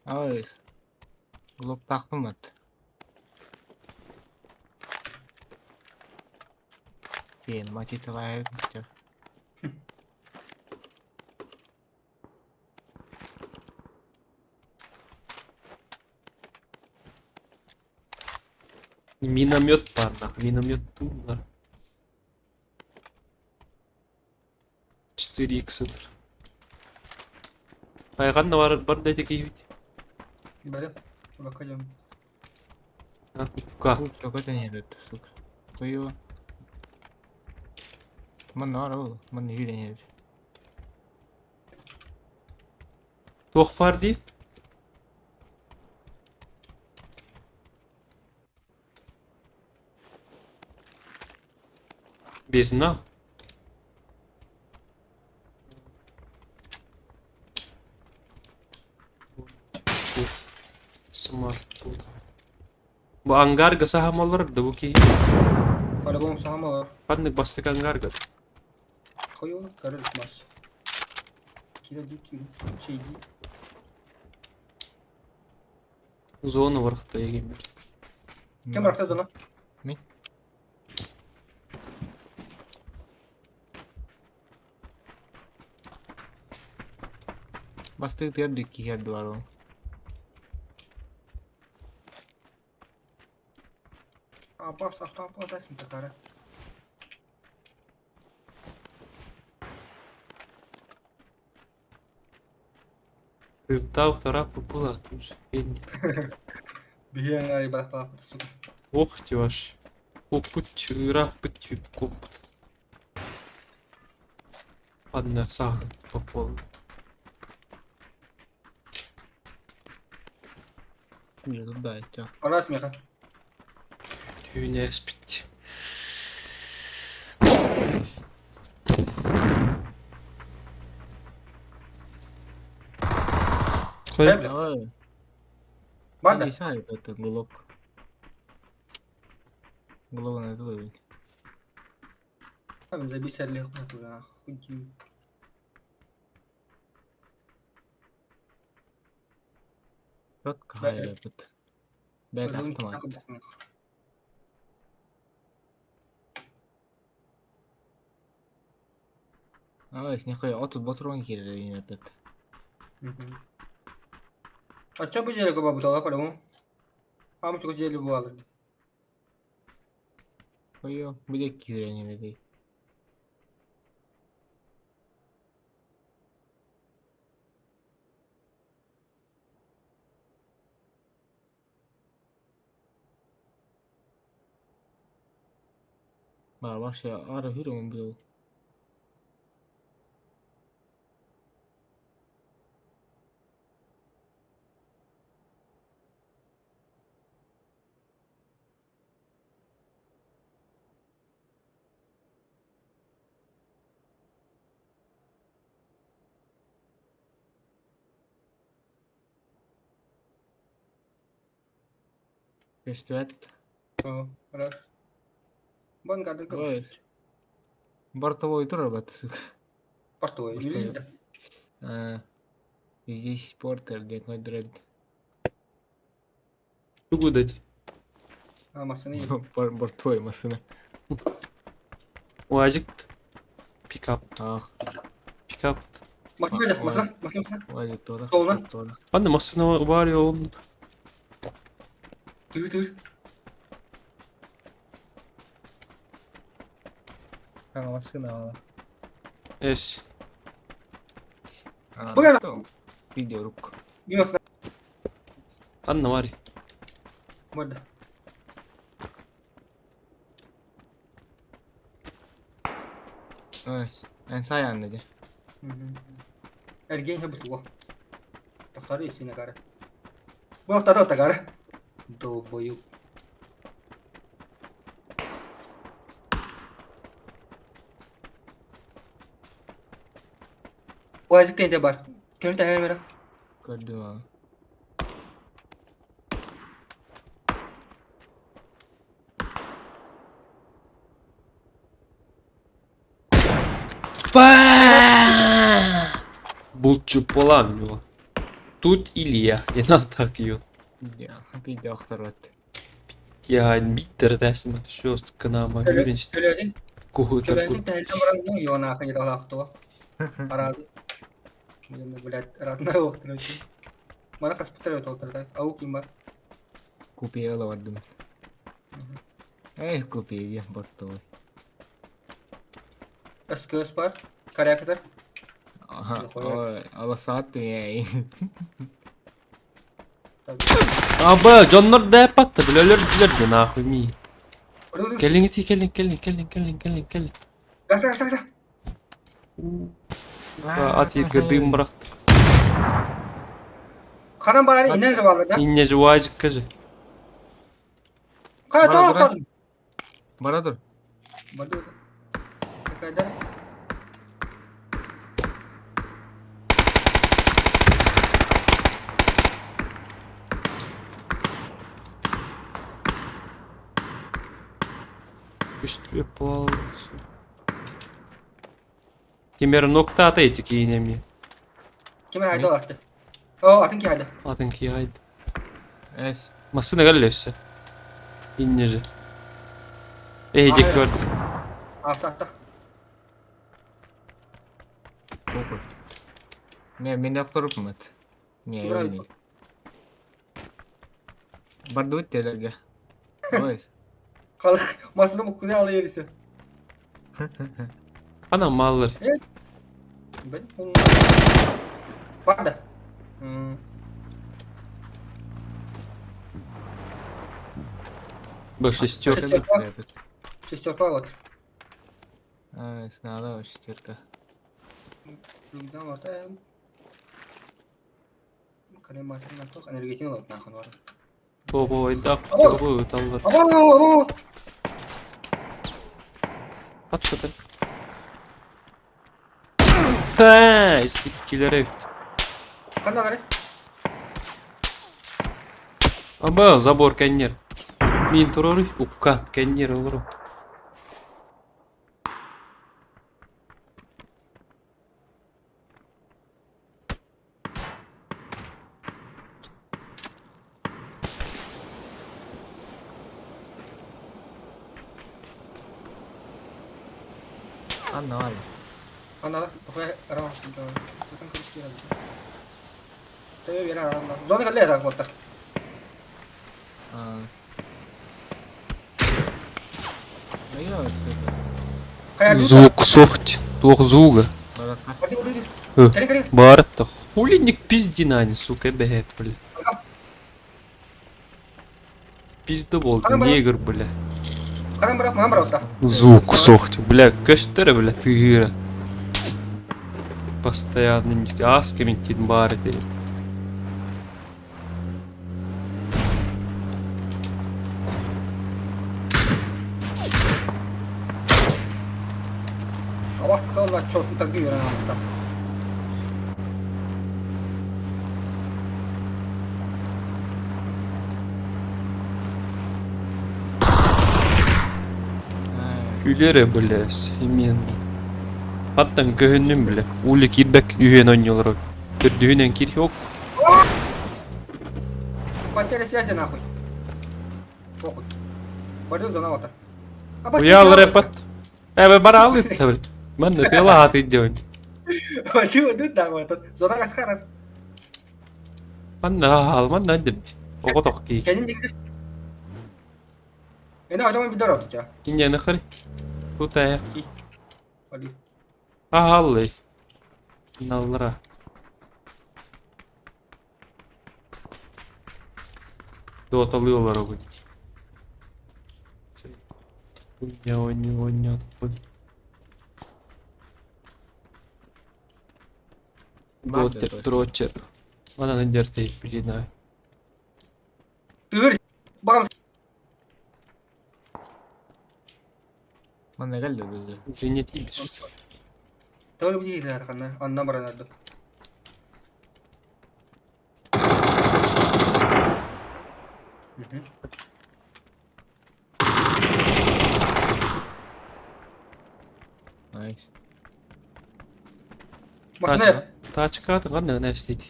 Speaker 14: Ой, глоптаахпын бат. Диэн мачиталаайын
Speaker 1: Миномет баар, миномет тула. 4 х это. Хайҕан да бар бар да киһибит.
Speaker 13: Бары. Бакалем.
Speaker 1: Купка.
Speaker 14: Какой-то не это, сука. Твою. Манна ол, манна юрен
Speaker 1: Туох баар дии? Бездна. Смарт тут. Бу ангарга саһамалар да бу киһи.
Speaker 13: По-любому саһамалар.
Speaker 1: Ханнык бастакы ангарга?
Speaker 13: Хойу, король маш. Кира дики, чейди.
Speaker 1: Зона барахта егемер.
Speaker 13: Кем барахта зона?
Speaker 14: Ми? Бастык тыар дикки бар ол.
Speaker 13: А, бас, авто, дайсың такара.
Speaker 1: Рыбта втора попула тут же.
Speaker 13: Биһиэн ай барахта сука.
Speaker 1: Ох ты ваш. Опут, раф, путь, копут. Ладно, сага по полу.
Speaker 14: Не, тут да, это.
Speaker 13: Раз, Миха.
Speaker 1: Түүнэ спит.
Speaker 14: Давай.
Speaker 13: Барда.
Speaker 14: Не знаю, это глок. Главное это вывел.
Speaker 13: Там забисали туда, хуй.
Speaker 14: Как какая тут? Бэт автомат. А, с нихуя, отут патрон киирэр этот.
Speaker 13: А чё бы делали, бабу дала, по-любому? А мы что делали бывало?
Speaker 14: Ой, будет киирэр не людей. Вообще, ара хүрүм был. Көстүбэт.
Speaker 13: О, раз. Бангарды
Speaker 14: Ой. Бортовой тур сука.
Speaker 13: Портовой,
Speaker 14: Бортовой. А, здесь портер, где ноль дред.
Speaker 1: Тугу дать.
Speaker 13: А, машина
Speaker 14: Бортовой машина.
Speaker 1: УАЗик. Пикап.
Speaker 14: Ах.
Speaker 1: Пикап.
Speaker 13: Машина, машина, машина.
Speaker 14: УАЗик тоже.
Speaker 13: Толна.
Speaker 1: Ладно, машина бар он.
Speaker 13: Тыр, тыр.
Speaker 14: А, машина.
Speaker 1: Эс.
Speaker 13: Бля.
Speaker 14: Видео рук.
Speaker 13: Минус.
Speaker 1: Анна Мари.
Speaker 13: Морда.
Speaker 14: Ой, эн деді.
Speaker 13: Эрген хабытуа. Тохтары исине кара. Бу тада тагара. Долбоёб. УАЗик кенде бар. Ким тэһэ бэрэ?
Speaker 14: Көрдүм аны.
Speaker 1: Булчуполам его. Тут Илья, я на так ее.
Speaker 14: Биде охторот.
Speaker 1: Я биттер дәсім шост кынама үйреншті.
Speaker 13: Төлөдүн.
Speaker 1: Куху
Speaker 13: Төлөдүн
Speaker 1: такой.
Speaker 13: тәһелтен баран ну йона ахы йдалахтуа. Арады. Блин, блядь, родной охтырочу. Мана хаспиталь отолтырда. Ау ким бар?
Speaker 14: Купи ыла бардым. Эх, купи, я бортовой.
Speaker 13: СКС бар. Карякатар.
Speaker 14: Ага, ой, ала саат я.
Speaker 1: Аба, дьоннор да патта, билелер билер де нахуй ми. Келин ити, келин, келин, келин, келин, келин, келин.
Speaker 13: Гаса, гаса, гаса.
Speaker 1: Ат екі дым бырақты.
Speaker 13: Харам бар инен жабалды да.
Speaker 1: Инне же уазик кажы.
Speaker 13: Кая
Speaker 14: Бара,
Speaker 13: то
Speaker 14: бара.
Speaker 13: то.
Speaker 14: Бара тур.
Speaker 13: Барды. Кайда?
Speaker 1: Күштү палсы. Кемер нокта ата эти кейинеми.
Speaker 13: Ким хайда арты? О, атын ки хайда.
Speaker 1: Атын ки хайд.
Speaker 14: Эс.
Speaker 1: Масына галлесе. Инне же. Эй, дек көрді.
Speaker 13: Аса, аса.
Speaker 14: Похуй. Не, мен охторуп мат. Не,
Speaker 13: Бра-
Speaker 14: не. Барды телеге. Ой.
Speaker 13: Кал масына муккузе ала ерisi.
Speaker 1: Ана маллар.
Speaker 13: Ben Барда.
Speaker 1: Б шестерка.
Speaker 13: Шестерка. Шестерка вот.
Speaker 14: Ай, снала шестерка.
Speaker 13: Бүгден вот. Карем матын тоқ энергетин вот нахуй бар.
Speaker 1: Бо айдак,
Speaker 13: Або!
Speaker 1: бо таллар.
Speaker 13: Або, або.
Speaker 1: Ат ката. Ха, сиккилер эбит.
Speaker 13: Кандай карай?
Speaker 1: Аба, забор кеннер. Мин турор, укка кеннер олору.
Speaker 14: Анна, ладно.
Speaker 13: Ана, охуя, рама. Тебе бера ана. Зона калле так вот.
Speaker 14: А. Да я это.
Speaker 1: Звук сохть, туох звуга.
Speaker 14: Баратка.
Speaker 1: Баратта. Хулиник пиздинани, сука, бэхэт, бля. Пизда болды, негр, бля.
Speaker 13: Карам брат, мам брат.
Speaker 1: Звук сохть, бля, көштері, бля, тыгыра. Постоянно аски ментин бар этери.
Speaker 13: Авас калла чёрт торги рана.
Speaker 1: Үлере, бля, семен. Хаттан көһүннүм, бля. Ули кирбек үйен ойнолор. Төрдүһүнэн кир yok.
Speaker 13: Потеря связи нахуй. Похуй. Пойду зона вот.
Speaker 1: Уял репат. Э, баралы табы. Мен пела аты идёт.
Speaker 13: Пойду, пойду нахуй. Зона касхарас.
Speaker 1: Манна ал, манна дирди. Ого токки.
Speaker 13: Кенин дигер. Эне адамы бидор отуча.
Speaker 1: Кине нахари. Тут аяк.
Speaker 13: Пойду.
Speaker 1: Аллы. Наллара. Доталылар огонь. Хуйня, ойня, ойня, Дотер, дрочер. Мана дертей, блин.
Speaker 13: Тыгыр. Багам.
Speaker 14: Манна келди бизге.
Speaker 1: Извините,
Speaker 13: Төр бу дигер ханна. Анна баранарды.
Speaker 14: Найс.
Speaker 13: Басына.
Speaker 1: Тачка тыган не эстейт.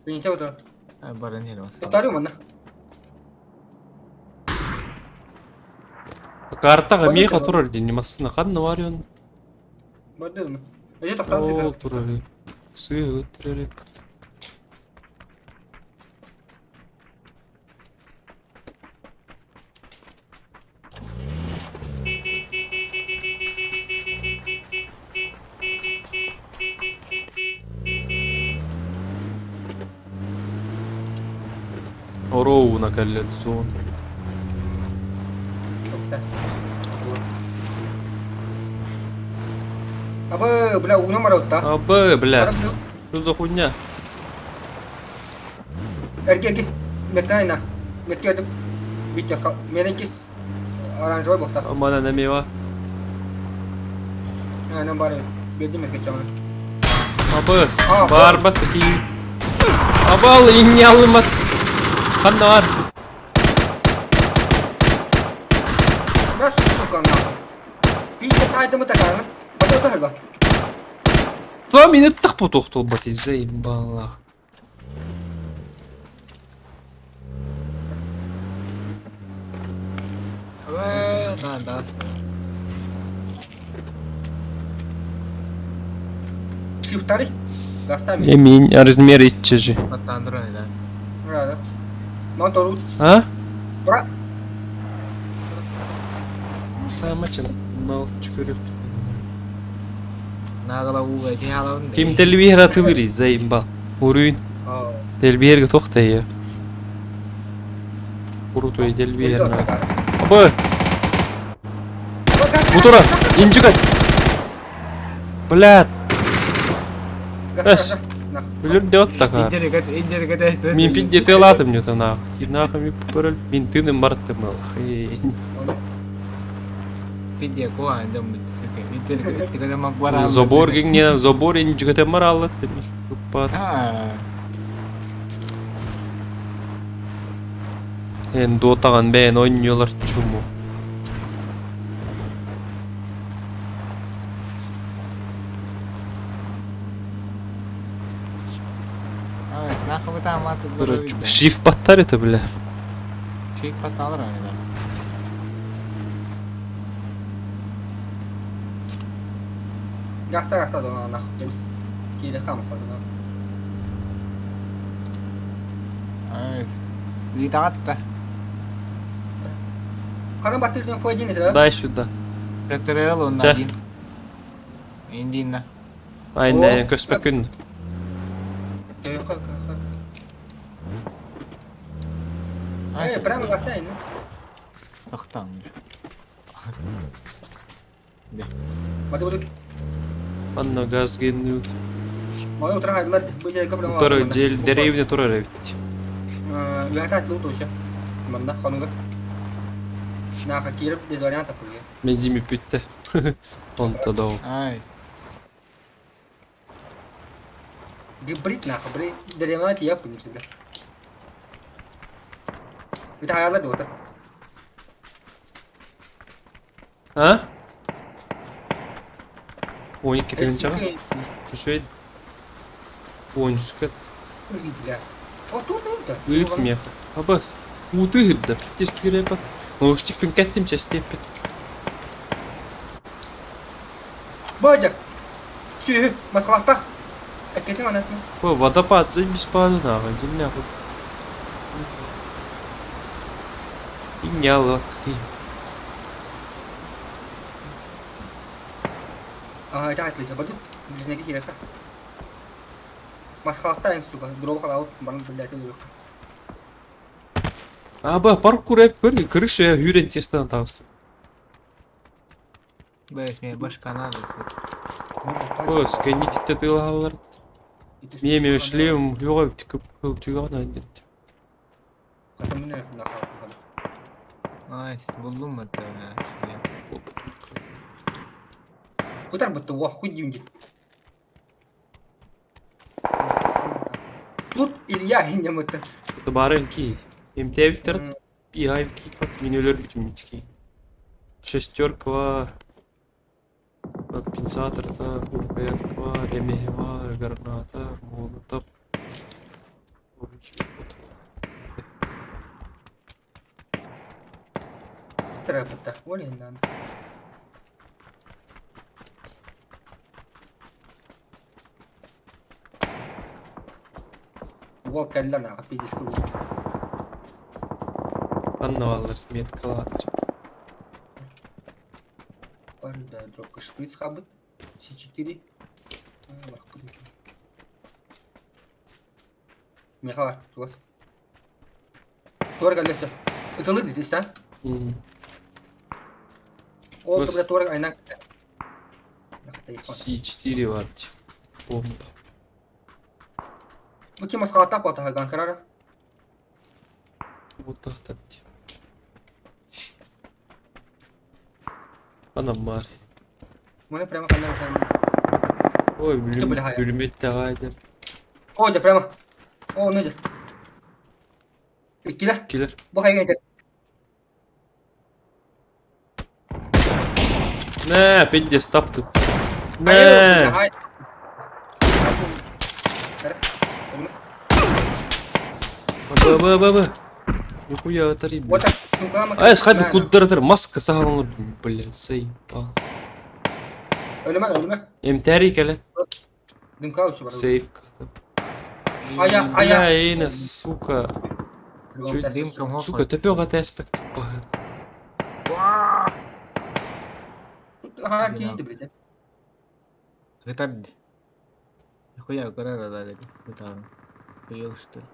Speaker 13: Бинте отыр.
Speaker 14: Баран иһэр бас.
Speaker 13: Тоқтарым манна.
Speaker 1: Картаға меха турар дин, массына ханна варион.
Speaker 13: Бардым. Эже тоқтар.
Speaker 1: Ол турар. Сыы өттүрөр. Ороуна кэллэ зон.
Speaker 13: Абы, бля, уна мараута.
Speaker 1: Абы, бля. Что за хуйня?
Speaker 13: Эрги, эрги. Метнайна. Меткердим. Битте, менекис оранжевый бохта.
Speaker 1: Амана намева.
Speaker 13: Анам бар. Бердим метке чамны.
Speaker 1: Абы, бар бат такие. Абал, инне алымат. Ханна бар.
Speaker 13: Бля, сука, нахуй. Битте сайдымы таканы. Бата отарга.
Speaker 1: То мени тах потохтол бати заебала.
Speaker 14: Абы, на, да.
Speaker 13: Шифтари. Гастами.
Speaker 1: Эмин размер итчежи.
Speaker 14: Паттандырын да.
Speaker 13: Да, да. Ман тору.
Speaker 1: А?
Speaker 13: Бра.
Speaker 1: Самачын нал чүкөрүп.
Speaker 14: Нагала уга жаалын.
Speaker 1: Ким телевизор атылыр заебал. Уруйн. Телевизорга тохтай. Крутой телевизор. Абы. Бутура, инжигат. Блядь. Эс. Үлүр деп такар. Мин пидде телатым не тана. Кинаха ми пөрөл мин тыным бартым.
Speaker 14: Пидде коа дем сука. Индерге тигене макбара.
Speaker 1: Забор гиңне забор инжигатем бар алат демеш. Туппат. Эн дотаган бээн ойнолар чуму. Шифт баттар это, бля.
Speaker 14: Шифт батталар да.
Speaker 13: Гаста гаста зона нахуй. Демис. Кире хамаса зона.
Speaker 14: Ай. Литатта.
Speaker 13: Кана баттырдын поедин это, да?
Speaker 1: Дай сюда.
Speaker 14: Теттерел он один. Индина.
Speaker 1: Ай, не, көспөкүн.
Speaker 13: Эй, прямо гаста, ну.
Speaker 14: Тохтан. Да.
Speaker 13: Баты баты.
Speaker 1: Анна газ геннют.
Speaker 13: Мой утро хайдлар, быжа капра.
Speaker 1: Турар жел деревня турар ведь.
Speaker 13: Уярта атлы утро Манна хануга. Наха кирip без вариантов уже.
Speaker 1: Мезими бүттэ. Онта дау.
Speaker 14: Ай.
Speaker 13: Гибрид нахуй, бри деревня тия пынешь бля. Это хаялар дота.
Speaker 1: А? 12 тыгынчаға. Үшөй. 13
Speaker 13: Бля. О, тут тут.
Speaker 1: Ыт меха. Абас. Уты гырда. Тестире пат. Ну уж тик кеттим частеппет.
Speaker 13: Бажак. Сүй, масқалақтақ. Әкетің анасını.
Speaker 1: О, водопад, заебись паду нахуй, иди нахуй. И не лотки.
Speaker 13: Ага, это отлично. Баду, близнеки келесі. Масқалақтайын, сука. Дроба қалауыт, барын блядь, жоқ.
Speaker 1: Аба, паркур эп көр, крыша хүрен тестан тағысы.
Speaker 14: Бэш, мне башка надо, сука.
Speaker 1: О, сканить тылалар. Меме шлем, юга тикіп түйган айдет.
Speaker 14: Найс, булдум это, шлем.
Speaker 13: Кутар бытты, уа, хуй дюнди. Тут Илья, инем это.
Speaker 1: Это барынки. Эмтээбиттэр иһайм кииппат мин өлөрбүтүм итики. Шестерка компенсаторда, УПНК, ремеһева, граната, молотов.
Speaker 13: Терапевтах более надо. Уол кэллэ нааҕа пиздец кылыыр.
Speaker 1: Ханна бааллар меткалаатыр.
Speaker 13: Бар да дропка шприц хабыт. С4. Миэхэ бар, чугас. Туора кэллэ өссө. Ытылыр дии истэн. Ол бля туора айнан
Speaker 1: С4 бар бомба.
Speaker 13: Бу ким асхалаттаах буолтаһа Ганкарара?
Speaker 1: Буттахтар Анам бар.
Speaker 13: Маны прямо ханна прямо.
Speaker 1: Ой, бүлүмөт таҕаайдар.
Speaker 13: О, дьэ прямо. О, ну дьэ. Иккилэр.
Speaker 1: Иккилэр.
Speaker 13: Бу хайга этэр.
Speaker 1: Нэ, опять стаптым. Нэ. Б, б, б, б. Нихуя отари, блядь. Ай, схайды куддыратар, маска саҕаланар, блядь, заебал.
Speaker 13: Өлүмэ, өлүмэ.
Speaker 1: Эмтээри кэлэ.
Speaker 13: Дымка учу бар.
Speaker 1: Сейфка.
Speaker 13: Ая, ая.
Speaker 1: Бля, эйна, сука. Сука, төпөҕө тээспэк баһы.
Speaker 13: Ага, киинди блядь.
Speaker 14: Ытар дии. Нихуя көрөр да ытаҕын. Ыйыл что ли.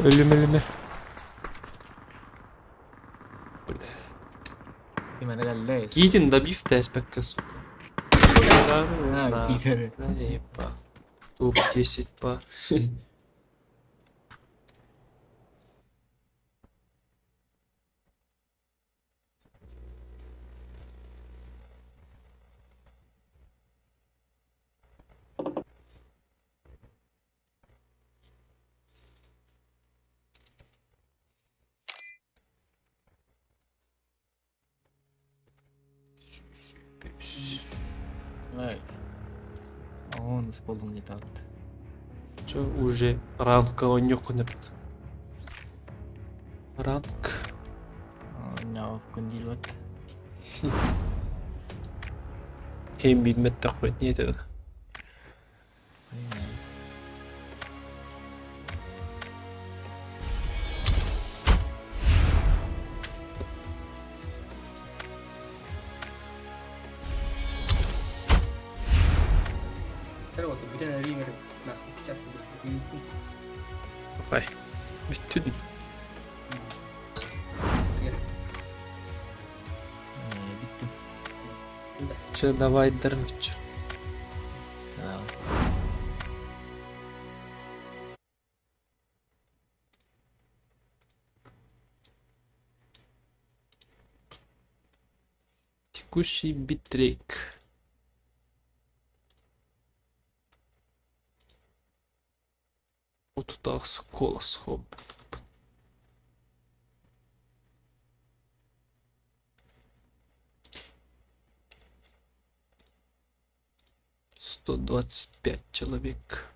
Speaker 1: Өлүм өлүмэ.
Speaker 14: Ким эрэ кэллэ.
Speaker 1: Киитин добив тээспэккэ, сука.
Speaker 14: А, киитэр.
Speaker 1: Заеба. Топ-10 па.
Speaker 14: Nice. Он с полом не так.
Speaker 1: Чё, уже ранг оонньуоххун эбит. Ранг.
Speaker 14: Оонньообоккун диир
Speaker 1: Эн билбэттэхпит не этэ Хай. Бүттүн. Чэ, давай дырмыччы. Текущий битрейт. Отутаас колос хоп. 125 человек.